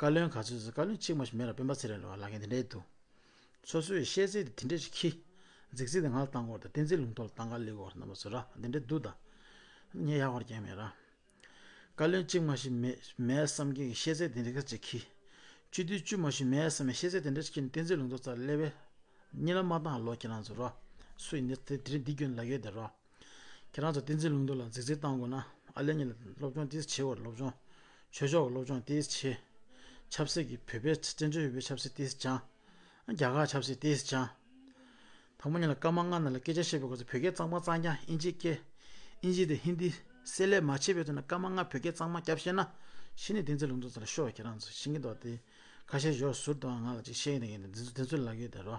བཀའ་བློན་ག་ཚོད་ཟེར། བཀའ་བློན་གཅིག་མ་ཞིག་མེད་ལ་སྤེན་པ་ཚེ་རིང་ལ་བ་ལབ་མཁན་དེ་འདྲས་འདུག་སོ་སོའི་ཤེས་ཚད་དེ་དེ་འདྲས་ཞིག་ཁྱི། རྫིག་རྫིག་དེ་ང་ལ་བཏང་དགོས་རེད། བསྟན་འཛིན་ལུང་རྟོགས་ལ་བཏང་ག་སླེབས་དགོས་རེད། རྣམ་པ་ཚོ་ར་འདི་འདྲ་འདུག་ད། ངས་ཡག་པར་རྒྱག་མེད་ར། བཀའ་བློན་གཅིག་མ་ཞིག་མེད་མེད་བསམ་གྱི་ཤེས་ཚད་དེ་འདྲ་ག་ཅིག་གིས། སྤྱི་འཐུས་བཅུ་མ་ཞིག་མེད་བསམ་ཤེས་ཚད་དེ་འདྲ་ཅིག་གིས་བསྟན་འཛིན་ལུང་རྟོགས་རྩ་ལ་སླེབས་པས། གཉིད་ལམ་མ་བཏང་ལོ་ཁྱེད་རང་ཚོ་ར། སུ་ཡིན་ནི་དེ་དེ་རིང་འདི་རྒྱུན་ལ་ཡོད་དེ་ར། ཁྱེད་རང་ཚོ་བསྟན་འཛིན་ལུང་རྟོགས་ལ་རྫིག་རྫིག་བཏང་དགོས་ན། ཨ་ལེ་གཉིས་ལ་སློབ་སྦྱོང་ཏིས་བྱེད་བར་སློབ་སྦྱོང་། ཆོས་ཕྱོགས་ཀྱི་སློབ་སྦྱོང་ཏིས་བྱེད། ཆབ་སྲིད་ཀྱི་བོད་པའི་བཙན་བྱོལ་བོད་པའི་ཆབ་སྲིད་ཏིས་སྦྱང་། རྒྱ་གར་ཆབ་སྲིད་ཏིས་སྦྱང་། དང་པོ་ཉིད་ལ་སྐར་མ་ལྔ་ནང་ལ་སྐད་ཆ་བཤད་པའི་སྐབས་སུ་བོད་སྐད་གཙང་མ་གཙང་རྐྱང་ཨིན་ཇི་སྐད། ཨིན་ཇི་དང་ཧིན་དི་བསྲེས་ལས་མ་བྱས་པའི་ཐོག་ནས་སྐར་མ་ལྔ་བོད་སྐད་གཙང་མ་རྒྱབ་ཤེས་ན། ཤི་ནས་བསྟན་འཛིན་ལུང་རྟོགས་རྩ་ལ་ཤོག་ཁྱེད་རང་ཚོ་ཤེས་ཀྱི་འདུག་དེ། ཁ་ཤས་ཡོད་ཟུར་དུ་ང་ལ་ཅིག་བཤད་ཀྱི་འདུག་དེ་ཚོ་དེ་ཚོ་ལབ་ཀྱི་ཡོད་དེ་རོ།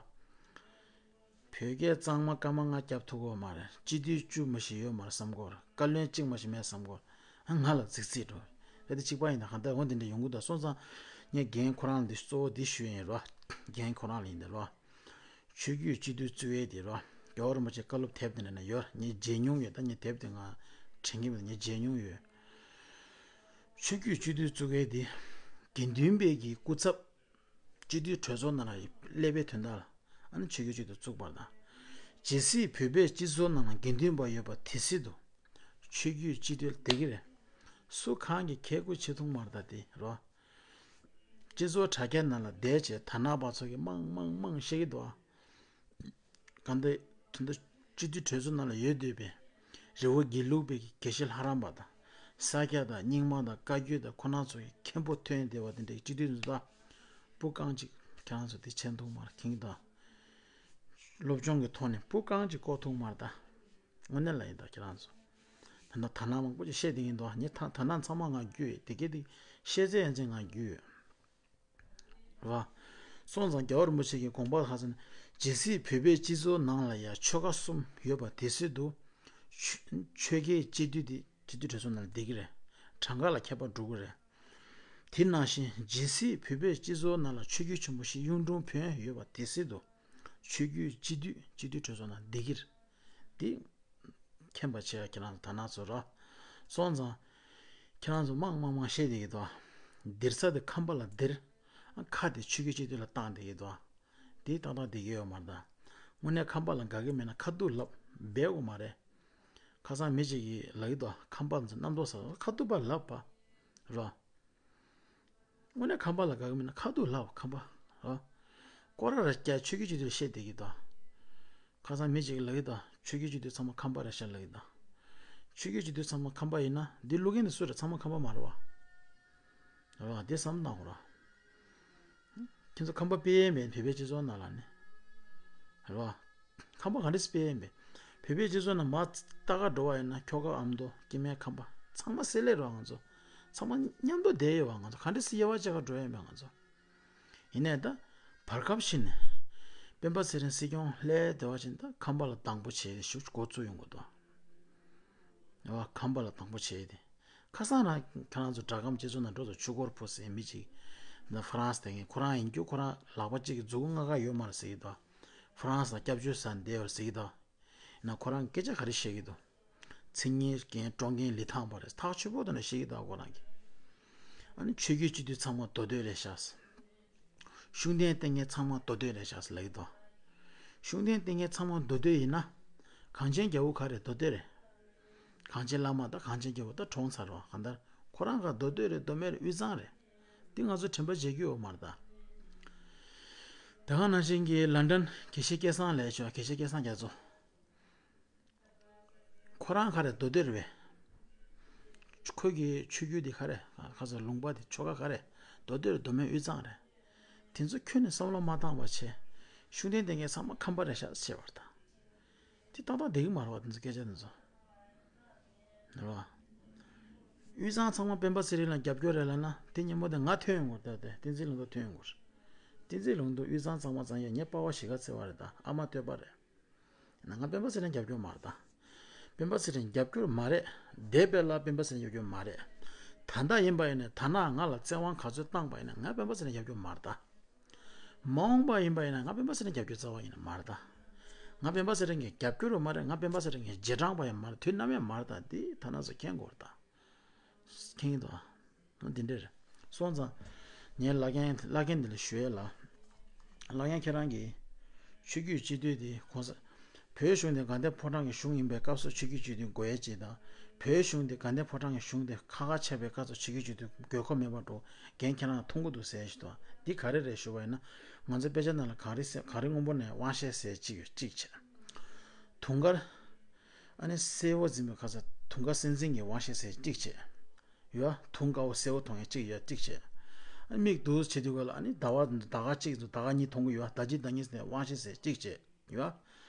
བོད་སྐད་གཙང་མ་སྐར་མ་ལྔ་རྒྱབ་ཐུབ་ཀྱི་ཡོད་མ་རེད། སྤྱི་འཐུས་བཅུ་མ་ཞིག་ཡོད་མ་རེད་བསམ་གྱི་ཡོད་རེད། བཀའ་བློན་གཅིག་མ་ཞིག་མེད་བསམ་གྱི་ཡོད་རེད། ང་ལ་རྫིག་རྫིག་འགྲོ། ད་དེ་གཅིག་པ་ཡིན་ན་གང་ལྟར་འོ་དེ་འདྲ་ཡོང་གི་འདུག་སོང་ཙང་། ངས་རྒན་ཁོ་རང་ལ་འདི་གཙོ་བོ་འདི་ཞུ་ཡིན་རོ། རྒན་ཁོ་རང་ལ་ཡིན་འདི་རོ། ཆོས་བརྒྱུད་སྤྱི་འཐུས་བཙུགས་ཡས་དེ་རོ། རྒྱལ་བ་རིན་པོ་ཆེ་བཀའ་སློབ་དེབ་དེ་འདྲ་ན་ཡོད། ངས་མཇལ་མྱོང་ཡོད། ད་ངས་དེབ་དེ་ང་དྲན་གྱི་མེད། ངས་མཇལ་མྱོང་ཡོད། ཆོས་བརྒྱུད་སྤྱི་འཐུས་བཙུགས་ཡས་དེ། དགེ་འདུན་པའི་གི་སྐུ་ཚབ། སྤྱི་འཐུས་གྲོས་ཚོགས་ནང་ལ་སླེབས་པའི་དོན་དག་ལ་ཨ་ནི་ཆོས་བརྒྱུད་སྤྱི་འཐུས་བཙུགས་པ་དང་། ཇི་སྲིད་བོད་པའི་སྤྱི་ཚོགས་ནང་ལ་དགེ་འདུན་པ་ཡོད་པ་དེ་སྲིད་དུ། ཆོས་བརྒྱུད་སྤྱི་འཐུས་ལ་བསྡད་ཀྱི་རེད། སུ་གང་གིས་ཁྱད་གུ་བྱེད་ཐུབ་མ་རེད་ད་དེ་རོ། སྤྱི་ཚོགས་དྲ་རྒྱ་ནང་ལ་བསྡད་བྱས་དར་ནག་པ་ཚོ་གིས་མང་མང་མང་བཤད་ཀྱི་འདུག་ཨ། གང་ལྟར་དོན་དུ་སྤྱི་འཐུས་གྲོས་ཚོགས་ནང་ལ་ཡོད་སྡོད་པའི་རི་བོ་དགེ་ལུགས་པའི་དགེ་བཤེས་ལྷ་རམས་པ་དང་ས་སྐྱ་དང་རྙིང་མ་དང་བཀའ་བརྒྱུད་དང་ཁོ་ན་ཚོ་གི་མཁན་པོ་ཐོན་བསྡད་པ་དེ་འདྲའི་སྤྱི་འཐུས་ཚོ་དང་སྤུ་རྐང་གཅིག་ཁྱེད་རང་ཚོ་དེ་མཁྱེན་ཐུབ་མ་རེད། ཁེངས་དང་སློབ་སྦྱོང་གི་ཐོག་ནས་སྤུ་རྐང་གཅིག་བསྐོར་ཐུབ་མ་རེད་ད། དངོས་གནས་ལ་ཡིན་ད་ཁྱེད་རང་ཚོ་ད་ལྟ་དར་ནག་མང་པོ་ཅིག་བཤད་བསྡད་ཀྱི་འདུག་ངས་ད་དར་ནག་ཚང་མ་ང་རྒྱུས་ཡོད། དེ་གས་དེ་བཤད་ཚད་ཡན་ཆད་ང་རྒྱུས་ཡོད། རེད་བ། སོང་ཙང་རྒྱལ་བ་རིན་པོ་ཆེ་གི་དགོངས་པ་ཧ་སོང་ནས་ཇི་སྲིད་བོད་པའི་སྤྱི་ཚོགས་ནང་ལ་ཡང་ཆོལ་ཁ་གསུམ་ཡོད་པ་དེ་སྲིད་དུ། ཆོས་ཆོལ་ཁའི་སྤྱི་འཐུས་དེ་སྤྱི་འཐུས་གྲོས་ཚོགས་ནང་ལ་བསྡད་ཀྱི་རེད། གྲངས་ཀ་ལ་ཁྱད་པར་འགྲོ་གི་རེད། དེ་ནང་བཞིན་ཇི་སྲིད་བོད་པའི་སྤྱི་ཚོགས་ནང་ལ་ཆོས་བརྒྱུད་ཆེན་པོ་བཞི་གཡུང་དྲུང་བོན་ཡོད་པ་དེ་སྲིད་དུ། ཆོས་བརྒྱུད་སྤྱི་འཐུས་སྤྱི་འཐུས་གྲོས་ཚོགས་ནང་བསྡད་ཀྱི་རེད། དེ། མཁྱེན་པ་ཆེ་བ་ཁྱེད་རང་ཚོ་དར་ནག་ཚོ་རོ། སོང་ཙང་། ཁྱེད་རང་ཚོ་མང་མང་མང་བཤད་བསྡད་ཀྱི་འདུག་ལྡིར་ས་དེ་ཁམས་པ་ལ་ལྡིར། ཁ་དེ་ཆོས་བརྒྱུད་སྤྱི་འཐུས་ལ་བཏང་བསྡད་ཀྱི་འདུག་དེ་ཏག་ཏག་བསྡད་ཀྱི་ཡོད་མ་རེད་ད། དངོས་གནས་ཁམས་པ་ལ་དགའ་གི་མེད་ན་ཁ་ཐུག་ལབ་འབད་དགོས་མ་རེད། ཁ་སང་མི་གཅིག་གིས་ལབ་ཀྱི་འདུག་ཁམས་པ་ཚོ་རྣམ་རྟོག་ཟ་ཁ་ཐུག་པ་ལབ་པ། རོ། དངོས་གནས་ཁམས་པ་ལ་དགའ་གི་མིན་ན་ཁ་ཐུག་ལབ་ཁམས་པ། ཨ། སྐོར་ར་ར་སྐྱ་ཆོས་བརྒྱུད་སྤྱི་འཐུས་བཤད་བསྡད་ཀྱི་འདུག་ཁ་སང་མི་གཅིག་གིས་ལབ་ཀྱི་འདུག་ཆོས་བརྒྱུད་སྤྱི་འཐུས་ཚང་མ་ཁམས་པ་རེད་ཤག་ལབ་ཀྱི་འདུག་ཆོས་བརྒྱུད་སྤྱི་འཐུས་ཚང་མ་ཁམས་པ་ཡིན་ན་འདི་ཀློག་མཁན་དེ་སུ་རེད། ཚང་མ་ཁམས་པ་མ་རེད་བ། རེད་བ། འདི་བསམ་བློ་བཏང་དགོས་ར། ཁྱེད་ཚོ་ཁམས་པ་དཔེ་ཡས་མེད་བོད་པའི་སྤྱི་ཚོགས་ནང་ལ་ནི། རེད་བ། ཁམས་པ་ག་འདྲ་སེ་དཔེ་ཡས་མེད། བོད་པའི་སྤྱི་ཚོགས་ནང་མར་ལྟ་ག་འགྲོ་བ་ཡིན་ན་ཁྱོ་ག་ཨ་མདོ་སྐྱེ་དམན་ཁམས་པ་ཚང་མ་སེ་ལེ་རེད་བ། ང་ཚོ་ཚང་མ་མཉམ་དུ་བསྡད་ཡོད་བ། ང་ཚོ་ག་འདྲ་སེ་དབྱེ་བ་ཕྱེ་ག་འགྲོ་ཡས་མེད་ང་ཚོ། ཡིན་ནའི་ད་བར་སྐབས་ཤིག་ནས་སྤེན་པ་ཚེ་རིང་སྲིད་སྐྱོང་སླེབས་བསྡད་པ་ཅིག་ད་ཁམས་པ་ལ་སྡང་པོ་བྱས་ཏེ་ཞུགས་འགོ་བཙུགས་ཡོང་གི་འདུག་ཨ། ཁམས་པ་ལ་སྡང་པོ་བྱས་ཏེ། ཁ་སང་རང་ཁྱེད་རང་ཚོ་སྦྲག་སྒམ་སྤྱི་ཚོགས་ནང་འགྲོ་དང་ཆུ་འཁོར་ཕུ་ཟེར་མི་ཅིག་ན་ཧྥ་རན་སི་དེ་ངས་ཁོ་རང་ཡིན་རྒྱུ་ཁོ་རང་ལག་པ་གཅིག་གིས་མཛུ་གུ་ལྔ་ཀ་ཡོད་མ་རེད་ཟེར་གྱི་འདུག་ཧྥ་རན་སི་ལ་སྐྱབས་བཅོལ་ཟ་བསྡད་པ་རེད་ཟེར་གྱི་འདུག་ཡིན་ན་ཁོ་རང་སྐད་ཆ་ག་རེ་བཤད་ཀྱི་འདུག་མཚན་སྙན་རྒན་ཀྲོང་རྒན་ལི་ཐང་པ་རེད། ཐག་ཆོད་པོ་དེ་འདྲ་བཤད་ཀྱི་འདུག་ཁོ་རང་གིས། ཨ་ནི་ཆོས་བརྒྱུད་སྤྱི་འཐུས་ཚང་མ་མདོ་སྟོད་རེད་ཤག་ཤུགས་ལྡན་བསྟེན་མཁན་ཚང་མ་མདོ་སྟོད་རེད་ཤག་ཟེར་ལབ་ཀྱི་འདུག་ཤུགས་ལྡན་བསྟེན་མཁན་ཚང་མ་མདོ་སྟོད་ཡིན་ན། གངས་ཅན་རྒྱལ་པོ་ག་རེ་མདོ་སྟོད་རེད། གངས་ཅན་བླ་མ་དང་གངས་ཅན་རྒྱལ་པོ་ད་གྲོངས་ཚར་བ་གང་ལྟར་ཁོ་རང་ག་མདོ་སྟོད་རེད་མདོ་སྨད་རེད་དབུས་གཙང་རེད། འདི་ང་ཚོ་དྲན་པ་བརྗེད་རྒྱུ་ཡོད་མ་རེད་ད། དེ་ག་ནང་བཞིན་གྱི་ལན་ཀྲན་དགེ་བཤེས་སྐལ་བཟང་ལགས་ཤོག་དགེ་བཤེས་སྐལ་བཟང་རྒྱ་མཚོ། ཁོ་རང་ག་རེ་མདོ་སྟོད་རེད་པས། ཁོ་གི་ཆོས་བརྒྱུད་འདི་ག་རེ་ག་ཚོད་ལུང་པ་འདི་ཆོལ་ཁ་ག་རེ་མདོ་སྟོད་རེད་མདོ་སྨད་དབུས་གཙང་རེད། དེ་ཚོ་ཁྱོན་ནས་བསམ་བློ་མ་བཏང་བ་བྱས། ཤུགས་ལྡན་བསྟེན་མཁན་ཚང་མ་ཁམས་པ་རེད་ཤག་བྱས་པ་རེད་ད། དེ་ཏག་ཏག་བསྡད་ཀྱི་མ་རེད་བ། དེ་ཚོ་སྐད་ཆ་དེ་ཚོ། རེད་བ། དབུས་གཙང་ཚང་མ་སྤེན་པ་ཚེ་རིང་ལ་རྒྱབ་སྐྱོར་རེད་ལབ་ན་དེ་སྙན་མོ་དེ་ང་ཐོན་ཡོང་གི་རེད་ད། དེ་བསྟན་འཛིན་ལུང་རྟོགས་ཐོན་ཡོང་གི་རེད། བསྟན་འཛིན་ལུང་རྟོགས་དབུས་གཙང་གཙང་མ་གཙང་ཡ་ངའི་པ་ཕ་གཞིས་ཀ་རྩེ་བ་རེད་ད། ཨ་མ་སྟོད་པ་རེད། ན་ང་སྤེན་པ་ཚེ་རིང་རྒྱབ་སྐྱོར་མ་རེད་ད། སྤེན་པ་ཚེ་རིང་རྒྱབ་སྐྱོར་མ་རེད། འདས་པའི་ལ་སྤེན་པ་ཚེ་རིང་རྒྱབ་སྐྱོར་མ་རེད། ད་ལྟ་ཡིན་པ་ཡིན་ན་ད་ནང་ང་ལ་བཙན་དབང་ག་ཚོད་བཏང་པ་ཡིན་ན་ང་སྤེན་པ་ཚེ་རིང་རྒྱབ་སྐྱོར་མ་རེད་ད། མ་འོངས་པ་ཡིན་པ་ཡིན་ན་ང་སྤེན་པ་ཚེ་རིང་རྒྱབ་སྐྱོར་རྩ་བ་ཡིན་ན་མ་རེད་ད། ང་སྤེན་པ་ཚེ་རིང་གི་རྒྱབ་སྐྱོར་བ་མ་རེད། ང་སྤེན་པ་ཚེ་རིང་གི་རྗེས་འབྲང་པ་ཡང་མ་རེད། དུས་ནམ་ཡང་མ་རེད་ད། འདི་ཐ་ན་ཚོ་མཁྱེན་དགོས་རེད་ད། མཁྱེན་གྱི་འདུག་ཨ། འདི་འདྲ་རེད། སོང་ཙང་། ངའི་བླ་རྒན་བླ་རྒན་འདི་ལ་ཞུ་ཡས་ལ། བླ་རྒན་ཁྱེད་རང་གིས་ཆོས་བརྒྱུད་སྤྱི་འཐུས་དེ་གོང་ས། བོད་གཞུང་དེ་དགའ་ལྡན་ཕོ་བྲང་གི་གཞུང་ཡིན་པའི་སྐབས་སུ་ཆིབས་བསྒྱུར་བྱེད་དུས་དགོས་ཡས་ཅིག་དང་། བོད་གཞུང་དེ་དགའ་ལྡན་ཕོ་བྲང་གི་གཞུང་དེ་ཁ་ཁ་ཆགས་པའི་སྐབས་སུ་ཆིབས་བསྒྱུར་བྱེད་དུས་དགོས་མཁོ་མེད་པ་འགྲོ། འགན་ཁྱེད་རང་མཐོང་གི་འདུག་ཟེར་ཞིག་འདུག་འདི་ག་རེ་རེད་ཞུ་བ་ཡིན་ན། ང་ཚོའི་དཔེ་ཆ་ནང་ལ་གངས་རི་གངས་རི་སྔོན་པོ་ནས་དབང་ཤེད་ཟེར་གཅིག་ཡོད། གཅིག་བྱས། དུང་དཀར། ཨ་ནི་སེར་པོ་འཛིན་པའི་ཁ་ས་དུང་དཀར་སེར་འཛིན་གྱི་དབང་ཤེད་ཟེར་གཅིག་བྱས། ཡོད། དུང་དཀར་པོ་སེར་པོ་མཐོང་ཡས་གཅིག་ཡོད། གཅིག་བྱས། ཨ་ནི་མིག་འདུག་བྱེད་དུས་ག་ལ་ཨ་ནི་ཟླ་བ་ཟླ་སྐར་གཅིག་འདུག་ཟླ་སྐར་གཉིས་མཐོང་གི་ཡོད། ཟླ་གཅིག་ཟླ་གཉིས་ཟེར་ནས་དབང་ཤེད་ཟེར་གཅིག་བྱས། ཡོད།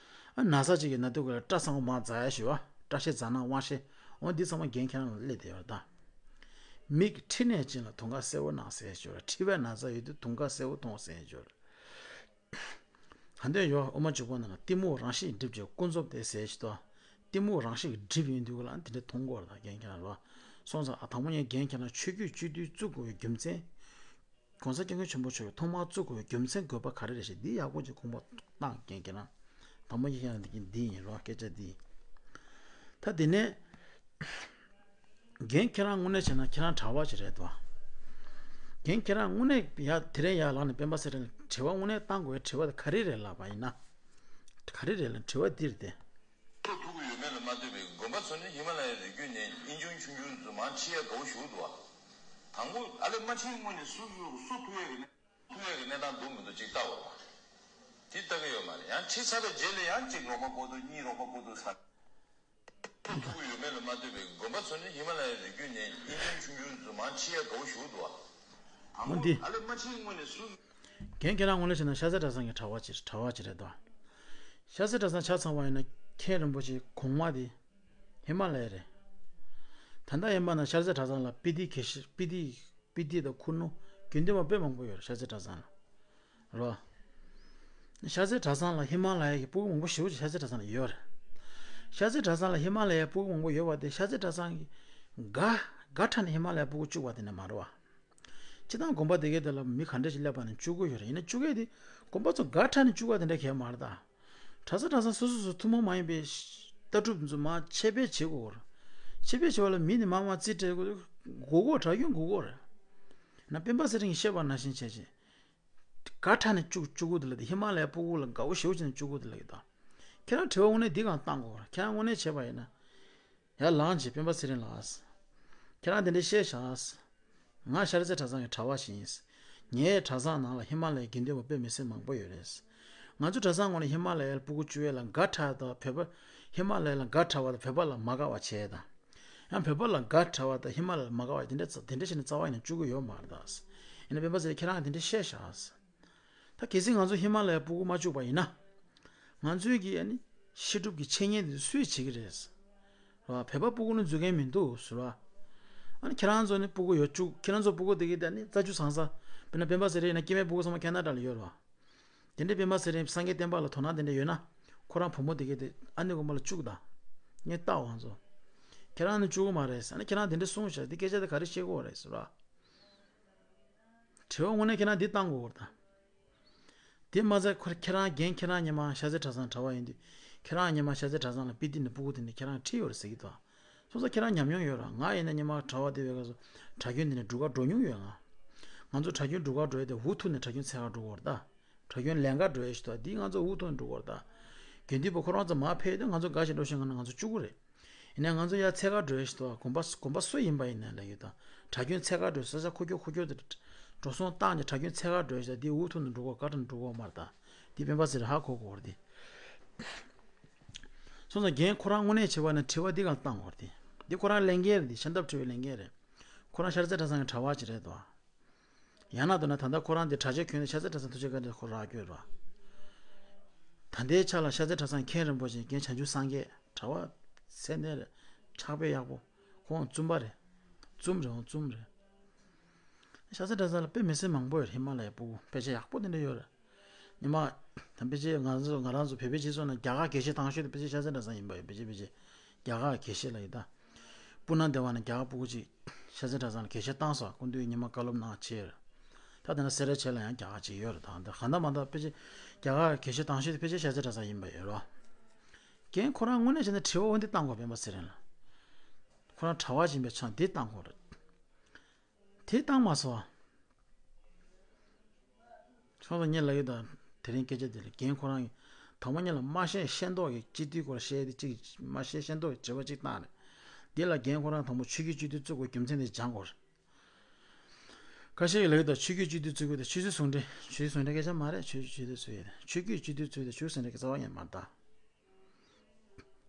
ཨ་ན་ཚ་གཅིག་གི་ན་དུས་ག་ལ་སྐྲ་ཚང་མ་འཛག་ཡ་ཞུ་བ། སྐྲ་ཤད་འཛག་ན་དབང་ཤེད། འོ་འདི་ཚང་མ་འགན་ཁྱེད་རང་ལ་སླེབས་བསྡད་ཡོད་རེད་ད། མིག་མཁྲིས་ནད་ཅན་ལ་དུང་དཀར་སེར་པོ་སྣང་ཟེར་ཞུ་བ། མཁྲིས་པའི་ན་ཚ་ཡོད་དུས་དུང་དཀར་སེར་པོ་མཐོང་ཟེར་ཞུ་བ། ག་འདོད་ཡོད། དབུ་མ་འཇུག་པ་ནང་ལ་གཏི་མུག་རང་བཞིན་སྒྲིབ་ཀྱི་ཀུན་རྫོབ་སྟེ་ཟེར་ཞིག་ཏོ། གཏི་མུག་རང་བཞིན་གྱི་སྒྲིབ་ཡིན་དུས་ལ་འདི་འདྲ་མཐོང་གི་ཡོད་རེད་ད། རྒན་ཁྱེད་རང་ལ། སོང་ཙང་ཨ་དང་པོ་ངས་རྒན་ཁྱེད་རང་ཆོས་བརྒྱུད་སྤྱི་འཐུས་བཙུགས་དགོས་པའི་རྒྱུ་མཚན། ༸གོང་ས་༸སྐྱབས་མགོན་ཆེན་པོ་མཆོག་གིས་ཐོག་མར་བཙུགས་དགོས་པའི་རྒྱུ་མཚན་དགོས་པ་ག་རེ་རེད་ཞེས་འདི་ཡག་པོ་ཅིག་དགོངས་པ་བཏང་། རྒན་ཁྱེད་རང་། དང་པོ་ངས་ཁྱེད་རང་འདི་གིན་འདི་ཡིན་རོགས་སྐད་ཆ་འདི་ཡིན། ད་དེ་ནས། རྒན་ཁྱེད་རང་དངོས་གནས་བྱས་ན་ཁྱེད་རང་གྲྭ་པ་ཞིག་རེད་དོ། རྒན་ཁྱེད་རང་དངོས་གནས་ཡ་དེ་རིང་ཡར་ལངས་ནས་སྤེན་པ་ཚེ་རིང་ལ་དྲི་བ་དངོས་གནས་བཏང་དགོས་པའི་དྲི་བ་དེ་ག་རེ་རེད་ལབ་པ་ཡིན་ན། ག་རེ་རེད་ལབ་དྲི་བ་འདི་རེད་དེ། ཐུག་ཐུག་གི་ཡོད་མེད་ལ་མ་ལྟོས་པའི་དགོན་པ་ཚོ་ནི་ཧི་མ་ལ་ཡའི་རི་རྒྱུད་ནས་དབྱིན་ཆུང་ཆུང་ཆུང་ཚོ་མང་ཁྲིད་ཡ་དགའ་བོ་ཞུ་འདུག་བ། དང་པོ་ཨ་ལས་མ་ཁྲིད་སྔོན་ནས་སུ་སུ་སུ་ཐུག་ཡ་གི་ནས། ཐུག་ཡག་གི་གནས་སྟངས་འདུག་མི་འདུག་ཅིག་ལྟ་དགོས་པ། དེ་ལྟ་གི་ཡོད་མ་རེད། ཡང་ཁྲིད་ཚར་བའི་རྗེས་ལ་ཡང་གཅིག་རོགས་པ་བསྐོ་འདུག་གཉིས་རོགས་པ་བསྐོ་འདུག་ཟེར། ཐུག་ཐུག་ཡོད་མེད་ལ་མ་ལྟོས་པའི་དགོན་པ་ཚོ་ནི་ཧི་མ་ལ་ཡའི་རི་རྒྱུད་ནས་དབྱིན་ཆུང་ཆུང་ཆུང་ཚོ་མང་ཁྲིད་ཡག་དགའ་བོ་ཞུ་འདུག་བ། འོ་འདི། ཨ་ལས་མ་ཁྲིད་སྔོན་ནས་སུ། རྒན་ཁྱེད་རང་ངོས་ལ་བྱས་ན་ཤར་རྩེ་གྲྭ་ཚང་གི་གྲྭ་པ་ཅིག་གྲྭ་པ་ཅིག་རེད་དོ། ཤར་རྩེ་གྲྭ་ཚང་ཆ་ཚང་བ་ཡིན་ན་མཁན་རིན་པོ་ཆེ་གོང་མ་དེ་ཧི་མ་ལ་ཡ་རེད། ད་ལྟ་ཡིན་པ་ན་ཤར་རྩེ་གྲྭ་ཚང་ལ་སྤི་ཏི་དགེ་བཤེས་སྤི་ཏི། སྤི་ཏི་དང་ཁུ་ནུ། དགེ་འདུན་པ་དཔེ་མང་པོ་ཡོད་རེད་ཤར་རྩེ་གྲྭ་ཚང་ལ། རོ། ཤར་རྩེ་གྲྭ་ཚང་ལ་ཧི་མ་ལ་ཡ་གི་སྤུ་གུ་མང་པོ་ཞེ་པོ་ཅིག་ཤར་རྩེ་གྲྭ་ཚང་ལ་ཡོད་རེད། ཤར་རྩེ་གྲྭ་ཚང་ལ་ཧི་མ་ལ་ཡའི་སྤུ་གུ་མང་པོ་ཡོད་པ་དེ་ཤར་རྩེ་གྲྭ་ཚང་གི་དགའ་དགའ་ཁྲ་ནས་ཧི་མ་ལ་ཡའི་སྤུ་གུ་བཅུག་པ་དེ་ནས་མ་རེད་བ། སྤྱི་བཏང་དགོན་པ་དེ་གའི་དེ་ལ་མི་ག་འདྲ་ཞིག་སླེབས་པ་ནས་བཅུག་གི་ཡོད་རེད། ཡིན་ན་བཅུག་གི་དེ་དགོན་པ་ཚོ་དགའ་ཁྲ་ནས་བཅུག་པ་དེ་འདྲ་གས་མ་རེད་ད། གྲྭ་ས་གྲྭ་ཚང་སོ་སོ་སོ་ཐུན་མོང་མ་ཡིན་པའི་ལྟ་གྲུབ་འཛུགས་མ་ཆེད་སྤེལ་བྱེད་དགོས་རེད། ཆེད་སྤེལ་བྱེད་པ་ལ་མི་ནི་མང་མང་རྩིས་སྤྲད་དགོས་དགོས་གོ་གྲྭ་རྒྱུན་དགོས་གོ་རེད། ན་སྤེན་པ་ཚེ་རིང་གིས་བཤད་པ་ནང་བཞིན་བྱས་ཅིང་། དགའ་ཁྲ་ནས་བཅུག་བཅུག་གི་འདུག་ལབ་དེ་ཧི་མ་ལ་ཡའི་སྤུ་གུ་ལ་དགའ་བོ་ཞེ་པོ་བྱས་ནས་བཅུག་གི་འདུག་ལབ་ཀྱི་འདུག་ཁྱེད་རང་དྲི་བ་དངོས་གནས་འདི་གང་བཏང་དགོས་རེད། ཁྱེད་རང་དངོས་གནས་བྱས་པ་ཡིན་ན། ཡར་ལངས་བྱས་སྤེན་པ་ཚེ་རིང་ལགས། ཁྱེད་རང་དེ་འདྲ་བཤད་བཞག་ང་ཤར་རྩེ་གྲྭ་ཚང་གི་གྲྭ་པ་ཞིག་ཡིན། ངའི་གྲྭ་ཚང་ནང་ལ་ཧི་མ་ལ་ཡའི་དགེ་འདུན་པ་དཔེ་མི་སྲིད་མང་པོ་ཡོད་རེད། ང་ཚོ་གྲྭ་ཚང་ངོས་ནས་ཧི་མ་ལ་ཡའི་སྤུ་གུ་བཅུག་ཡས་ལ་དགའ་དྲགས་དང་བོད་པ། ཧི་མ་ལ་ཡ་ལ་དགའ་དྲགས་པ་དང་བོད་པ་ལ་མ་དགའ་བ་བྱས་དང་། ཡང་བོད་པ་ལ་དགའ་དྲགས་པ་དང་ཧི་མ་ལ་ཡ་ལ་མ་དགའ་བ་དེ་འདྲ་རྩ་དེ་འདྲ་བྱས་ནས་རྩ་བ་ཡིན་ན་བཅུག་གི་ཡོད་མ་རེད་ད། ཡིན་ན་སྤེན་པ་ཚེ་རིང་ཁྱེད་རང་གིས་དེ་འདྲ་བཤད་བཞག་ད་གལ་སྲིད་ང་ཚོ་ཧི་མ་ལ་ཡའི་སྤུ་གུ་མ་བཅུག་པ་ཡིན་ན། ང་ཚོའི་གི་ཨ་ནི་ཤེས་སྒྲུབ་ཀྱི་འཆད་ཉན་དེ་སུས་བྱེད་ཀྱི་རེད། ར་བོད་པ་སྤུ་གུ་ནི་འཛུལ་མཁན་མི་འདུག་ཟེར་བ། ཨ་ནི་ཁྱེད་རང་ཚོ་ནི་སྤུ་གུ་ཡོད་བཅུག་ཁྱེད་རང་ཚོ་སྤུ་གུ་དེ་གི་ད་ནི་རྩ་རྒྱུ་བཟང་ས། དཔེར་ན་སྤེན་པ་ཚེ་རིང་ཡིན་ན་སྐྱེ་དམན་སྤུ་གུ་ཚང་མ་ཁེ་ན་ཌ་ལ་ཡོད་ར་བ། དེ་འདྲའི་སྤེན་པ་ཚེ་རིང་སངས་རྒྱས་བསྟན་པ་ལ་དོ་སྣང་དེ་འདྲ་ཡོད་ན། ཁོ་རང་བུ་མོ་དེ་གི་དེ་ཨ་ནི་དགོན་པ་ལ་བཅུག་ད། ངས་ལྟ་བ་ང་ཚོ། ཁྱེད་རང་ནི་བཅུག་གི་མ་རེད་ཟེར་ཨ་ནི་ཁྱེད་རང་དེ་འདྲ་གསུངས་བཞག་དེ་སྐད་ཆ་དེ་ག་རེ་བཤད་དགོས་རེད་ཟེར་བ། དྲི་བ་དངོས་གནས་ཁྱེད་རང་འདི་བཏང་དགོས་རེད་ད། དེ་མ་ཚད་ཁོ་ཁྱེད་རང་རྒན་ཁྱེད་རང་ཉི་མ་ཤར་རྩེ་གྲྭ་ཚང་གྲྭ་པ་ཡིན་དུས་ཁྱེད་རང་ཉི་མ་ཤར་རྩེ་གྲྭ་ཚང་ལ་སྤི་ཏི་ནས་སྤུ་གུ་དེ་འདྲ་ཁྱེད་རང་ཁྲིད་ཡོད་རེད་ཟེར་གྱི་འདུག་སོང་ཙང་ཁྱེད་རང་ཉམས་མྱོང་ཡོད་ར། ང་ཡིན་ན་ཉི་མ་གྲྭ་པ་དེ་བས་ཀ་སོ་གྲྭ་རྒྱུན་འདི་ནས་འབྲུག་སྒར་འགྲོ་མྱོང་ཡོད་ང་། ང་ཚོ་གྲྭ་རྒྱུན་འབྲུག་སྒར་འགྲོ་ཡས་དེ་འུ་ཐུག་ནས་གྲྭ་རྒྱུན་འཚོལ་ག་འགྲོ་གི་ཡོད་རེད་ད། གྲྭ་རྒྱུན་ལེན་ག་འགྲོ་ཡས་ཞིག་འདུག་འདི་ང་ཚོ་འུ་ཐུག་ནས་འགྲོ་གི་ཡོད་རེད་ད། དགེ་འདུན་པ་ཁོ་རང་ཚོ་མར་ཕེབས་དུས་ང་ཚོ་དགའ་ཞིང་འགྲོ་ཞིང་ང་ན་ང་ཚོ་བཅུག་གི་རེད། ཡིན་ནའི་ང་ཚོ་ཡར་འཚོལ་ག་འགྲོ་ཡས་ཞིག་འདུག་དགོན་པ་དགོན་པ་སུ་ཡིན་པ་ཡིན་ནའི་ལབ་ཡོད་ད། གྲྭ་རྒྱུན་འཚོལ་ག་འགྲོ་ས་ཆ་ཁུག་ཀྱོག་ཁུག་ཀྱོག་དེ་འགྲོ་སོང་བཏང་ནས་གྲྭ་རྒྱུན་འཚོལ་ག་འགྲོ་ཡས་ཞིག་འདི་འུ་ཐུག་ནས་འགྲོ་གོ་ག་འགྲོ་འགྲོ་གོ་མ་རེད་ད། འདི་སྤེན་པ་ཚེ་རིང་ཧ་གོ་དགོས་རེད་འདི། སོང་ཙང་རྒན་ཁོ་རང་དངོས་གནས་བྱས་པ་ན་དྲི་བ་འདི་གང་བཏང་དགོས་རེད་འདི། འདི་ཁོ་རང་ལས་འགན་རེད་འདི་ཤ་འདབ་ཁྲི་བའི་ལས་འགན་རེད། ཁོ་རང་ཤར་རྩེ་གྲྭ་ཚང་གི་གྲྭ་པ་ཅིག་རེད་དོ། ཡང་ན་མདོར་ན་ད་ལྟ་ཁོ་རང་དེ་གྲྭ་ཆས་གྱོན་ནས་ཤར་རྩེ་གྲྭ་ཚང་ཐུགས་རྗེ་བཀའ་དྲིན་ཁོ་རག་གྱོད་ར། ད་ལྟའི་ཆ་ལ་ཤར་རྩེ་གྲྭ་ཚང་མཁན་རིན་པོ་ཆེ་རྒན་བྱང་ཆུབ་སངས་རྒྱས་གྲྭ་པ་ཚད་ལྡན་རེད། ཕྱག་དཔེ་ཡག་པོ། ཁོང་བཙུན་པ་རེད། བཙུན་རེད་ཁོང་བཙུན་རེད། ཤར་རྩེ་གྲྭ་ཚང་ལ་དཔེ་མི་སྲིད་མང་པོ་ཡོད་རེད་ཧི་མ་ལ་ཡའི་སྤུ་གུ་དཔེ་ཆ་ཡག་པོ་དེ་འདྲ་ཡོད་རེད། ཉི་མ། ད་ཕལ་ཆེར་ང་ཚོ་ང་རང་ཚོ་བོད་པའི་སྤྱི་ཚོགས་ནང་རྒྱ་གར་དགེ་བཤེས་དང་ཤོས་དེ་ཕལ་ཆེར་ཤར་རྩེ་གྲྭ་ཚང་ཡིན་པ་ཡོད་ཕལ་ཆེར་ཕལ་ཆེར། རྒྱ་གར་དགེ་བཤེས་ལ་ཡིན་ད། སྤུ་ན་སྡེ་བ་ནས་རྒྱ་གར་སྤུ་གུ་གཅིག་ཤར་རྩེ་གྲྭ་ཚང་ལ་དགེ་བཤེས་བཏང་སོང་སྐུ་མདུན་ཉི་མ་བཀའ་སློབ་གནང་བྱས། ད་དེ་ན་སེ་ར་བྱེས་ལ་ཡང་རྒྱ་གར་གཅིག་ཡོད་རེད་ད་འདི་གང་ལྟར་མ་ལྟར་ཕལ་ཆེར་རྒྱ་གར་དགེ་བཤེས་དང་ཤོས་དེ་ཕལ་ཆེར་ཤར་རྩེ་གྲྭ་ཚང་ཡིན་པ་ཡོད་རེད་བ། རྒན་ཁོ་རང་དངོས་གནས་བྱས་ན་དྲི་བ་འོ་འདི་བཏང་དགོས་སྤེན་པ་ཚེ་རིང་ལ། ཁོ་རང་གྲྭ་པ་ཡིན་པའི་ཆ་འདི་བཏང་དགོས་རེད། དེ་བཏང་མ་སོང་། ཁྱོད་ཚོ་ངས་ལབ་ཡོད་ད། དེ་རིང་སྐད་ཆ་དེ་ལ་རྒན་ཁོ་རང་གིས་ད་ དང་པོ་ཉིད་ལ་སྨྲ་ཤེས་ཤེས་མདོག་གི་སྤྱི་འཐུས་སྐོར་བཤད་དེ་གཅིག་སྨྲ་ཤེས་ཤེས་མདོག་གི་དྲི་བ་གཅིག་བཏང་རེད། འདི་ལ་རྒན་ཁོ་རང་དང་པོ་ཆོས་བརྒྱུད་སྤྱི་འཐུས་བཙུགས་པའི་རྒྱུ་མཚན་དེ་སྦྱང་དགོས་རེད། ཁ་ཤས་ཀྱིས་ལབ་ཀྱི་འདུག་ཆོས་བརྒྱུད་སྤྱི་འཐུས་བཙུགས་ཀྱི་འདུག་ཆོས་སྲིད་ཟུང་འབྲེལ། ཆོས་སྲིད་ཟུང་འབྲེལ་སྐད་ཆ་མ་རེད། ཆོས་བརྒྱུད་སྤྱི་འཐུས་བཙུགས་ཡས་དེ། ཆོས་བརྒྱུད་སྤྱི་འཐུས་བཙུགས་ཡས་དེ་ཆོས་སྲིད་ཟུང་འབྲེལ་གྱི་རྩ་བ་ཉིད་མ་རེད་ད།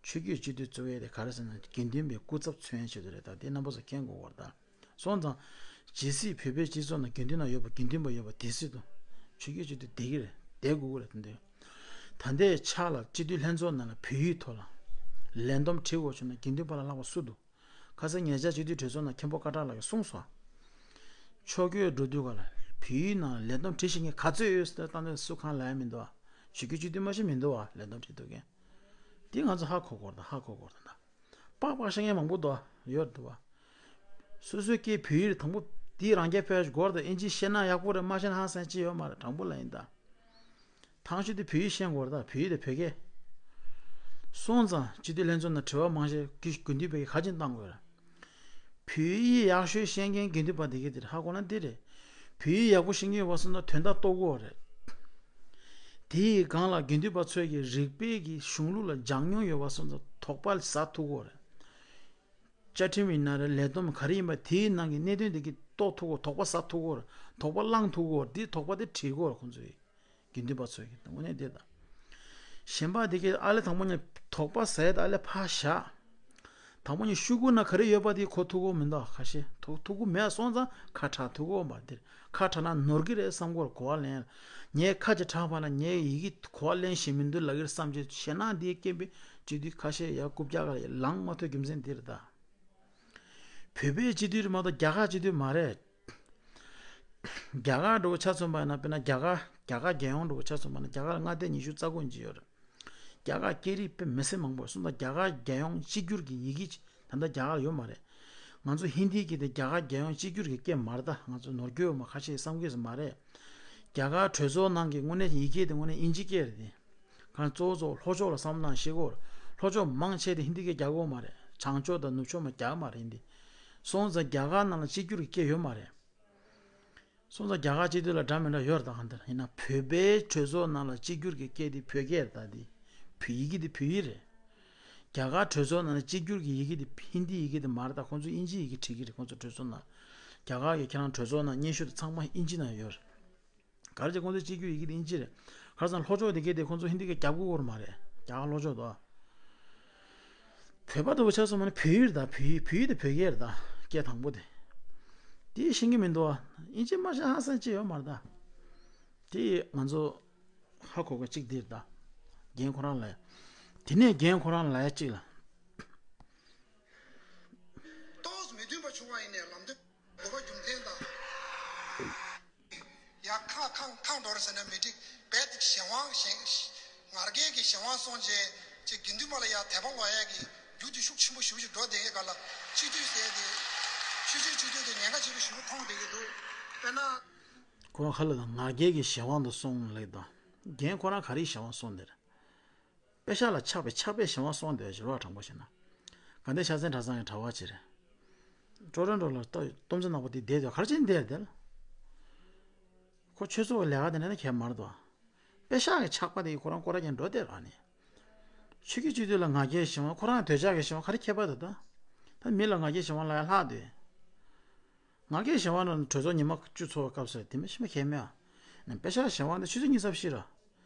ཆོས་བརྒྱུད་སྤྱི་འཐུས་བཙུགས་ཡས་དེ་ག་རེ་ཟེར་ན་དགེ་འདུན་པའི་སྐུ་ཚབ་མཚོན་ཡས་ཆེད་དུ་རེད་ད། དེ་རྣམ་པ་ཚོ་མཁྱེན་དགོས་པ་རེད་ད། སོང་ཙང་། ཇི་སྲིད་བོད་པའི་སྤྱི་ཚོགས་ནང་དགེ་འདུན་ནང་ཡོད་པ་དགེ་འདུན་པ་ཡོད་པ་དེ་སྲིད་དུ། ཆོས་བརྒྱུད་སྤྱི་འཐུས་བསྡད་ཀྱི་རེད། བསྡད་དགོས་ཀྱི་རེད་དེ་འདུག་ད་ལྟའི་ཆ་ལ་སྤྱི་འཐུས་ལྷན་ཚོགས་ནང་ལ་བོད་ཡིག་ཐོག་ལ། ལས་བསྡོམས་བྲིས་དགོས་བྱུང་ན་དགེ་འདུན་པ་ལ་ལྷག་པ་སུ་འདུག་ཁ་སང་ཉེ་ཆར་སྤྱི་འཐུས་གྲོས་ཚོགས་ནང་མཁན་པོ་ཀ་བྲག་ལགས་ཀྱིས་གསུངས་སོང་། ཕྱོགས་བསྐྱོད་འགྲོ་དུས་ག་ལ་བོད་ཡིག་ནང་ལས་བསྡོམས་བྲིས་ཤེས་མཁན་ག་ཚོད་ཡོད་ཟེར་ཏེ་བཏང་དུས་སུ་གང་ལབ་ཡ་མི་འདུག་ཨ། ཆོས་བརྒྱུད་སྤྱི་འཐུས་མ་ཤེས་མི་འདུག་ཨ། ལས་བསྡོམས་བྲིས་ཐུབ་མཁན། དེ་ང་ཚོ་ཧ་གོ་དགོས་རེད་ད། ཧ་གོ་དགོས་རེད་ད། པགས་པགས་ཤེས་མཁན་མང་པོ་འདུག་ཨ། ཡོད་འདུག་ཨ། སོ་སོའི་སྐད་བོད་ཡིག་རེད། དང་པོ་དེ་རང་རྒྱལ་ཕེབས་དགོས་རེད་ད། ཨིན་ཇི་ཤེས་ན་ཡག་པོ་རེད། མ་ཤེས་ན་ཧང་སང་ཅི་ཡོད་མ་རེད། དྲང་པོ་ལབ་ཡིན་ད། ཐང་ཤུ་དེ་བོད་ཡིག་ཤེས་དགོས་རེད་ད། བོད་ཡིག་དེ་བོད་སྐད། སོང་ཙང་སྤྱི་འཐུས་ལྷན་ཚོགས་ནང་དྲི་བ་མང་ཤོས་ཀྱི་དགེ་འདུན་པའི་ག་ཅིན་བཏང་དགོས་རེད། བོད་ཡིག་ཡག་ཤོས་ཤེས་མཁན་དགེ་འདུན་པ་དེ་ག་དེ་རེད། ཧ་གོ་ན་འདི་རེད། བོད་ཡིག་ཡག་པོ་ཤེས་མཁན་ཡོད་པ་སོང་ཙང་དོན་དག་རྟོགས་ཀྱི་ཡོད་རེད། དེ་ཡི་སྒང་ལ་དགེ་འདུན་པ་ཚོས་ཀྱི་རིག་པའི་གི་གཞུང་ལུགས་ལ་སྦྱང་མྱོང་ཡོད་པ་སོང་ཙང་དོགས་པ་ཟ་ཐུབ་ཀྱི་ཡོད་རེད། བཅའ་ཁྲིམས་ཡིན་ན་རེད། ལས་བསྡོམས་ག་རེ་ཡིན་པ་དེའི་ནང་གི་གནད་དོན་དེ་གི་རྟོགས་ཐུབ་ཀྱི་ཡོད། དོགས་པ་ཟ་ཐུབ་ཀྱི་ཡོད་རེད། དོགས་པ་བསླང་ཐུབ་ཀྱི་ཡོད་རེད། དེ་དོགས་པ་དེ་དྲིས་ཀྱི་ཡོད་རེད་ཁོང་ཚོས། དགེ་འདུན་པ་ཚོས་ཀྱི་དངོས་གནས་དེ་དང་། གཞན་པ་དེ་གའི་ཨ་ལེ་དང་པོ་ཉིད་དོགས་པ་ཟ་ཡས་དེ་ཨ་ལེ་ཕར་བཞག་དང་པོ་ཉིད་ཤོག་གུ་ན་ག་རེ་ཡོད་པ་དེ་གོ་ཐུབ་ཀྱི་མི་འདུག་ཁ་ཤས་ཐུག་ཐུག་གི་མེད་སོང་ཙང་ཁ་གྲག་ཐུབ་ཀྱི་མ་རེད། ཁ་གྲག་ན་ནོར་གྱི་རེད་བསམ་གྱི་ཡོད་རེད། གོ་བ་ལེན། ངས་ཁ་ཅིག་གྲགས་པ་ན་ངས་ཡི་གེ་གོ་བ་ལེན་ཤེས་མི་འདུག་ལབ་ཀྱི་རེད་བསམ་བྱས་ཞེད་སྣང་འདིའི་རྐྱེན་པས་སྤྱི་འཐུས་ཁ་ཤས་ཡར་རྐུབ་བཀྱག་ག་ལ་ལངས་མ་ཐུབ་རྒྱུ་མཚན་འདི་རེད་ད། བོད་པའི་སྤྱི་འཐུས་རེད་མ་གཏོགས་རྒྱ་གར་སྤྱི་འཐུས་མ་རེད། རྒྱ་གར་འདྲ་བོ་ཆ་མཚོན་པ་ཡིན་ན། དཔེར་ན་རྒྱ་གར་རྒྱ་གར་རྒྱལ་ཡོངས་འདྲ་བོ་ཆ་མཚོན་པ་ན་རྒྱ་གར་ལ་མངའ་སྡེ་ཉི་ཤུ་རྩ་དགུ་ཅིག་ཡོད་རེད། རྒྱ་གར་སྐད་རིགས་དཔེ་མི་སྲིད་མང་པོ་ཡོད། སོང་ཙང་རྒྱ་གར་རྒྱལ་ཡོངས་གཅིག་གྱུར་གྱི་ཡི་གེ་ཅིག་ད་ལྟ་རྒྱ་གར་ལ་ཡོད་མ་རེད། ང་ཚོ་ཧིན་དིའི་སྐད་དེ་རྒྱ་གར་རྒྱལ་ཡོངས་གཅིག་གྱུར་གྱི་སྐད་མ་རེད་ད། ང་ཚོ་ནོར་འཁྲུལ་ཡོད་མ་ཁ་ཤས་བསམ་གྱི་མ་རེད། རྒྱ་གར་གྲོས་ཚོགས་ནང་གི་དངོས་གནས་ཡི་གེ་དེ་དངོས་གནས་དབྱིན་ཇི་སྐད་རེད་དེ། གང་གཙོ་བོ་གཙོ་བོ་ལྷོ་ཕྱོགས་ལ་བསམ་བློ་བཏང་ཤེས་དགོས། ལྷོ་ཕྱོགས་མང་ཆེ་དེ་ཧིན་དི་སྐད་རྒྱག་གི་ཡོད་མ་རེད། བྱང་ཕྱོགས་དང་ནུབ་ཕྱོགས་མ་རྒྱག་གི་མ་རེད་ཧིན་དི། སོང་ཙང་རྒྱ་གར་ནང་ལ་གཅིག་གྱུར་གྱི་སྐད་ཡོད་མ་རེད། སོང་ཙང་རྒྱ་གར་སྤྱི་འཐུས་ལ་འདྲ་མི་འདྲ་ཡོད་རེད་ད། གང་ལྟར་ཡིན་ན་བོད་པའི་གྲོས་ཚོགས་ནང་ལ་གཅིག་གྱུར་གྱི་སྐད་དེ་བོད་སྐད་རེད་ད། དེ་བོད་ཡི་གེ་དེ་བོད་ཡིག་རེད། རྒྱ་གར་གྲོས་ཚོགས་ནང་ལ་གཅིག་གྱུར་གྱི་ཡི་གེ་དེ་ཧིན་དི་ཡི་གེ་དེ་མ་རེད་ད། ཁོང་ཚོ་དབྱིན་ཇིའི་ཡི་གེ་བྲིས་ཀྱི་རེད། ཁོང་ཚོ་གྲོས་ཚོགས་ནང་རྒྱ་གར་གྱི་ཁྱེད་རང་གྲོས་ཚོགས་ནང་སྙན་ཞུ་དེ་ཚང་མ་དབྱིན་ཇི་ནང་ཡོད་རེད། ག་རེ་བྱས་ཁོང་ཚོའི་གཅིག་གྱུར་ཡི་གེ་དེ་དབྱིན་ཇི་རེད། ག་རེ་ཟེར་ན་ལྷོ་ཕྱོགས་དེ་གའི་དེ་ཁོང་ཚོ་ཧིན་དི་སྐད་རྒྱབ་དགོས་ཀྱི་ཡོད་མ་རེད། རྒྱ་གར་ལྷོ་ཕྱོགས་དོ། བོད་པ་དེ་བོ་ཆ་མཚོན་པ་ན་བོད་ཡིག་རེད་ད། བོད་ཡིག་བོད་ཡིག་དེ་བོད་སྐད་རེད་ད། སྐད་དང་པོ་དེ། དེ་ཤེས་ཀྱི་མི་འདུག་ཨ། དབྱིན་ཇི་མ་ཤེས་ཧང་སང་ཅི་ཡོད་མ་རེད་ད། དེ་ང་ཚོ་ཧ་གོ་ག་གཅིག་འདི་རེད་ད། རྒན་ཁོ་རང་ལ། དེ་ནས་རྒན་ཁོ་རང་ལ་ཡ་གཅིག་ལ། ཏོག་ཙམ་མི་མཐུན་པ་བྱུང་བ་ཡིན་ནའི་ལམ་སྟོན་དགོས་པ་རྒྱུ་མཚན་དང་། ཡ་ཁ་ཁང་ཁང་འགྲོ་རེད་ཟེར་ན་མི་འགྲིག་རྦད་དེ་གཞན་དབང་གཞན་ང་རྒྱལ་གྱི་གཞན་དབང་སོང་རྗེས་ཅིག་དགེ་འདུན་པ་ལ་ཡ་དད་པ་ལོག་ཡ་གི་རྒྱུ་དེ་ཤུགས་ཆེན་པོ་ཞེ་པོ་ཞིག་འགྲོ་བསྡད་ཡས་ག་ལ་སྤྱི་འཐུས་ཟེར་ཏེ་ཆོས་བརྒྱུད་སྤྱི་འཐུས་དེ་ཉེན་ཁ་ཆེན་པོ་ཞེ་པོ་མཐོང་བསྡད་ཀྱི་འདུག་དཔེར་ན། ཁོ་རང་ཁ་ལ་དང་ང་རྒྱལ་གྱི་གཞན་དབང་དུ་སོང་ལེགས་དང་། རྒན་ཁོ་རང་ག་རེའི་གཞན་དབང་སོང་དེར། པེ་ཤག་ལ་ཆགས་པའི་ཆགས་པའི་གཞན་དབང་སོང་དེ་ཞེ་དྲག་དྲང་པོ་བཤད་ན། དགའ་ལྡན་ཤ་ཚའི་གྲྭ་ཚང་གི་གྲྭ་བ་ཅིག་རེད། ཀྲོ་རོན་ཀྲོ་ལ་ལྟ་སྟོབས་འཛིན་ནག་པོ་དེ་བསྡད་དེ་ག་རེ་བྱས་ནས་བསྡད་དེ་ལ། ཁོ་ཆོས་ཚོགས་ཀྱི་ལས་ཀ་དེ་འདྲ་ནི་གས་མ་རེད་དོ། པེ་ཤག་གི་ཆགས་པ་དེ་ཁོ་རང་སྐོར་ར་ཀྱང་འགྲོ་བསྡད་ར་ནི། ཆོས་བརྒྱུད་སྤྱི་འཐུས་ལ་ང་རྒྱལ་གཞན་དབང་ཁོ་རང་འདོད་ཆགས་ཀྱི་གཞན་དབང་ག་རེ་ཁྱད་པར་འདུག་ད། ད་མི་ལ་ང་རྒྱལ་གཞན་དབང་ལ་ཡ་ལྷག་དེ། ང་རྒྱལ་གཞན་དབང་ལ་གྲོས་ཚོགས་ཉི་མ་བཅུ་ཚོགས་པའི་སྐབས་སུ་དེ་མི་ཤི་མ་ཁས་མེད་ཨ། ནས་པེ་ཤག་གཞན་དབང་དེ་ཆུ་ཚོད་ཉི་ཤུ་རྩ་བཞི་ར།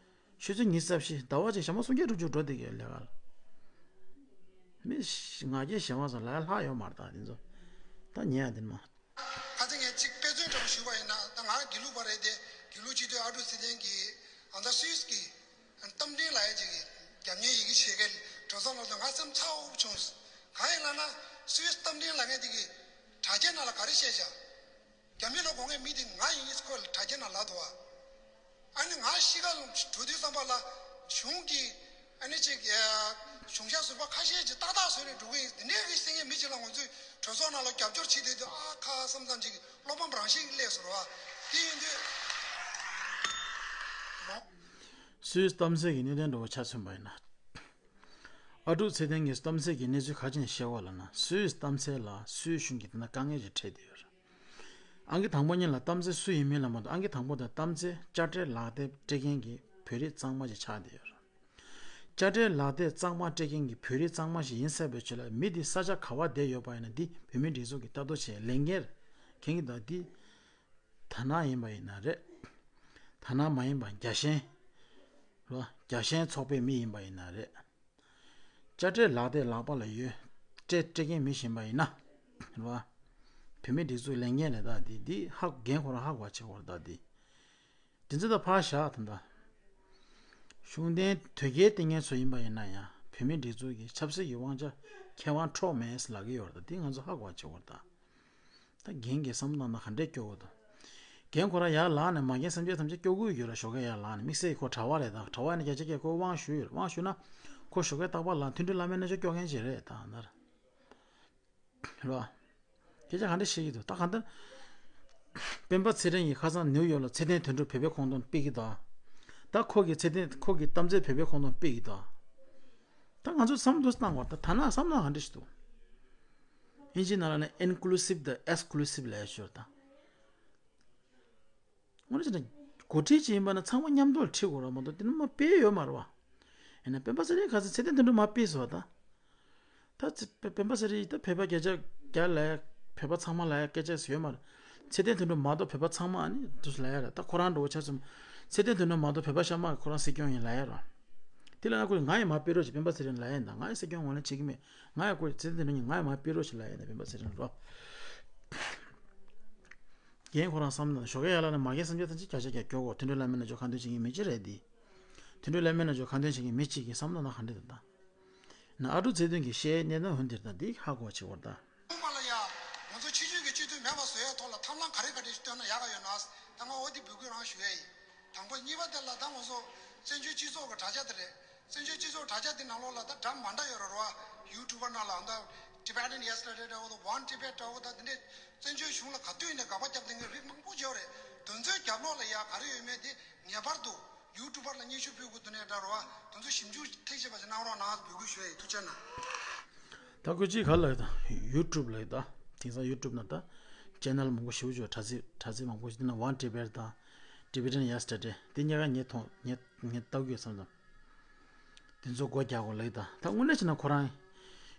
ཆུ་ཚོད་ཉི་ཤུ་རྩ་བཞི་ཟླ་བ་གཅིག་ཞག་མ་སུམ་བརྒྱ་དྲུག་ཅུ་འགྲོ་བསྡད་ཀྱི་ལས་ཀ་ལ། མི་ང་རྒྱལ་གཞན་དབང་ཟེར་ལ་ཡ་ལྷག་ཡོད་མ་རེད་ད་དེ་ཚོ། ད་ཉན་ཡ་དེ་མ། ཁ་ཚིག་ངས་གཅིག་དཔེ་མཚོན་འདྲ་པོ་ཞུས་པ་ཡིན་ན་ད་ང་དགེ་ལུགས་པ་རེད་དེ་དགེ་ལུགས་སྤྱི་འཐུས་ཨ་ཀྲུག་ཚེ་བརྟན་གྱིས་ཨ་ད་སུད་སི་གི་གཏམ་འཕྲིན་ལབ་ཡ་ཅིག་གི་རྒྱབ་གཉེར་ཡི་གེ་ཞིག་གི་གྲོས་ཚོགས་ནང་དུ་ང་སེམས་ཚ་པོ་བྱུང་། གང་ཡིན་ལབ་ན་སུད་སི་གཏམ་འཕྲིན་ལབ་མཁན་དེ་གིས་དྲ་རྒྱའི་ནང་ལ་ག་རེ་བཤད་བཞག་རྒྱ་མི་ལ་དགོས་མཁན་མི་དེ་ང་ཡིན་ཁོས་དྲ་རྒྱའི་ནང་ལབ་འདུག་བ། ཨ་ནི་ང་ཤི་ཁ་ལ་འགྲོ་དུས་ཙམ་པ་ལ་གཞུང་གི་ཨ་ནི་ཅིག་གཞུང་ཞབས་ཟུར་པ་ཁ་ཤས་ཀྱིས་ཏག་ཏག་བཟོས་ནས་འགྲོ་གི་ཡིན། དེ་འདྲའི་གི་སེང་གེ་མི་གཅིག་ལ་ང་ཚོས་གྲོས་ཚོགས་ནང་ལ་རྒྱབ་སྐྱོར་བྱེད་བསྡད་དུས་ཨ་ཁ་བསམ་བསམ་ཅིག་བློ་ཕམ་རང་བཞིན་སླེབས་སོང་ར་བ། དེ་ཡིན་དུས་མོ། སུད་སི་གཏམ་བཤད་ཀྱི་གནད་དོན་འདྲ་བོ་ཆ་མཚོན་པ་ཡིན་ན། ཨ་ཀྲུག་ཚེ་བརྟན་གྱིས་གཏམ་བཤད་ཀྱི་གནས་ཚུལ་ག་ཅིག་བཤད་པ་ལབ་ན་སུད་སི་གཏམ་བཤད་ལ་སུད་སི་གཞུང་གིས་དེ་ན་དཀའ་ངལ་ཅིག་འཕྲད་བསྡད་ཡོད་རེད། ཨང་ཀི་དང་པོ་ཉིད་ལ་གཏམ་བཤད་སུ་ཡིན་མིན་ལ་མ་ལྟོས་ཨང་ཀི་དང་པོ་དང་གཏམ་བཤད་དཔྱ་ཁྲལ་ལག་དེབ་སྤྲད་མཁན་གྱི་བོད་རིགས་གཙང་མ་ཅིག་ཆགས་བསྡད་ཡོད་རེད། དཔྱ་ཁྲལ་ལག་དེབ་གཙང་མ་སྤྲད་མཁན་གྱི་བོད་རིགས་གཙང་མ་ཞིག་ཡིན་ཟེར་བའི་ཆེད་ལ། མི་འདི་ས་ཆ་ག་བ་བསྡད་ཡོད་པ་ཡིན་ན། འདི་བོད་མིའི་སྒྲིག་འཛུགས་ཀྱི་ལྟ་རྟོག་བྱེད་ལས་འགན་འཁྱེར་གྱི་འདུག་འདི་དར་ནག་ཡིན་པ་ཡིན་ན་རེད། དར་ནག་མ་ཡིན་པ་རྒྱལ་ཞེན། རེད་བ། རྒྱལ་ཞེན་ཚོགས་པའི་མི་ཡིན་པ་ཡིན་ན་རེད། དཔྱ་ཁྲལ་ལག་དེབ་ལག་པ་ལ་ཡོད། སྤྲད་སྤྲད་མཁན་མི་ཞིག་ཡིན་པ་ཡིན་ན། རེད་བ། བོད་མིའི་སྒྲིག་འཛུགས་ལས་འགན་རེད། ད་འདི་འདི་ཧ་འགན་ཁོ་རང་ཧ་གོ་བ་བྱེད་དགོས་རེད། ད་འདི། དེ་ཚོ་ད་ཕར་བཞག་ད་ལྟ། གཞུང་འབྲེལ་དོལ་རྒྱལ་བསྟེན་མཁན་ཚོ་ཡིན་པ་ཡིན་ན་ཡང་། བོད་མིའི་སྒྲིག་འཛུགས་ཀྱི་ཆབ་སྲིད་ཀྱི་དབང་ཆ་ཁེ་དབང་འཕྲོག་མེད་ལབ་ཀྱི་ཡོད་རེད། ད་འདི་ང་ཚོ་ཧ་གོ་བ་བྱེད་དགོས་རེད་ད། ད་རྒན་གྱིས་བསམ་བློ་བཏང་ན་ག་འདྲས་སྐྱོ་གི་འདུག་རྒན་ཁོ་རང་ཡར་ལངས་ནས་མ་རྒན་སེམས་ཅན་ཐམས་ཅད་སྐྱོ་གི་ཡོད་རེད། ཞོགས་ཀས་ཡར་ལངས་ནས། དམིགས་བསལ་ཁོ་གྲྭ་པ་རེད། ད་གྲྭ་པ་ཡིན་ན་བརྒྱ་ཆ་བརྒྱ་ཁོ་དབང་ཞུས་ཡོད་རེད། དབང་ཞུས་ན་ཁོ་ཞོགས་ཀས་རྟག་པར་ལངས། མཐུན་སྒྲིལ་བླ་མའི་རྣལ་འབྱོར་སྐྱོར་མཁན་ཅིག་རེད་ད་ན། རེད་བ། སྐད་ཆ་ག་འདྲ་བཤད་ཀྱི་འདུག་ད་གང་ལྟར། སྤེན་པ་ཚེ་རིང་གིས་ཁ་སང་ནིའུ་ཡོག་ལ་ཚེ་བརྟན་དོན་གྲུབ་བོད་པའི་ཁོངས་གཏོགས་ཕེབས་ཀྱི་འདུག་ད་ཁོ་གིས་ཚེ་བརྟན་ཁོ་གིས་གཏམ་ཚེ་བོད་པའི་ཁོངས་གཏོགས་ཕེབས་ཀྱི་འདུག་ད་ང་ཚོ་བསམ་བློ་བཏང་བ་ད་ད་ན་བསམ་ན་ག་འདྲ་ཞིག་འདུག་ཨིན་ཇིའི་ནང་ལ་ནི་ཨིན་ཀུ་ལུ་སིབ་དང་ཨེག་སི་ཀུ་ལུ་སིབ་ལབ་ཡ་ཞིག་ཡོད་རེད་ད། དངོས་གནས་བྱས་ན་འགོ་ཁྲིད་ཅིག་ཡིན་པ་ན་ཚང་མ་མཉམ་དུ་ལ་ཁྲིད་དགོས་རེད་མ་གཏོགས། དེ་ནི་མ་སྤེལ་ཡོད་མ་རེད་བ། ཡིན་ན་སྤེན་པ་ཚེ་རིང་ཁ་སང་ཚེ་བརྟན་དོན་གྲུབ་མ་སྤེལ་སོང་བ་ད། ད་ཚེ་སྤེན་པ་ཚེ་རིང་ད་བོད་པ་བརྒྱ་ཆ་བརྒྱ་ལ་ཡ། བོད་པ་ཚང་མ་ལ་ཡ་སྐད་ཆ་ཟེར་ཡོད་མ་རེད། ཚེ་བརྟན་དོན་གྲུབ་མ་གཏོགས་བོད་པ་ཚང་མ་ཨ་ནི་དུ་ལ་ཡ་རེད། ད་ཁོ་རང་འགྲོ་བ་ཆ་ཚང་ཚེ་བརྟན་དོན་གྲུབ་མ་གཏོགས་བོད་པ་ཤ་མ་ཁོ་རང་སྲིད་སྐྱོང་ཡིན་ལ་ཡ་རེད། དེ་ལ་ན་ཁོ་ང་ཡི་མ་སྤེལ་རོགས་ཞེས་སྤེན་པ་ཚེ་རིང་ལ་ཡ་ཡིན། ད་ང་ཡི་སྲིད་སྐྱོང་ངོས་ལེན་བྱེད་ཀྱི་མེད། ང་ཡི་ཁོ་ཚེ་བརྟན་དོན་གྲུབ་ང་ཡི་མ་སྤེལ་རོགས་ཞེས་ལ་ཡ་ཡིན། ད་སྤེན་པ་ཚེ་རིང་རོ། རྒན་ཁོ་རང་བསམ་ན་ཞོགས་ཀས་ཡར་ལངས་ནས་མ་རྒན་སེམས་ཅན་ཐམས་ཅད་བརྒྱ་ཆ་བརྒྱ་སྐྱོ་གོ། མཐུན་སྒྲིལ་བླ་མའི་རྣལ་འབྱོར་ཁ་འདོན་བྱེད་མཁན་མི་གཅིག་རེད་དེ། མཐུན་སྒྲིལ་བླ་མའི་རྣལ་འབྱོར་ཁ་འདོན་བྱེད་མཁན་མི་གཅིག་གིས་བསམ་བློ་ན་ག་འདྲ་འདུག་ད། ན་ཨ་ཀྲུག་ཚེ་བརྟན་གྱིས་བཤད་གནས་སྟངས་འོན་དེར་ད་འདི་ཧ་གོ་བྱེད་བར་ད། ཁོང་པ་ལ་ཡ། ང་ཚོ་ཕྱི་རྒྱལ་གྱི་སྤྱི་འཐུས་མེད་པ་བཟོ་ཡའི་ཐོག་ལ་ཐབས་ལམ་ག་རེ་ག་རེ་ཞིག་བཏོན་ན་ཡག་ག་ཡོད་ན། ད་ང་འོ་དེ་འབོད་སྐུལ་རང་ཞུ་ཡ་ཡིན། དང་པོ། གཉིས་པ་དེ་ལ་ད་ང་ཚོ་བཙན་བྱོལ་སྤྱི་ཚོགས་ཀྱི་དྲ་རྒྱ་དེ་རེད། བཙན་བྱོལ་སྤྱི་ཚོགས་དྲ་རྒྱ་དེ་ནང་ལོགས་ལ་ད་འདྲ་མ་འདྲ་ཡོད་རེད་རོ། ཡུ་ཊུབ་པ་ནང་ལ་ད་Tibetan Yesterday འདྲ་བོ་དང་One Tibet འདྲ་བོ་ད་དེ་འདྲས་བཙན་བྱོལ་གཞུང་ལ་ག་དུས་ནས་དགག་པ་བརྒྱབ་བསྡད་མཁན་རིགས་མང་པོ་ཡོད་རེད། དེ་ཚོའི་རྒྱབ་ལོགས་ལ་ཡ་ག་རེ་ཡོད་མེད་དེ་ངེས་པར་དུ་ཡུ་ཊུབ་པ་ལ་སྙན་ཞུ་ཕུལ་དགོས་འདུག་ནས་འདྲ་རོ། དེ་ཚོ་ཞིབ་འཇུག་ཐེག་ཆེ་བ་ཞིག་གནང་རོགས་གནང་འབོད་སྐུལ་ཞུ་ཡ་ཡིན། ཐུགས་རྗེ་གནང་། ད་ཁོ་ཅིག་ག་ལ་ཡོད་ད། ཡུ་ཊུབ་ལ་ཡོད་ད། དེང་སང་ཡུ་ཊུབ་ནང་ད་ཅེ་ནལ་མང་པོ་ཞེ་པོ་ཅིག་ཡོད། དྲ་ཚིགས་དྲ་ཚིགས་མང་པོ་ཞིག་དེ་ནང་One Tibet དང་Tibetan Yesterday དེ་གཉིས་ཀ་ངས་མཐོང་། ངས་ངས་ལྟ་གི་ཡོད་བསམ་སོང་། དེ་ཚོ་སྒོ་རྒྱག་དགོས་ལབ་ཀྱི་ད། ད་དངོས་གནས་བྱས་ན་ཁོ་རང་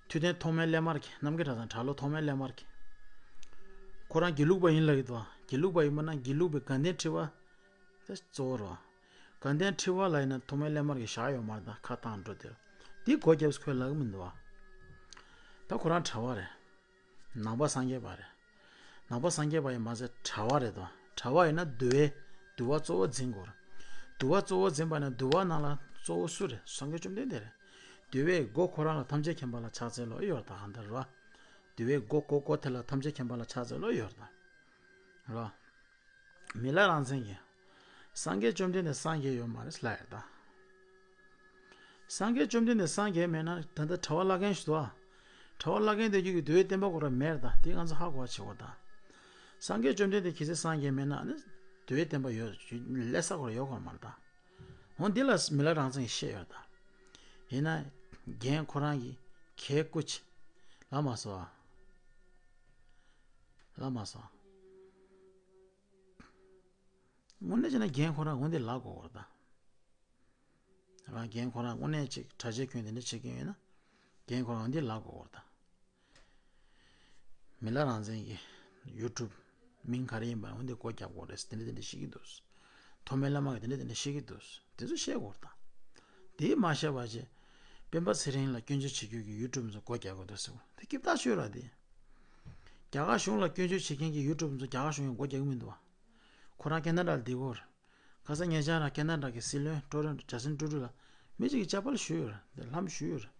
ཐུབ་བསྟན་ཐོགས་མེད་སླད་མར་གྱི་རྣམ་རྒྱལ་གྲྭ་ཚང་གྲྭ་བློ་ཐོགས་མེད་སླད་མར་གྱི་ཁོ་རང་དགེ་ལུགས་པ་ཡིན་ལབ་ཀྱི་འདུག་དགེ་ལུགས་པ་ཡིན་པ་ན་དགེ་ལུགས་པའི་དགའ་ལྡན་ཁྲི་པ་དེ་གཙོ་བོ་རེད་བ། དགའ་ལྡན་ཁྲི་པ་ལབ་ཡིན་ན་ཐོགས་མེད་སླད་མར་གྱི་བཞག་ཡོད་མ་རེད། ད་ཁ་བཏང་འགྲོ་དེར་དེ་སྒོ་རྒྱབ་ཁོས་ལབ་ཀྱི་མི་འདུག་བ། ད་ཁོ་རང་གྲྭ་པ་རེད། ནང་པ་སངས་རྒྱས་པ་རེད། ནང་པ་སངས་རྒྱས་པ་ཡིན་མ་ཟད་གྲྭ་པ་རེད་དོ། གྲྭ་པ་ཡིན་ན་འདུལ་བའི་འདུལ་བ་གཙོ་བོ་འཛིན་དགོས་རེད། འདུལ་བ་གཙོ་བོ་འཛིན་པ་ན་འདུལ་བ་ནང་ལ་གཙོ་བོ་སུ་རེད། སངས་རྒྱས་བཅོམ་ལྡན་འདས་རེད། འདུལ་བའི་སྒོ་ཁོ་རང་ལ་ཐམས་ཅད་མཁྱེན་པ་ལ་ཕྱག་འཚལ་ལོ་ཡོད་རེད་ད་གང་ལྟར་རོ། འདུལ་བའི་སྒོ་སྒོ་སྒོ་དེ་ལ་ཐམས་ཅད་མཁྱེན་པ་ལ་ཕྱག་འཚལ་ལོ་ཡོད་རེད་ད། རོ། མི་ལ་རང་བཙན་གྱི། སངས་རྒྱས་བཅོམ་ལྡན་འདས་སངས་རྒྱས་ཡོད་མ་རེད་ལབ་ཡ་ད། སངས་རྒྱས་བཅོམ་ལྡན་འདས་སངས་རྒྱས་མེད་ན་ད་ལྟ་གྲྭ་པ་བླ་རྒན་ཞིག་འདུག་ཨ། གྲྭ་པ་བླ་རྒན་དེ་རྒྱུད་ཀྱི་འདུལ་བའི་བསྟན་པ་ཁོ་རང་མེད་རེད་ད། དེ་ང་ཚོ་ཧ་གོ་བ་བྱེད་དགོས་ད། སངས་རྒྱས་བཅོམ་ལྡན་འདས་གལ་སྲིད་སངས་རྒྱས་མེད་ན་ཨ་ནི་འདུལ་བའི་བསྟན་པ་ཡོད་ལས་ས་ཁོ་རང་ཡོད་དགོས་མ་རེད་ད། འོ་འདི་ལ་མི་ལ་རང་བཙན་གྱི་བཤད་ཡོད་ད། ཡིན་ན་རྒན་ཁོ་རང་གིས་གལ་བཀོད་ཆེ་ལབ་མ་སོང་ཨ། ལབ་མ་སོང་ཨ། དངོས་གནས་བྱས་ན་རྒན་ཁོ་རང་འོ་འདི་ལབ་དགོས་རེད་ད། རང་རྒན་ཁོ་རང་དངོས་གནས་ཅིག་གྲྭ་ཆས་གྱོན་དེ་འདྲ་བྱེད་ཀྱི་ཡོད་ན། རྒན་ཁོ་རང་འོ་འདི་ལབ་དགོས་རེད་ད། མི་ལ་རང་བཙན་གྱི་ཡུ་ཊུབ་མིང་ག་རེ་ཡིན་པ་འོ་འདི་སྒོ་རྒྱག་དགོས་རེད། དེ་འདྲ་དེ་འདྲ་བཤད་ཀྱི་འདུག་ཐོགས་མེད་བླ་མ་གིས་དེ་འདྲ་དེ་འདྲ་བཤད་ཀྱི་འདུག་དེ་ཚོ་བཤད་དགོས་རེད་ད། དེ་མ་བཤད་པ་བྱས། སྤེན་པ་ཚེ་རིང་ལ་སྐྱོན་བརྗོད་བྱེད་རྒྱུ་གི་ཡུ་ཊུབ་ཚོ་སྒོ་རྒྱག་དགོས་འདུག་ཟེར་བ་དེ་སྐྱིད་ཐག་ཆོད་ར་དེ། རྒྱ་གར་གཞུང་ལ་སྐྱོན་བརྗོད་བྱེད་མཁན་གྱི་ཡུ་ཊུབ་ཚོ་རྒྱ་གར་གཞུང་གིས་སྒོ་རྒྱག་གི་མི་འདུག་བ། ཁོ་རང་ཁེ་ན་ཌ་ལ་བསྡད་ཀྱི་ཡོད་རེད། ཁ་སང་ཉེ་ཆར་རང་ཁེ་ན་ཌ་གི་སྲིད་བློན་ཊོ་རེན་ཊོ་ཇ་སིན་ཊུ་རུ་ལ་མི་གཅིག་གིས་དཔྱ་དཔར་ཞུས་ཡོད་རེད། དེ་ལྷམ་ཞུས་ཡོད་རེད།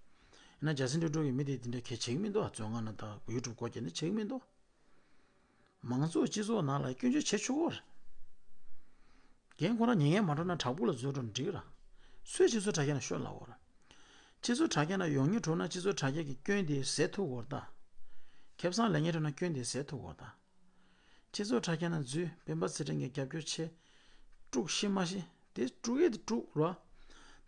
ཡིན་ན་ཇ་སིན་ཊུ་རུ་གི་མི་དེ་དེ་འདྲ་གལ་ཆེ་གི་མི་འདུག་བ། མཚོ་སྔོན་ན་ད་ཡུ་ཊུབ་སྒོ་རྒྱག་ནི་ཆེ་གི་མི་འདུག་མང་གཙོ་སྤྱི་ཚོགས་ནང་ལ་སྐྱོན་བརྗོད་བྱེད་ཆོག་གི་རེད། རྒན་ཁོ་རང་ཉན་མཁན་མ་འགྲོ་ན་དྲག་པོ་ལ་འཛུལ་འགྲོ་འགྲིག་ར། སུས་སྤྱི་ཚོགས་དྲ་རྒྱ་ནས་ཤོད་ལབ་ཡོད་ར། སྤྱི་ཚོགས་དྲ་རྒྱ་ནང་ཡོང་མཁན་འགྲོ་ན་སྤྱི་ཚོགས་དྲ་རྒྱ་གི་སྐྱོན་དེ་སེལ་ཐུབ་ཀྱི་ཡོད་རེད་ད། ཁེ་བཟང་ལེན་མཁན་འགྲོ་ན་སྐྱོན་དེ་སེལ་ཐུབ་ཀྱི་ཡོད་རེད་ད། སྤྱི་ཚོགས་དྲ་རྒྱ་ནང་འཛུལ། སྤེན་པ་ཚེ་རིང་གི་རྒྱབ་སྐྱོར་བྱེད། དཀྲུག་ཤི་མ་ཤི་དེ་དཀྲུག་ཡས་དེ་དཀྲུག་ར།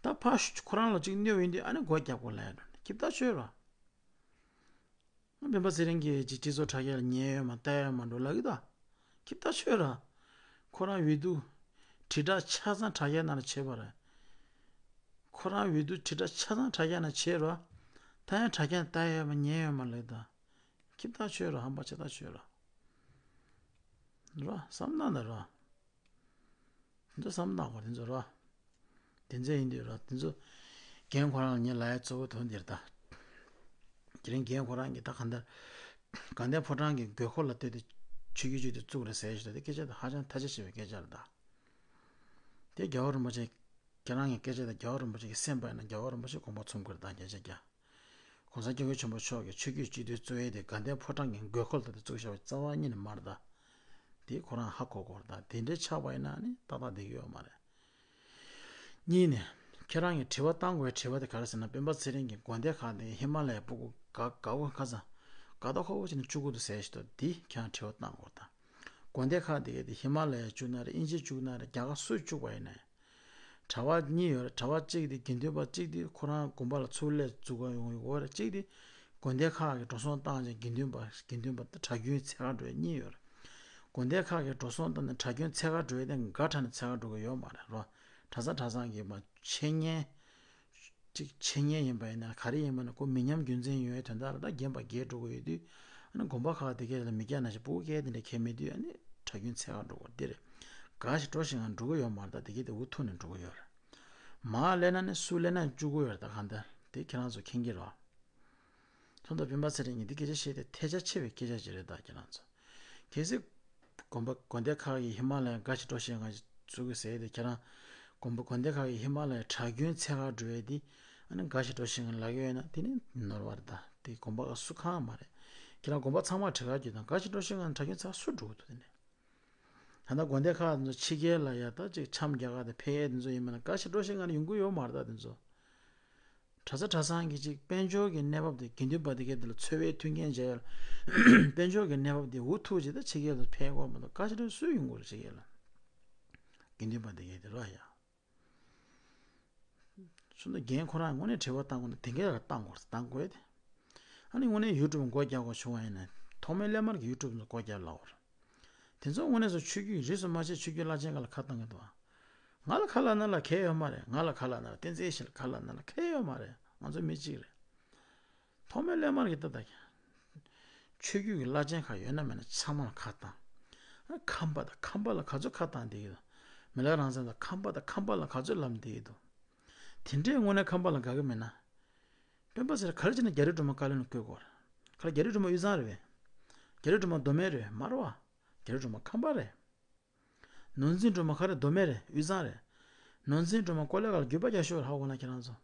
ད་ཕར་ཁོ་རང་ལ་ཅིག་གནོད་ཡིན་དུས་ཨ་ནི་སྒོ་རྒྱག་དགོས་ལབ་ཡ་འགྲོ་ནས་སྐྱིད་ཐག་ཆོད་ར། སྤེན་པ་ཚེ་རིང་གིས་ཅིག་སྤྱི་ཚོགས་དྲ་རྒྱ་ལ་ཉན་ཡོད་མ་ལྟ་ཡོད་མ་འགྲོ་ལབ་ཀྱི་ད། སྐྱིད་ཐག་ཆོད་ར། ཁོ་རང་འོས་བསྡུ་དྲིལ་བསྒྲགས་ཆ་ཚང་དྲ་རྒྱ་ནང་ལ་བྱས་པ་རེད། ཁོ་རང་འོས་བསྡུ་དྲིལ་བསྒྲགས་ཆ་ཚང་དྲ་རྒྱ་ནང་བྱས་རོ། ད་ཡང་དྲ་རྒྱ་ནང་ལྟ་ཡོད་མ་ཉན་ཡོད་མ་ལེ་ད། ཁྱིམ་ཐག་ཆོད་རོ། ཧམ་པ་ཆེ་ཐག་ཆོད་རོ། རོ། བསམ་ན་ད་རོ། དེ་ཚོ་བསམ་བློ་བཏང་དགོས་དེ་ཚོ་རོ། དེ་ཚོ་ཡིན་དུས་རོ། དེ་ཚོ་རྒན་ཁོ་རང་ལ་ངས་ལབ་ཡ་གཙོ་བོ་དོན་འདིར་ད། དེ་རིང་རྒན་ཁོ་རང་གིས་ད་གང་ལྟར་དགའ་ལྡན་ཕོ་བྲང་གི་དགོས་མཁོ་ལ་ལྟོས་ཏེ་ཆོས་བརྒྱུད་ཅིག་ཏུ་བཙུགས་རེད་ཟེར་ཞིག་ད་དེ་སྐད་ཆ་དེ་ཧ་ཅང་ཐལ་ཆ་ཆེ་བའི་སྐད་ཆ་རེད་ད། དེ་རྒྱལ་བ་རིན་པོ་ཆེ། ཁྱེད་རང་གི་སྐད་ཆ་དེ་རྒྱལ་བ་རིན་པོ་ཆེ་གིས་གསན་པ་ཡིན་ན་རྒྱལ་བ་རིན་པོ་ཆེ་དགོངས་པ་ཚོམ་གྱི་རེད་ད་བརྒྱ་ཆ་བརྒྱ། གོང་ས་སྐྱབས་མགོན་ཆེན་པོ་མཆོག་གིས་ཆོས་བརྒྱུད་སྤྱི་འཐུས་གཙོས་ཏེ་དགའ་ལྡན་ཕོ་བྲང་གི་དགོས་མཁོ་ལ་ལྟོས་ཏེ་བཙུགས་བཞག་པའི་རྩ་བ་ཉིད་ནས་མ་རེད་ད། དེ་ཁོ་རང་ཧ་གོ་དགོས་རེད་ད། དེ་འདྲའི་ཆགས་པ་ཡིན་ན་ནི་ཏག་ཏག་བསྡད་ཀྱི་ཡོད་མ་རེད། གཉིས་ནས། ཁྱེད་རང་གིས་དྲི་བ་བཏང་དགོས་པའི་དྲི་བ་དེ་ག་རེ་ཟེར་ན། སྤེན་པ་ཚེ་རིང་གིས་དགོན་སྡེ་ཁག་དེ་ཧི་མ་ལ་ཡའི་སྤུ་གུ་ག་ག་གོ་ཁ་སང་། ག་ད་ཁོ་བོ་བྱས་ནས་བཅུག་གི་འདུག་ཟེར་ཞིག་འདུག་འདི་ཁྱེད་རང་དྲི་བ་བཏང་དགོས་ད། དགོན་སྡེ་ཁག་དེ་གས་དེ་ཧི་མ་ལ་ཡ་བཅུག་ན་རེད། དབྱིན་ཇི་བཅུག་ན་རེད། རྒྱ་གར་སུ་བཅུག་པ་ཡིན་ནའི། གྲྭ་པ་གཉིས་ཡོད་རེད། གྲྭ་པ་གཅིག་དེ་དགེ་འདུན་པ་གཅིག་དེ་ཁོ་རང་དགོན་པ་ལ་ཚུར་སླེབས་འཛུགས་ག་ཡོང་ཡོད་རེད། གཅིག་དེ་དགོན་སྡེ་ཁག་གིས་འགྲོ་སོང་བཏང་ཅིང་དགེ་འདུན་པ་དགེ་འདུན་པ་དེ་གྲྭ་རྒྱུན་འཚོལ་ག་འགྲོ་ཡ་གཉིས་ཡོད་རེད། དགོན་སྡེ་ཁག་གིས་འགྲོ་སོང་བཏང་ནས་གྲྭ་རྒྱུན་འཚོལ་ག་འགྲོ་ཡ་དེ་འགའ་ཁྲ་ནས་འཚོལ་ག་འགྲོ་གི་ཡོད་མ་རེད་རོ། གྲྭ་ས་གྲྭ་ཚང་གིས་མ་འཆད་ཉན། གཅིག་འཆད་ཉན་ཡིན་པ་ཡིན་ན་ག་རེ་ཡིན་པ་ན་ཁོ་མི་ཉམས་རྒྱུན་འཛིན་ཡོང་ཡའི་དོན་དག་ལ་ད་རྒན་པ་རྒས་འགྲོ་གི་ཡོད་དུས། ཨ་ནི་དགོན་པ་ཁག་དེ་གས་ལ་མི་སྐྱ་ནང་བཞིན་སྤུ་གུ་སྐྱེས་དེ་འདྲ་ཁྱད་མེད་དུས་ཨ་ནི་གྲྭ་རྒྱུན་འཚོལ་ག་འགྲོ་དགོས་དེ་རེད། འགའ་ཞིག་འགྲོ་ཞིང་ང་འགྲོ་གི་ཡོད་མ་རེད། ད་དེ་གས་དེ་འུ་ཐུག་ནས་འགྲོ་གི་ཡོད་རེད། མར་སླེབས་ན་ནི་སུ་སླེབས་ན་བཅུག་གི་ཡོད་རེད། ད་གང་ལྟར་དེ་ཁྱེད་རང་ཚོ་མཁྱེན་གྱི་རེད། ཚོ་མདོ་སྤེན་པ་ཚེ་རིང་གིས་འདི་སྐད་ཆ་བཤད་དེ་ཐལ་ཆ་ཆེ་བའི་སྐད་ཆ་ཅིག་རེད། ད་ཁྱེད་རང་ཚོ། གལ་སྲིད། དགོན་པ་དགོན་སྡེ་ཁག་གིས་ཧི་མ་ལ་ཡ་འགའ་ཞིག་འགྲོ་ཞིང་ང་ཚུགས་ཀྱི་ཟེར་ཏེ་ཁྱེད་རང་། དགོན་པ་དགོན་སྡེ་ཁག་གིས་ཧི་མ་ལ་ཡའི་གྲྭ་རྒྱུན་འཚོལ་ག་འགྲོ་ཡས་དེ། ཨ་ནི་འགའ་ཞིག་འགྲོ་ཞིང་ལབ་ཀྱི་ཡོད་ན་དེ་ནི་ནོར་བ་རེད་ད། དེ་དགོན་པ་ཁག་སུ་གང་མ་རེད། ཁྱེད་རང་དགོན་པ་ཚང་མར་དྲི་ག་བརྒྱུད་དང་འགའ་ཞིག་འགྲོ་ཞིང་ང་གྲྭ་རྒྱུན་འཚོལ་ག་སུ་འགྲོ་གི་འདུག་དེ་ནས། ད་ལྟ་དགོན་སྡེ་ཁག་ཚོ་ཕྱི་རྒྱལ་ལ་ཡ་ད་ཅིག་འཆམ་རྒྱག་ག་དེ་ཕེབས་ཡས་དེ་ཚོ་ཡིན་པ་ན་འགའ་ཞིག་འགྲོ་ཞིང་ང་ནི་ཡོང་གི་ཡོད་མ་རེད་ད་དེ་ཚོ། གྲྭ་ས་གྲྭ་ཚང་གི་ཅིག་དཔལ་འབྱོར་གྱི་གནས་བབ་དེ་དགེ་འདུན་པ་དེ་གས་དེ་ལ་འཚོ་བའི་མཐུན་རྐྱེན་བྱས་ཡོད་ལ། དཔལ་འབྱོར་གྱི་གནས་བབ་དེ་འུ་ཐུག་ཅིག་ད་ཕྱི་རྒྱལ་ལ་ཕེབས་དགོས་མ་གཏོགས་འགའ་ཞིག་རེ་སུ་ཡོང་གི་རེད་ཕྱི་རྒྱལ་ལ། དགེ་འདུན་པ་དེ་གས་དེ་རོ་ཡ། སོ་ན་རྒན་ཁོ་རང་དངོས་གནས་དྲི་བ་བཏང་དགོས་ན་དེ་གས་ལ་བཏང་དགོས་བཏང་དགོས་ཏེ། ཨ་ནི་དངོས་གནས་ཡུ་ཊུབ་སྒོ་རྒྱག་དགོས་བྱུང་བ་ཡིན་ན་ཐོག་མའི་སླད་མར་གྱི་ཡུ་ཊུབ་ཚོ་སྒོ་རྒྱག་ལབ་དགོས་རེད། དེ་ཚོ་དངོས་གནས་སུ་ཆོས་བརྒྱུད་རིས་སུ་མ་ཆད་ཆོས་བརྒྱུད་བླ་ཆེན་ཁག་ལ་ཁ་བཏང་གི་འདུག་ང་ལ་ཁ་ལབ་ན་ལ་ཁེལ་ཡོད་མ་རེད། ང་ལ་ཁ་ལབ་ན་ལ་བསྟན་འཛིན་ཡེ་ཤེས་ལ་ཁ་ལབ་ན་ལ་ཁེལ་ཡོད་མ་རེད། ང་ཚོ་མི་གཅིག་རེད། ཐོག་མའི་སླད་མར་གྱི་ལྟ་ད་ཀྱང་། ཆོས་བརྒྱུད་ཀྱི་བླ་ཆེན་ཁག་ཡོད་ན་མེད་ན་ཚང་མ་ལ་ཁ་བཏང་། ཁམས་པ་དང་ཁམས་པ་ལ་ག་ཚོད་ཁ་བཏང་བསྡད་ཀྱི་འདུག་མི་ལ་རང་བཙན་དང་ཁམས་པ་དང་ཁམས་པ་ལ་ག་ཚོད་ལབ་བསྡད་ཀྱི་འདུག་དེ་འདྲའི་དངོས་གནས་ཁམས་པ་ལ་དགའ་གི་མེད་ན། སྤེན་པ་ཚེ་རིང་ག་རེ་བྱས་ན་རྒྱ་རི་སྒྲོལ་མ་བཀའ་བློན་ལ་བསྐོས་དགོས་རེད། ག་རེ་རྒྱ་རི་སྒྲོལ་མ་དབུས་གཙང་རེད་པས། རྒྱ་རི་སྒྲོལ་མ་མདོ་སྨད་རེད་མ་རེད་བ། རྒྱ་རི་སྒྲོལ་མ་ཁམས་པ་རེད། ནོར་འཛིན་སྒྲོལ་མ་ག་རེ་མདོ་སྨད་རེད་དབུས་གཙང་རེད། ནོར་འཛིན་སྒྲོལ་མ་ཀོ་ལེ་གལ་བརྒྱུད་པ་རྒྱ་ཤོག་རེད་ཧ་གོ་ན་ཁྱེད་རང་ཚོ།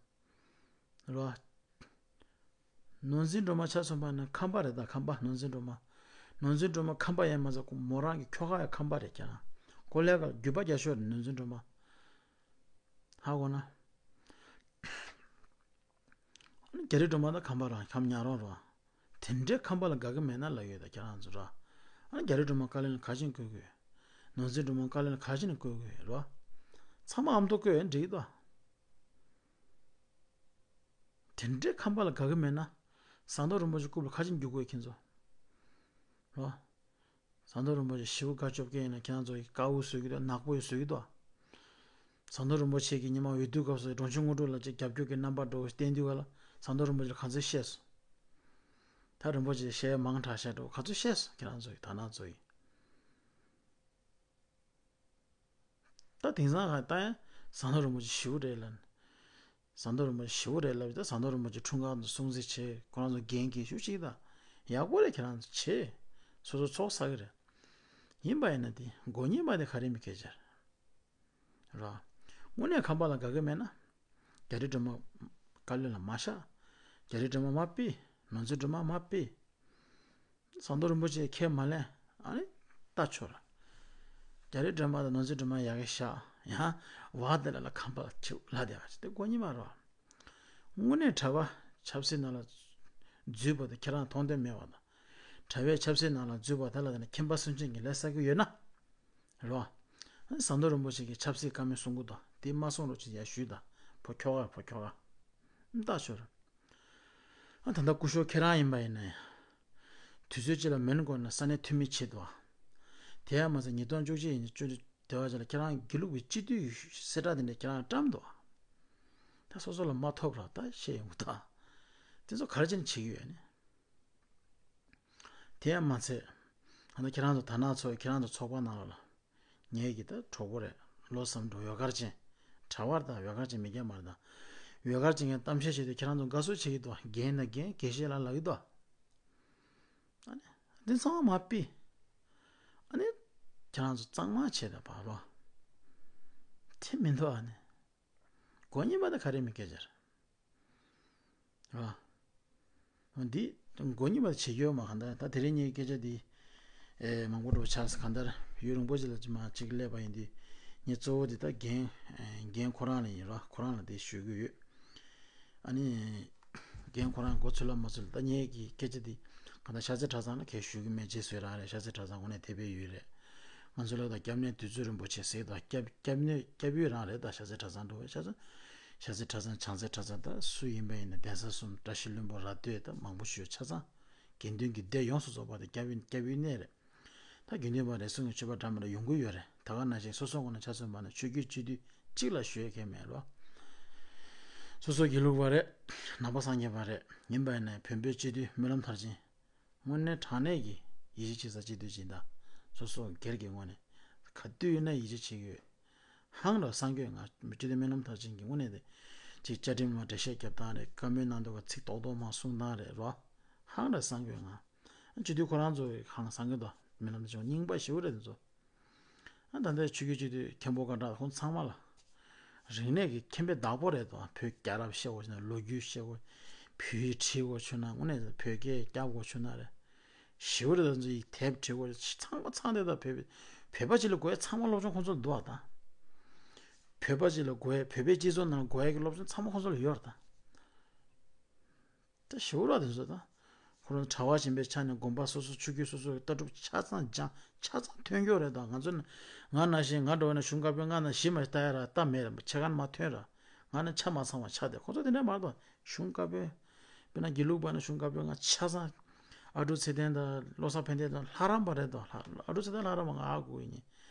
རེད་བ། ནོར་འཛིན་སྒྲོལ་མ་ཆ་མཚོན་པ་ན་ཁམས་པ་རེད་ད་ཁམས་པ་ནོར་འཛིན་སྒྲོལ་མ། ནོར་འཛིན་སྒྲོལ་མ་ཁམས་པ་ཡིན་མ་ཚད་མོ་རང་གི་ཁྱོ་ག་ཡང་ཁམས་པ་རེད་ཁྱེད་རང་། ཀོ་ལེ་གལ་བརྒྱུད་པ་རྒྱ་ཤོག་རེད་ནོར་འཛིན་སྒྲོལ་མ། ཧ་གོ་ན། རྒྱ་རི་སྒྲོལ་མ་དང་ཁམས་པ་རང་ཁམས་ཉག་རོང་རོ། དེ་འདྲའི་ཁམས་པ་ལ་དགའ་གི་མེད་ན་ལབ་ཡོད་ད་ཁྱེད་རང་ཚོ་ར། ཨ་ནི་རྒྱ་རི་སྒྲོལ་མ་བཀའ་བློན་ལ་ག་བྱས་ནས་བསྐོས་དགོས། ནོར་འཛིན་སྒྲོལ་མ་བཀའ་བློན་ལ་ག་བྱས་ནས་བསྐོས་དགོས་རོ། ཚང་མ་ཨ་མདོ་བསྐོས་ཡོད་འགྲིག་གི་འདུག་དེ་འདྲའི་ཁམས་པ་ལ་དགའ་གི་མེད་ན། ཟམ་གདོང་རིན་པོ་ཆེ་རྐུབ་ལ་ག་བྱས་ནས་རྒྱུག་དགོས་ཁྱེད་ཚོ། རོ། ཟམ་གདོང་རིན་པོ་ཆེ་ཞེ་པོ་དགའ་སྐྱོ་སྐྱེ་ཡིན་ན་ཁྱེད་རང་ཚོ་ཡི་དཀའ་བོ་བཟོ་གི་འདུག་ནག་པོ་ཡི་བཟོ་གི་འདུག་ཟམ་གདོང་རིན་པོ་ཆེ་གིས་ཉི་མ་འོས་བསྡུ་སྐབས་སུ་འབྲོང་ཆུང་དངོས་གྲུབ་ལགས་ཀྱིས་རྒྱབ་སྐྱོར་གྱི་རྣམ་པ་འགྲོ་བསྟན་དུས་ག་ལ་ཟམ་གདོང་རིན་པོ་ཆེ་ལ་ག་ཚོད་བཤད་སོང་། ད་རིན་པོ་ཆེ་བཤད་མང་དྲགས་བཤད་འགྲོ་ག་ཚོད་བཤད་སོང་ཁྱེད་རང་ཚོ་ཡི་ད་ནང་ཚོ་ཡི། ད་དེང་སང་ག་ད་ཡང་ཟམ་གདོང་རིན་པོ་ཆེ་ཞེ་པོ་རེད་ལབ་ནས། ཟམ་གདོང་རིན་པོ་ཆེ་ཞེ་པོ་རེད་ལབ་ཡོད་ད་ཟམ་གདོང་རིན་པོ་ཆེ་འཁྲུངས་སྐར་དུ་སྲུང་བརྩི་བྱེད་ཁོ་རང་ཚོ་འགན་འཁྱེར་ཞུ་ཅིག་ད། ཡག་པོ་རེད་ཁྱེད་རང་ཚོ་བྱེད། སོ་སོ་ཚོགས་བསགས་ཀྱི་རེད། ཡིན་པ་ཡིན་ན་དེ་མགོ་གཉིས་པ་དེ་ག་རེ་མི་སྐད་ཆ་རེད། ར། དངོས་གནས་ཁམས་པ་ལ་དགའ་གི་མེད་ན། རྒྱ་རི་སྒྲོལ་མ། བཀའ་བློན་ལ་མ་བཞག་རྒྱ་རི་སྒྲོལ་མ་མ་ཕུད། ནོར་འཛིན་སྒྲོལ་མ་མ་ཕུད། ཟམ་གདོང་རིན་པོ་ཆེ་ཁས་མ་ལེན། ཨ་ནི། ལྟ་ཆོག་ར། རྒྱ་རི་སྒྲོལ་མ་དང་ནོར་འཛིན་སྒྲོལ་མ་ཡག་གི་བཞག་ཡང་། བ་དེ་ལ་ལ་ཁམས་པ་ལ་ཆེ་ལ་དེ་ག་ཅི་དེ་མགོ་གཉིས་མ་རོ། དངོས་གནས་གྲྭ་པ་ཆབ་སྲིད་ནང་ལ་འཛུལ་བ་དེ་ཁྱེད་རང་མཐོང་དོན་མེད་པ་དང་། གྲྭ་པའི་ཆབ་སྲིད་ནང་ལ་འཛུལ་བ་དེ་ལ་དེ་ནི་ཁྱིམ་པ་སུན་འབྱིན་གྱི་ལས་བསགས་ཀྱི་ཡོད་ན། རེད་བ། ཟམ་གདོང་རིན་པོ་ཆེ་གིས་ཆབ་སྲིད་བཀའ་མོལ་གསུང་གི་འདུག་དེ་མ་གསུང་རོགས་བྱེད་ཡ་ཞུས་དང་ཕོ་ཁྱོ་ག་ཕོ་ཁྱོ་ག་ལྟ་ཆོག་རེད། ཨ་ད་ལྟ་སྐུ་ཞབས་ཁྱེད་རང་ཡིན་པ་ཡིན་ན་ཡང་། དུས་ཚོད་གཅིག་ལ་མོན་གྷོ་ན་ས་གནས་འཐུས་མི་བྱེད་དོ། དེ་ཡང་མ་ཟད་ཉིས་སྟོང་བཅུ་གཅིག་ཡིན་བཅུ་དེ་བ་ཅིག་ལ་ཁྱེད་རང་དགེ་ལུགས་པའི་སྤྱི་འཐུས་གསལ་བསྒྲགས་དེ་འདྲ་ཁྱེད་རང་བཀྲམ་འདུག་ད་སོ་སོ་ལ་མ་ཐོབ་ར་ད་བཤད་ཡོང་གི་ད། དེ་ཚོ་ག་རེ་བྱས་ནས་བྱེད་ཀྱི་ཡོད་ནི། དེ་ཡང་མ་ཚད། ཨ་ནི་ཁྱེད་རང་ཚོ་དར་ནག་ཚོགས་ཁྱེད་རང་ཚོ་ཚོགས་པ་ནང་ལ། ངེད་ཀྱི་ད་གྲོགས་པོ་རེད། བློ་བཟང་འགྲོ་ཡོད་གར་ཅན། གྲྭ་བར་དང་ཡོད་གར་ཅན་མི་སྐྱ་མར་དང་། ཡོད་གར་ཅན་གྱི་གཏམ་བཤད་བྱེད་དུས་ཁྱེད་རང་ཚོ་དགའ་བསུ་བྱེད་ཀྱི་འདུག་རྒན་དང་རྒན་དགེ་བཤེས་ལ་ལབ་ཀྱི་འདུག་ཨ་ནི། འདི་ཚང་མ་མ་ཕི། ཨ་ནི། ཁྱེད་རང་ཚོ་གཙང་མ་བྱེད་ད་བར་རོ། དེ་མི་འདུག་ཨ་ནི། མགོ་རྙིང་པ་ད་ག་རེ་མི་སྐད་ཆ་རེད། ཨ། འདི་མགོ་རྙིང་པ་བྱེད་རྒྱུ་ཡོད་མ་གང་ལྟར་ད་དེ་རིང་ངའི་སྐད་ཆ་འདི། ཨེ་མང་པོ་འགྲོ་ཆགས་གང་ལྟར་ཡུན་རིང་པོ་ཅིག་ལ་ཅིག་མ་ཅིག་སླེབས་པ་ཡིན་དུས་ངས་གཙོ་བོ་འདི་ད་རྒན་ཨེ་རྒན་ཁོ་རང་ལ་ཡིན་རོགས་ཁོ་རང་ལ་འདི་ཞུ་གི་ཡོད། ཨ་ནི། རྒན་ཁོ་རང་མགོ་ཚོས་ལ་མ་ཚོས་ལ་ད་ངའི་གི་སྐད་ཆ་འདི་གང་ལྟར་ཤར་རྩེ་གྲྭ་ཚང་ལ་གས་ཞུ་གི་མེད་ཅེས་བཟོས་རང་རེད། ཤར་རྩེ་གྲྭ་ཚང་དངོས་གནས་དེ་བས་ཡོད་རེད། ང་ཚོ་ལ་ད་སྐྱབས་གནས་དུས་ཚོད་རིན་པོ་ཆེ་ཟེར་ད་སྐྱབས་སྐྱབས་གནས་སྐྱབས་ཡུལ་རང་རེད། ད་ཤར་རྩེ་གྲྭ་ཚང་འགྲོ་བས་ཤར་རྩེ། ཤར་རྩེ་གྲྭ་ཚང་བྱང་རྩེ་གྲྭ་ཚང་ད་སུ་ཡིན་པ་ཡིན་ན་གདན་ས་གསུམ་བཀྲ་ཤིས་ལྷུན་པོ་ར་སྟོད་ད་མང་པོ་ཞུ་ཆ་ཚང་དགེ་འདུན་གྱི་སྡེ་ཡོངས་སུ་རྫོགས་པ་ད་སྐྱབས་ཡུལ་སྐྱབས་ཡུལ་གནས་རེད། ད་དགེ་འདུན་པ་རེ་ཟུང་གི་སྤྱོད་པ་འདྲ་མི་འདྲ་ཡོང་གི་ཡོད་རེད། ད་ག་ནང་བཞིན་སོ་སོ་ངོས་ནས་ཆ་མཚོན་པ་ན་ཆོས་བརྒྱུད་སྤྱི་འཐུས་གཅིག་ལ་ཞུ་ཡས་མེད་རོ། སོ་སོ་དགེ་ལུགས་པ་རེད། ནང་པ་སངས་རྒྱས་པ་རེད། ཡིན་པ་ཡིན་ན་བོན་པོའི་སྤྱི་འཐུས་སྨོན་ལམ་མཐར་ཕྱིན། དངོས་གནས་དྲང་གནས་ཀྱི་ཡིད་ཆེས་བྱེད་ས་སྤྱི་འཐུས་ཅིག་ད། སོ་སོ་སྒེར་གྱི་ངོས་ནས་ག་དུས་ཡིན་ན་ཡིད་ཆེས་བྱེད་ཀྱི་ཡོད། ཧང་ར་སངས་རྒྱས་ང་སྤྱི་འཐུས་སྨོན་ལམ་མཐར་ཕྱིན་གྱི་དངོས་གནས་དེ་ཅིག་བཅའ་ཁྲིམས་ལ་འགྲེལ་བཤད་རྒྱབ་སྟངས་རེད། བཀའ་མོལ་གནང་འདུག་ག་ཚིག་རྡོག་རྡོག་མ་གསུང་སྟངས་རེད་རོ། ཧང་ར་སངས་རྒྱས་ང་། སྤྱི་འཐུས་ཁོ་རང་ཚོ་ཧང་སངས་རྒྱས་དོ་སྨོན་ལམ་བྱུང་རྙིང་པ་ཞེ་པོ་རེད་དེ་ཚོ། ཨ་ད་ལྟའི་ཆོས་བརྒྱུད་སྤྱི་འཐུས་མཁན་པོ་དགའ་གྲགས་ཁོང་ཚང་མ་ལ། རིག་གནས་ཀྱི་མཁྱེན་པའི་བདག་པོ་རེད་དོ། བོད་རྒྱལ་རབས་ཤེས་དགོས་བྱུང་ན་ལོ་རྒྱུས་ཤེས་དགོས། བོད་ཡིག་བྲིས་དགོས་བྱུང་ན་དངོས་གནས་བོད་སྐད་རྒྱབ་དགོས་བྱུང་ན་རེད། ཞེ་པོ་རེད་ད་ཚོ་ཡིག་དེབ་བྲིས་དགོས་ཚང་མ་ཚང་དེ་ད་བོད་པའི་བོད་པ་ཅིག་ལ་དགོས་ཡ་ཚང་མ་སློབ་སྦྱོང་ཁོང་ཚོ་ལ་འདུག་ཨ་ད། བོད་པ་ཅིག་ལ་དགོས་ཡ་བོད་པའི་སྤྱི་ཚོགས་ནང་དགོས་ཡ་གི་སློབ་སྦྱོང་ཚང་མ་ཁོང་ཚོ་ལ་ཡོད་རེད་ད། ད་ཞེ་པོ་ར་དེ་ཚོ་ད། ཁོ་རང་གྲྭ་པ་ཡིན་པའི་ཆ་ནས་དགོན་པ་སོ་སོ་ཆོས་བརྒྱུད་སོ་སོའི་ལྟ་གྲུབ་ཆ་ཚང་སྦྱང་ཆ་ཚང་ཐོན་རྒྱུ་རེད་ད། ང་ཚོ་ནི་ང་ནང་བཞིན་ང་འགྲོ་བ་ན་གཞུང་བཀའ་པོད་ལྔ་ནང་བཞི་མ་ལྟ་ཡ་ར་ལྟ་མེད་ར་ཆ་ག་ནས་མ་ཐོན་ར། ང་ནི་ཆ་མ་ཚང་བ་ཆ་དེ་ཁོ་ཚོ་དེ་འདྲ་མ་རེད་ད། གཞུང་བཀའ་པོད། དཔེར་ན་དགེ་ལུགས་པ་ན་གཞུང་བཀའ་པོད་ལྔ་ཆ་ཚང་། ཨ་འབྲུག་ཚེ་བརྟན་དང་བློ་བཟང་ཕན་བདེ་དང་ལྷ་རམས་པ་རེད་ད། ལྷ་ཨ་འབྲུག་ཚེ་བརྟན་ལྷ་རམས་པ་ང་ཧ་གོ་གི་ཡིན།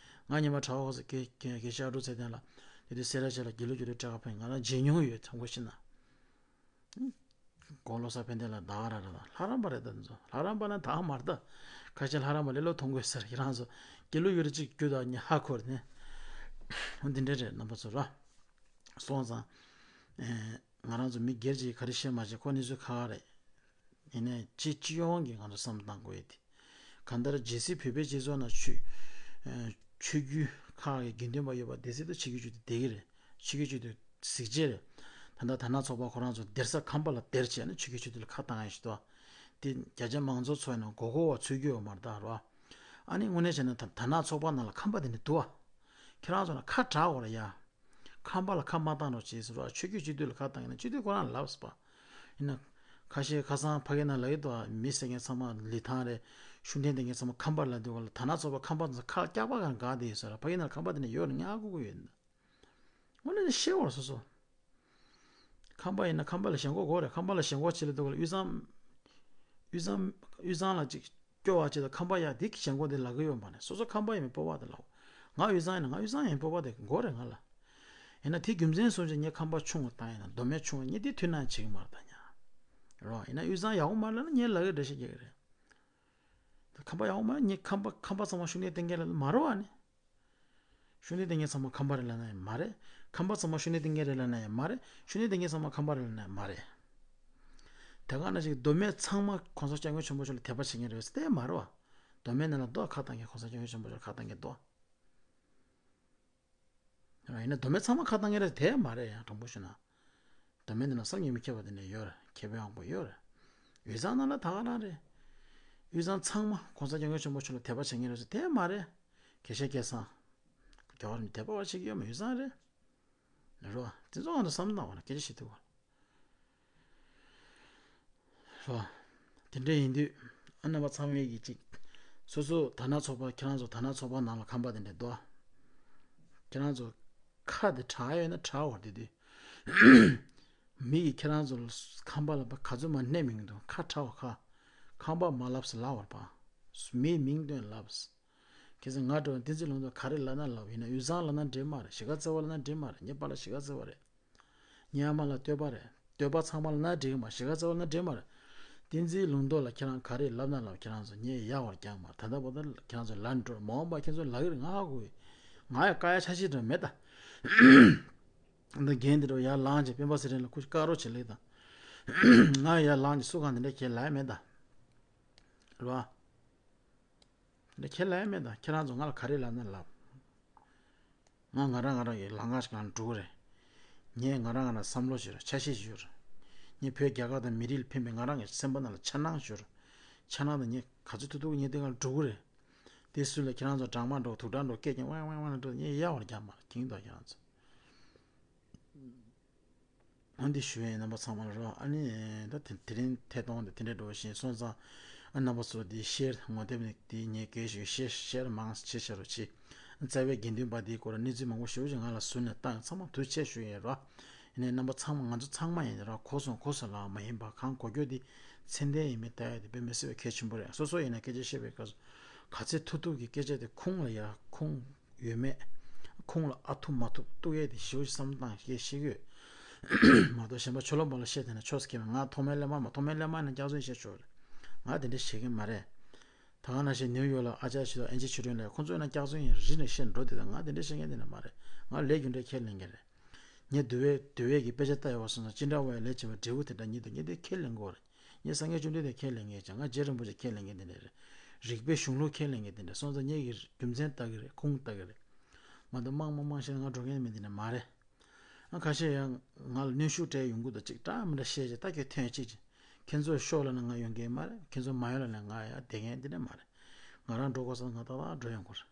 ང་ཉི་མ་གྲྭ་པ་ཁོ་ཚོ་དགེ་དགེ་དགེ་བཤེས་ཨ་འབྲུག་ཚེ་བརྟན་ལ་དེ་དུས་སེ་ར་བྱེས་ལ་དགེ་ལུགས་རྒྱུགས་སྤྲོད་སྤྲད་ག་ཕེབས། ང་རང་མཇལ་མྱོང་ཡོད་ཐང་གོ་ཤི་ན། དགོང་ལོ་གསར་ཕན་བདེ་ལ་ཟླ་བ་ར་ར་དང་ལྷ་རམས་པ་རེད་ད་ཚོ། ལྷ་རམས་པ་ན་ད་མར་ད། ཁ་ཤས་ལྷ་རམས་པ་ལས་ལོ་ཐོང་དགོས་ཟེར། ཁྱེད་རང་ཚོ་དགེ་ལུགས་ཡོད་རེ་གཅིག་རྒྱུ་དང་ཉི་ཧ་ཁོར་ནས། འོ་འདི་འདྲ་རེད་རྣམ་པ་ཚོ་ར། སོང་ཙང་། ཨེ། ང་རང་ཚོ་མི་སྒེར་གྱིས་ག་རེ་བཤད་མ་བཤད་ཁོ་གནས་ཚུལ་ཁག་ཁག་རེད། ཡིན་ནའི་སྤྱི་སྤྱི་ཡོངས་ཀྱིས་ང་ཚོ་བསམ་བློ་བཏང་དགོས་ཡོད་དེ། གང་ལྟར་རྒྱལ་སྲིད་བོད་པའི་སྤྱི་ཚོགས་ནང་ཆོས། ཨ། ཆོས་བརྒྱུད་ཁག་གི་དགེ་འདུན་པ་ཡོད་པ་དེ་སྲིད་དུ་ཆོས་བརྒྱུད་སྤྱི་འཐུས་བསྡད་ཀྱི་རེད། ཆོས་བརྒྱུད་སྤྱི་འཐུས་གཟི་བརྗིད་རེད། ད་ལྟ་དར་ནག་ཚོགས་པ་ཁོ་རང་ཚོ་སྡེར་ས་ཁམས་པ་ལ་སྡེར་བྱས་ནས་ཆོས་བརྒྱུད་སྤྱི་འཐུས་ལ་ཁ་བཏང་ཡ་ཞིག་འདུག་དེ་རྒྱ་ཆེ་མང་ཚོགས་ཚོ་ཡིན་ན་མགོ་སྐོར་བ་ཚུད་རྒྱུ་ཡོད་མ་རེད་ད་རོ། ཨ་ནི་དངོས་གནས་བྱས་ན་ད་དར་ནག་ཚོགས་པ་ནང་ལ་ཁམས་པ་དེ་འདྲ་འདུག་ཨ། ཁྱེད་རང་ཚོ་ན་ཁ་གྲག་འོ་ར་ཡ། ཁམས་པ་ལ་ཁ་མ་བཏང་རོགས་བྱེད་ཟེར་བ། ཆོས་བརྒྱུད་སྤྱི་འཐུས་ལ་ཁ་བཏང་ཡིན་ན་སྤྱི་འཐུས་ཁོ་རང་ལ་ལབ་ཟེར་བ། ཡིན་ན། ཁ་ཤས་ཁ་སང་ཕ་གི་ན་ལབ་ཡོད་དོ། མི་ཟེར་མཁན་ཚང་མ་ལི་ཐང་རེད། ཤུགས་ལྡན་དེ་མཁན་ཚང་མ་ཁམས་པ་ལབ་དུས་ག་ལ་དར་ནག་ཚོགས་པ་ཁམས་པ་ཚོ་ཁ་སྐྱག་པ་གང་འགག་དེ་ཡོད་ཟེར་བ། ཕ་གི་ན་ཁམས་པ་དེ་ནས་ཡོད་ནི་ང་ཧ་གོ་གི་ཡོད། དངོས་གནས་ཤེས་བར་སོ་སོ། ཁམས་པ་ཡིན་ན་ཁམས་པ་ལ་ཞེན་ཁོག་དགོས་རེད། ཁམས་པ་ལ་ཞེན་ཁོག་བྱེད་ལ་དུས་ག་ལ་དབུས་གཙང་། དབུས་གཙང་དབུས་གཙང་ལ་ཅིག་སྐྱོ་བ་ཅིག་དང་ཁམས་པ་ཡ་དེ་གི་ཞེན་ཁོག་དེ་ལབ་གི་ཡོད་མ་རེད། སོ་སོ་ཁམས་པ་ཡིན་པའི་སྤོབས་པ་དེ་ལབ། ང་དབུས་གཙང་ཡིན་ན་ང་དབུས་གཙང་ཡིན་སྤོབས་པ་དེ་དགོས་རེད་ང་ལ། ཡིན་ན་དེ་རྒྱུ་མཚན་སོང་ཅིག་ངས་ཁམས་པ་ཆུང་བ་བཏང་ཡིན་ན་མདོ་སྨད་ཆུང་བ་ངས་དེ་མཐུན་སྣང་བྱེད་གི་མ་རེད་ད་ཉ། རོ། ཡིན་ན་དབུས་གཙང་ཡག་པོ་མ་རེད་ལབ་ན་ངས་ལབ་གི་འགྲེལ་བཤད་རྒྱག་གི་རེད། ད་ཁམས་པ་ཡག་པོ་མ་རེད། ངས་ཁམས་པ་ཁམས་པ་ཚང་མ་ཤུགས་ལྡན་བསྟེན་མཁན་ལབ་ན་མ་རེད་བ་ནི། ཤུགས་ལྡན་བསྟེན་མཁན་ཚང་མ་ཁམས་པ་རེད་ལབ་ན་ཡང་མ་རེད། ཁམས་པ་ཚང་མ་ཤུགས་ལྡན་བསྟེན་མཁན་རེད་ལབ་ན་ཡང་མ་རེད། ཤུགས་ལྡན་བསྟེན་མཁན་ཚང་མ་ཁམས་པ་རེད་ལབ་ན་ཡང་མ་རེད། དེ་ག་ནང་བཞིན་མདོ་སྨད་ཚང་མ་༸གོང་ས་༸སྐྱབས་མགོན་ཆེན་པོ་མཆོག་ལ་དད་པ་བྱེད་མཁན་རེད་ཟེར་དེ་མ་རེད་བ། མདོ་སྨད་ནང་ལ་རྡོ་ཁ་བཏང་མཁན་༸གོང་ས་༸སྐྱབས་མགོན་ཆེན་པོ་མཆོག་ལ་ཁ་བཏང་མཁན་རྡོ། ཡིན་ན་མདོ་སྨད་ཚང་མ་ཁ་བཏང་མཁན་རེད་དེ་མ་རེད། ཡང་དྲང་པོ་ཞུ་ན། མདོ་སྨད་འདི་ན་བསམ་གྱིས་མི་ཁྱབ་པ་དེ་འདྲ་ཡོད་རེད། མཁས་པའི་དབང་པོ་ཡོད་རེད། དབུས་གཙང་ནང་ལ་ད་ག་རང་རེད། དབུས་གཙང་ཚང་མ་༸གོང་ས་༸སྐྱབས་མགོན་ཆེན་པོ་མཆོག་ལ་དད་པ་བྱེད་མཁན་རེད་ཟེར་དེ་མ་རེད། དགེ་བཤེས་སྐལ་བཟང་། རྒྱལ་བ་རིན་པོ་ཆེ་དད་པ་བ་བྱེད་ཀྱི་ཡོད་མ་དབུས་གཙང་རེད། རེད་བ། དེ་ཚོ་ང་ཚོ་བསམ་བློ་བཏང་བ་ན་སྐད་ཆ་བཤད་ཐུབ་བ། རོ། དེ་འདྲ་ཡིན་དུས། ཨ་རྣམ་པ་ཚང་མས་ཀྱི་གཅིག་སོ་སོ་དར་ནག་ཚོགས་པ་ཁྱེད་རང་ཚོ་དར་ནག་ཚོགས་པ་ནང་ལ་ཁམས་པ་དེ་འདྲ་འདུག་ཁྱེད་རང་ཚོ་ཁ་དེ་གྲག་ཡོད་ན་གྲག་བར་དེ་དུས། མི་གིས་ཁྱེད་རང་ཚོ་ཁམས་པ་ལ་ག་ཚོད་མ་སྣེ་མིང་འདུག་ཁ་གྲག་བ་ཁ། ཁམས་པ་མ་ལབ་ས་ལབ་བར་པ། མིའི་མིང་བཏོན་ལབ། ཁྱེད་ཚོ་ང་འགྲོ་བསྟན་འཛིན་ལུང་རྟོགས་ག་རེ་ལབ་ན་ལབ་ཡིན་ན་དབུས་གཙང་ལབ་ན་འགྲིག་མ་རེད། གཞིས་ཀ་རྩེ་བ་ལབ་ན་འགྲིག་མ་རེད། ངའི་པཱ་ལགས་གཞིས་ཀ་རྩེ་བ་རེད། ངའི་ཨ་མ་ལགས་བསྟོད་པ་རེད། བསྟོད་པ་ཚང་མ་ལ་ན་འགྲིག་གི་མ་རེད། གཞིས་ཀ་རྩེ་བ་ན་འགྲིག་མ་རེད། བསྟན་འཛིན་ལུང་རྟོགས་ལ་ཁྱེད་རང་ག་རེ་ལབ་ན་ལབ། ཁྱེད་རང་ཚོ་ངས་ཡག་པར་རྒྱག་མ་རེད། ད་ལྟ་བར་དུ་ཁྱེད་རང་ཚོ་ལབ་འགྲོ། མ་འོངས་པ་ཁྱེད་ཚོ་ལབ་ཀྱི་རེད། ང་ཧ་གོ་གི། ང་ཡང་བཀག་ཡ་ཆ་ཤས་འདྲ་མེད་ད། འདི་རྒན་འདི་འདྲ་ཡར་ལངས་ཀྱི་སྤེན་པ་ཚེ་རིང་ལ་ཁུ་བཀག་རོགས་བྱེད་ལེགས་ད། ང་ཡར་ལངས་ཀྱི་སུ་གང་འདི་འདྲ་ཁྱེད་ལབ་ཡ་མེད་ད། རེད་བ། འདི་ཁྱེད་ལབ་ཡ་མེད་ད། ཁྱེད་རང་ཚོ་ང་ལ་ག་རེ་ལབ་ན་ལབ། ང་ང་རང་ང་རང་གི་ལམ་ཁ་ཞིག་ནང་འགྲོ་གི་རེད། ངས་ང་རང་ང་རང་བསམ་བློ་ཞིག་ཡོད་རེད། ཆ་ཤས་ཞིག་ཡོད་རེད། ངས་བོད་རྒྱལ་ཁབ་དང་མི་རིགས་ལ་ཕན་པའི་ང་རང་གི་སེམས་པ་ནང་ལ་འཆར་སྣང་ཞིག་ཡོད་རེད། འཆར་སྣང་དང་ངས་ག་ཚོད་ཐུབ་ཐུབ་ངས་དེ་སྒང་ལ་འགྲོ་གི་རེད། དེ་སུ་ལ་ཁྱེད་རང་ཚོ་དྲང་མ་འགྲོ། དུག་དྲག་འགྲོ། སྐད་ཀྱང་ཝང་ཝང་ཝང་འགྲོ། ངས་ཡ་བར་རྒྱག་མ་རེད། ཁྱེད་ཚོ་ཁྱེད་རང་ཚོ། འོན་ཏེ་ཞུ་ཡས་ཡིན་རྣམ་པ་ཚང་མ་ལ་རོ། ཨ་ནི་ད་དེ་དེ་རིང་ཐད་གཏོང་དེ་དེ་འདྲ་འགྲོ་བཞིན་སོང་ཙང་། ཨ་རྣམ་པ་ཚོ་དེ་ཤེར་ངོ་དེབ་ནས་དེ་ངས་གལ་ཞུ། ཤེར་ཤེར་མང་ཆེ་ཆེ་རུ་ཆེ། རྩ་བའི་དགེ་འདུན་པ་དེའི་སྐོར་གནས་ཚུལ་མང་པོ་ཞེ་པོ་ཅིག་ང་ལ་ཟུར་ནས་བཏང་། ཚང་མ་ཐུགས་རྗེ་ཆེ་ཞུ་ཡས་རོ། ཡིན་ནའི་རྣམ་པ་ཚང་མ་ང་ཚོ་ཚང་མ་ཡིན་རོ། གོ་སོང་གོ་སོང་ལ་མ་ཡིན་པ་གང་གོ་རྒྱུ་དེ་ཚད་ལྡན་ཡིན་མིན་ལྟ་ཡ་དེ་དཔེ་མི་སྲིད་པའི་གལ་ཆེན་པོ་རེད། སོ་སོ་ཡིན་ན་སྐད་ཆ་བཤད་པའི་སྐབས་སུ་ག་ཚད་ཐུབ་ཐུབ་ཀྱི་སྐད་ཆ་དེ་ཁུངས་ལ་ཡ་ཁུངས་ཡོད་མེད། ཁོང་ལ་ཨ་ཐུབ་མ་ཐུབ་གཏུག་ཡས་དེ་ཞེ་པོ་ཅིག་བསམ་བློ་བཏང་ཞེས་བཤད་ཀྱི་ཡོད། མ་གཏོགས་གཞན་པ་ཕྱི་ལོགས་པ་ལ་བཤད་དེ་ན་ཆོས་སྐད་མེད། ང་ཐོག་མའི་སླེབས་མ་མ་ཐོག་མའི་སླེབས་མ་ནས་སྐྱག་རྫུན་བཤད་ཆོག་རེད། ང་དེ་འདྲ་བཤད་མཁན་མ་རེད། ད་ག་ནང་བཞིན་ནིའུ་ཡོག་ལ་ཨ་ཅག་ཞིག་དང་ཨེན་ཅི་ཆོས་སྒྲོན་ལ་ཁོང་ཚོས་ན་སྐྱག་རྫུན་ཡིན་རི་ནས་བཤད་འགྲོ་དེ་དང་། ང་དེ་འདྲ་བཤད་མཁན་དེ་འདྲ་མ་རེད། ང་ལས་རྒྱུ་འབྲས་ཁས་ལེན་མཁན་རེད། ངས་འདུལ་བའི་འདུལ་བའི་གི་དཔེ་ཆ་ལྟ་ཡོད་པ་སོང་ཙང་ཅི་འདྲ་བ་ཡི་ལས་བྱེད་པ་འབྲས་བུ་དེ་འདྲ་ཉིད་དུ་ངས་དེ་ཁས་ལེན་དགོས་རེད། ངས་སངས་རྒྱས་བཅོམ་ལྡན་འདས་ཁས་ལེན་མཁན་ཅིག་ང་རྗེ་རིན་པོ་ཆེ་ཁས་ལེན་མཁན་དེ་འདྲ་རེད། རིགས་པའི་གཞུང་ལུགས་ཁས་ལེན་མཁན་དེ་འདྲ་སོང་ཙང་ངས་ཀྱི་རྒྱུ་མཚན་ལྟ་གི་རེད། ཁུངས་ལྟ་གི་རེད། མ་གཏོགས་མང་མང་མང་བཤད་ན་ང་འགྲོ་མཁན་མི་འདི་འདྲ་མ་རེད། ཨ་ཁ་ཤས་ཡང་ང་ལ་གནོན་ཤུགས་སྤྲད་ཡོང་གི་འདུག་ཅིག་འདྲ་མི་འདྲ་བཤད་ཅིག་ད་ཁྱོད་ཐོན་ཅིག་ཅིག་ཁྱེད་ཚོ་ཤོག་ལབ་ན་ང་ཡོང་གི་མ་རེད། ཁྱེད་ཚོ་མ་ཡོང་ལབ་ན་ང་ཡང་བསྡད་མཁན་འདི་འདྲ་མ་རེད། ང་རང་འགྲོ་དགོས་ས་ང་ཏག་ཏག་འགྲོ་ཡོང་གི་རེད།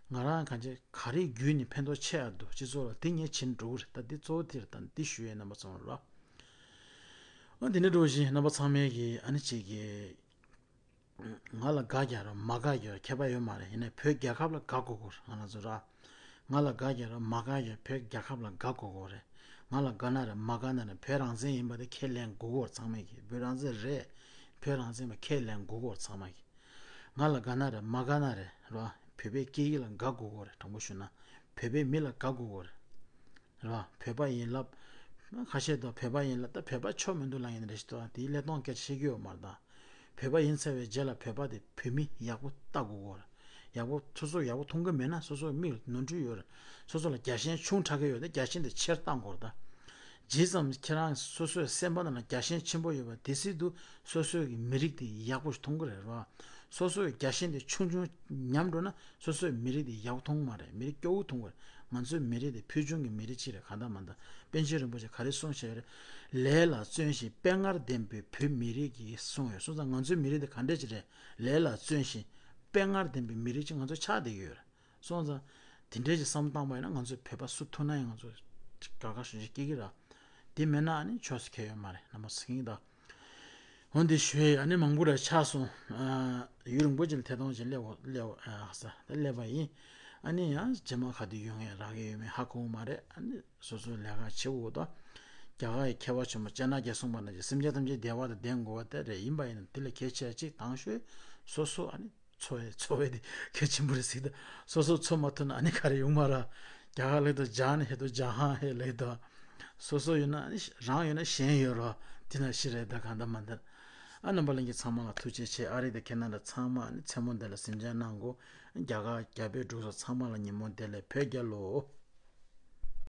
ང་རང་གང་ཅི་ག་རེ་བརྒྱུད་ནས་ཕན་ཐོགས་ཆེ་ཡ་འདུག་སྤྱི་ཚོགས་ལ་དེ་ངས་བྱེད་འགྲོ་གི་རེད། ད་འདི་གཙོ་བོ་དེ་རེད། ད་འདི་ཞུ་ཡས་རྣམ་པ་ཚང་མ་ལ། ཨ་འདི་ནས་འགྲོ་བཞིན་རྣམ་པ་ཚང་མས་ཀྱི་ཨ་ནི་གཅིག་གི་ང་ལ་དགའ་རྒྱག་རོགས་མ་དགའ་རྒྱག་རོགས་ཁྱད་པར་ཡོད་མ་རེད། ཡིན་ནའི་བོད་རྒྱལ་ཁབ་ལ་དགའ་དགོས་དགོས་རེད། ང་ལ་ཚོ་ར། ང་ལ་དགའ་རྒྱག་རོགས་མ་དགའ་རྒྱག་བོད་རྒྱལ་ཁབ་ལ་དགའ་དགོས་དགོས་རེད། ང་ལ་དགའ་ན་རེད་མ་དགའ་ན་རེད། བོད་རང་བཙན་ཡིན་པ་དེ་ཁས་ལེན་དགོས་དགོས་རེད། ཚང་མས་ཀྱི་བོད་རང་བཙན་རེད། བོད་རང་བཙན་པ་ཁས་ལེན་དགོས་དགོས་རེད། ཚང་མས་ཀྱི། ང་ལ་དགའ་ན་རེད་མ་དགའ་ན་རེད་རོ། བོད་པའི་སྐད་ཡིག་ལ་དགའ་དགོས་དགོས་རེད། དྲང་པོ་ཞུ་ན། བོད་པའི་མི་ལ་དགའ་དགོས་དགོས་རེད། རེད་བ། བོད་པ་ཡིན་ལབ། ཁ་ཤས་དང་བོད་པ་ཡིན་ལབ། ད་བོད་པ་ཆོ་མི་འདུག་ལབ་མཁན་རེ་ཞིག་འདུག་དེའི་ཀླད་སྟོང་སྐད་ཆ་བཤད་རྒྱུ་ཡོད་མ་རེད་ད། བོད་པ་ཡིན་ཚར་བའི་རྗེས་ལ་བོད་པ་དེ་བོད་མི་ཡག་པོ་ལྟ་དགོས་ཀྱི་ཡོད་རེད། ཡག་པོ་སོ་སོ་ཡག་པོ་མཐོང་གི་མེད་ན་སོ་སོའི་མིག་ལ་ནོར་འཁྲུལ་ཡོད་རེད། སོ་སོ་ལ་རྒྱལ་ཞེན་ཆུང་དྲགས་ཀྱི་ཡོད་ན་རྒྱལ་ཞེན་དེ་ཆེར་བཏང་དགོས་རེད་ད། ཇི་ཙམ་ཁྱེད་རང་སོ་སོའི་སེམས་པ་ནང་ལ་རྒྱལ་ཞེན་ཆེན་པོ་ཡོད་པ་དེ་སྲིད་དུ་སོ་སོའི་གི་མི་རིགས་དེ་ཡག་པོ་ཞིག་མཐོང་གི་རེད་རོ། སོ་སོའི་རྒྱལ་ཞེན་དེ་ཆུང་ཆུང་ཉམས་འགྲོ་ན། སོ་སོའི་མི་རིགས་དེ་ཡག་པོ་མཐོང་གི་མ་རེད། མི་རིགས་སྐྱོ་བོ་མཐོང་གི་རེད། ང་ཚོའི་མི་རིགས་དེ་ཕུལ་བྱུང་གི་མི་རིགས་ཅིག་རེད། གང་ལྟར་མ་ལྟར་པཎ་ཆེན་རིན་པོ་ཆེ་ག་རེ་གསུངས་བཞག་ཡོད་རེད། ལས་ལ་བརྩོན་ཞིང་དཔེ་ངར་ལྡན་པའི་བོད་མི་རིགས་ཀྱིས་གསུངས་ཡོད། སོང་ཙང་ང་ཚོའི་མི་རིགས་དེ་ག་འདྲས་ཅིག་རེད། ལས་ལ་བརྩོན་ཞིང་དཔེ་ངར་ལྡན་པའི་མི་རིགས་ཅིག་ང་ཚོ་ཆགས་བསྡད་ཀྱི་ཡོད་རེད། སོང་ཙང་དེ་འདྲས་ཀྱི་བསམ་བློ་བཏང་པ་ཡིན་ན་ང་ཚོའི་བོད་པ་སུ་ཐུག་ན་ཡང་ང་ཚོ་དགའ་དགའ་ཞུ་ཞུ་སྐྱེ་གི་ར། དེ་མེད་ན་ཨ་ནི་ཆོས་སུ་ཁེལ་ཡོད་མ་རེད། རྣམ་པ་ཚོ་ཤེས་ཀྱི་ད། འོན་ཏེ་ཞུ་ཡས་ཨ་ནི་མང་པོ་ར་ཆགས་སོང་། ཨ་ཡུན་རིང་པོ་ཅིག་ལ་ཐད་གཏོང་ཅིག་སླེབས་སླེབས་ཨ་ས་ད་སླེབས་པ་ཡིན། ཨ་ནི་ཡང་རྗེས་མ་ག་དུས་ཡོང་ངེས་རག་གི་ཡོད་མེད་ཧ་གོ་གི་མ་རེད། ཨ་ནི་སོ་སོའི་ལས་ཀ་བྱེད་དགོས་ད། རྒྱ་གར་གྱི་མཁས་པ་ཆེན་པོ་སྤྱན་སྟག་རྒྱལ་གསུངས་པ་ནང་བཞིན་སེམས་ཅན་ཐམས་ཅད་བདེ་བ་དང་ལྡན་དགོས་པ་དེ་རེད། ཡིན་པ་ཡིན་ན་དེ་ལས་གལ་ཆེ་བ་གཅིག་དང་ཤོས་སོ་སོ་ཨ་ནི། འཚོ་བའི་འཚོ་བའི་དེ་གལ་ཆེན་པོ་རེད་ཟེར་གི་འདུག་སོ་སོ་འཚོ་མ་ཐུབ་ན་ཨ་ནི་ག་རེ་ཡོང་མ་ར། རྒྱ་གར་ལེགས་དང་ཇཱན་ཧེ་དང་ཇཱ་ཧང་ཧེ་ལེགས་དང་། སོ་སོ་ཡོད་ན་ཨ་ནི་རང་ཡོད་ན་གཞན་ཡོད་ར། དེ་ན་ཤི་རེད་ད་གང་ལྟར་མ་ལྟར། ཨ་རྣམ་པ་ལྷན་རྒྱས་ཚང་མ་ལ་ཐུགས་རྗེ་ཆེ། ཨ་རི་དང་ཁེ་ན་ཌ་ཚང་མ་ཨ་ནི་མཚན་མོ་འདི་ལ་གཟིམ་འཇག་གནང་དགོས། རྒྱ་གར་རྒྱ་བལ་འབྲུག་སོགས་ཚང་མ་ལ་ཉིན་མོ་བདེ་ལེགས། བོད་རྒྱལ་ལོ།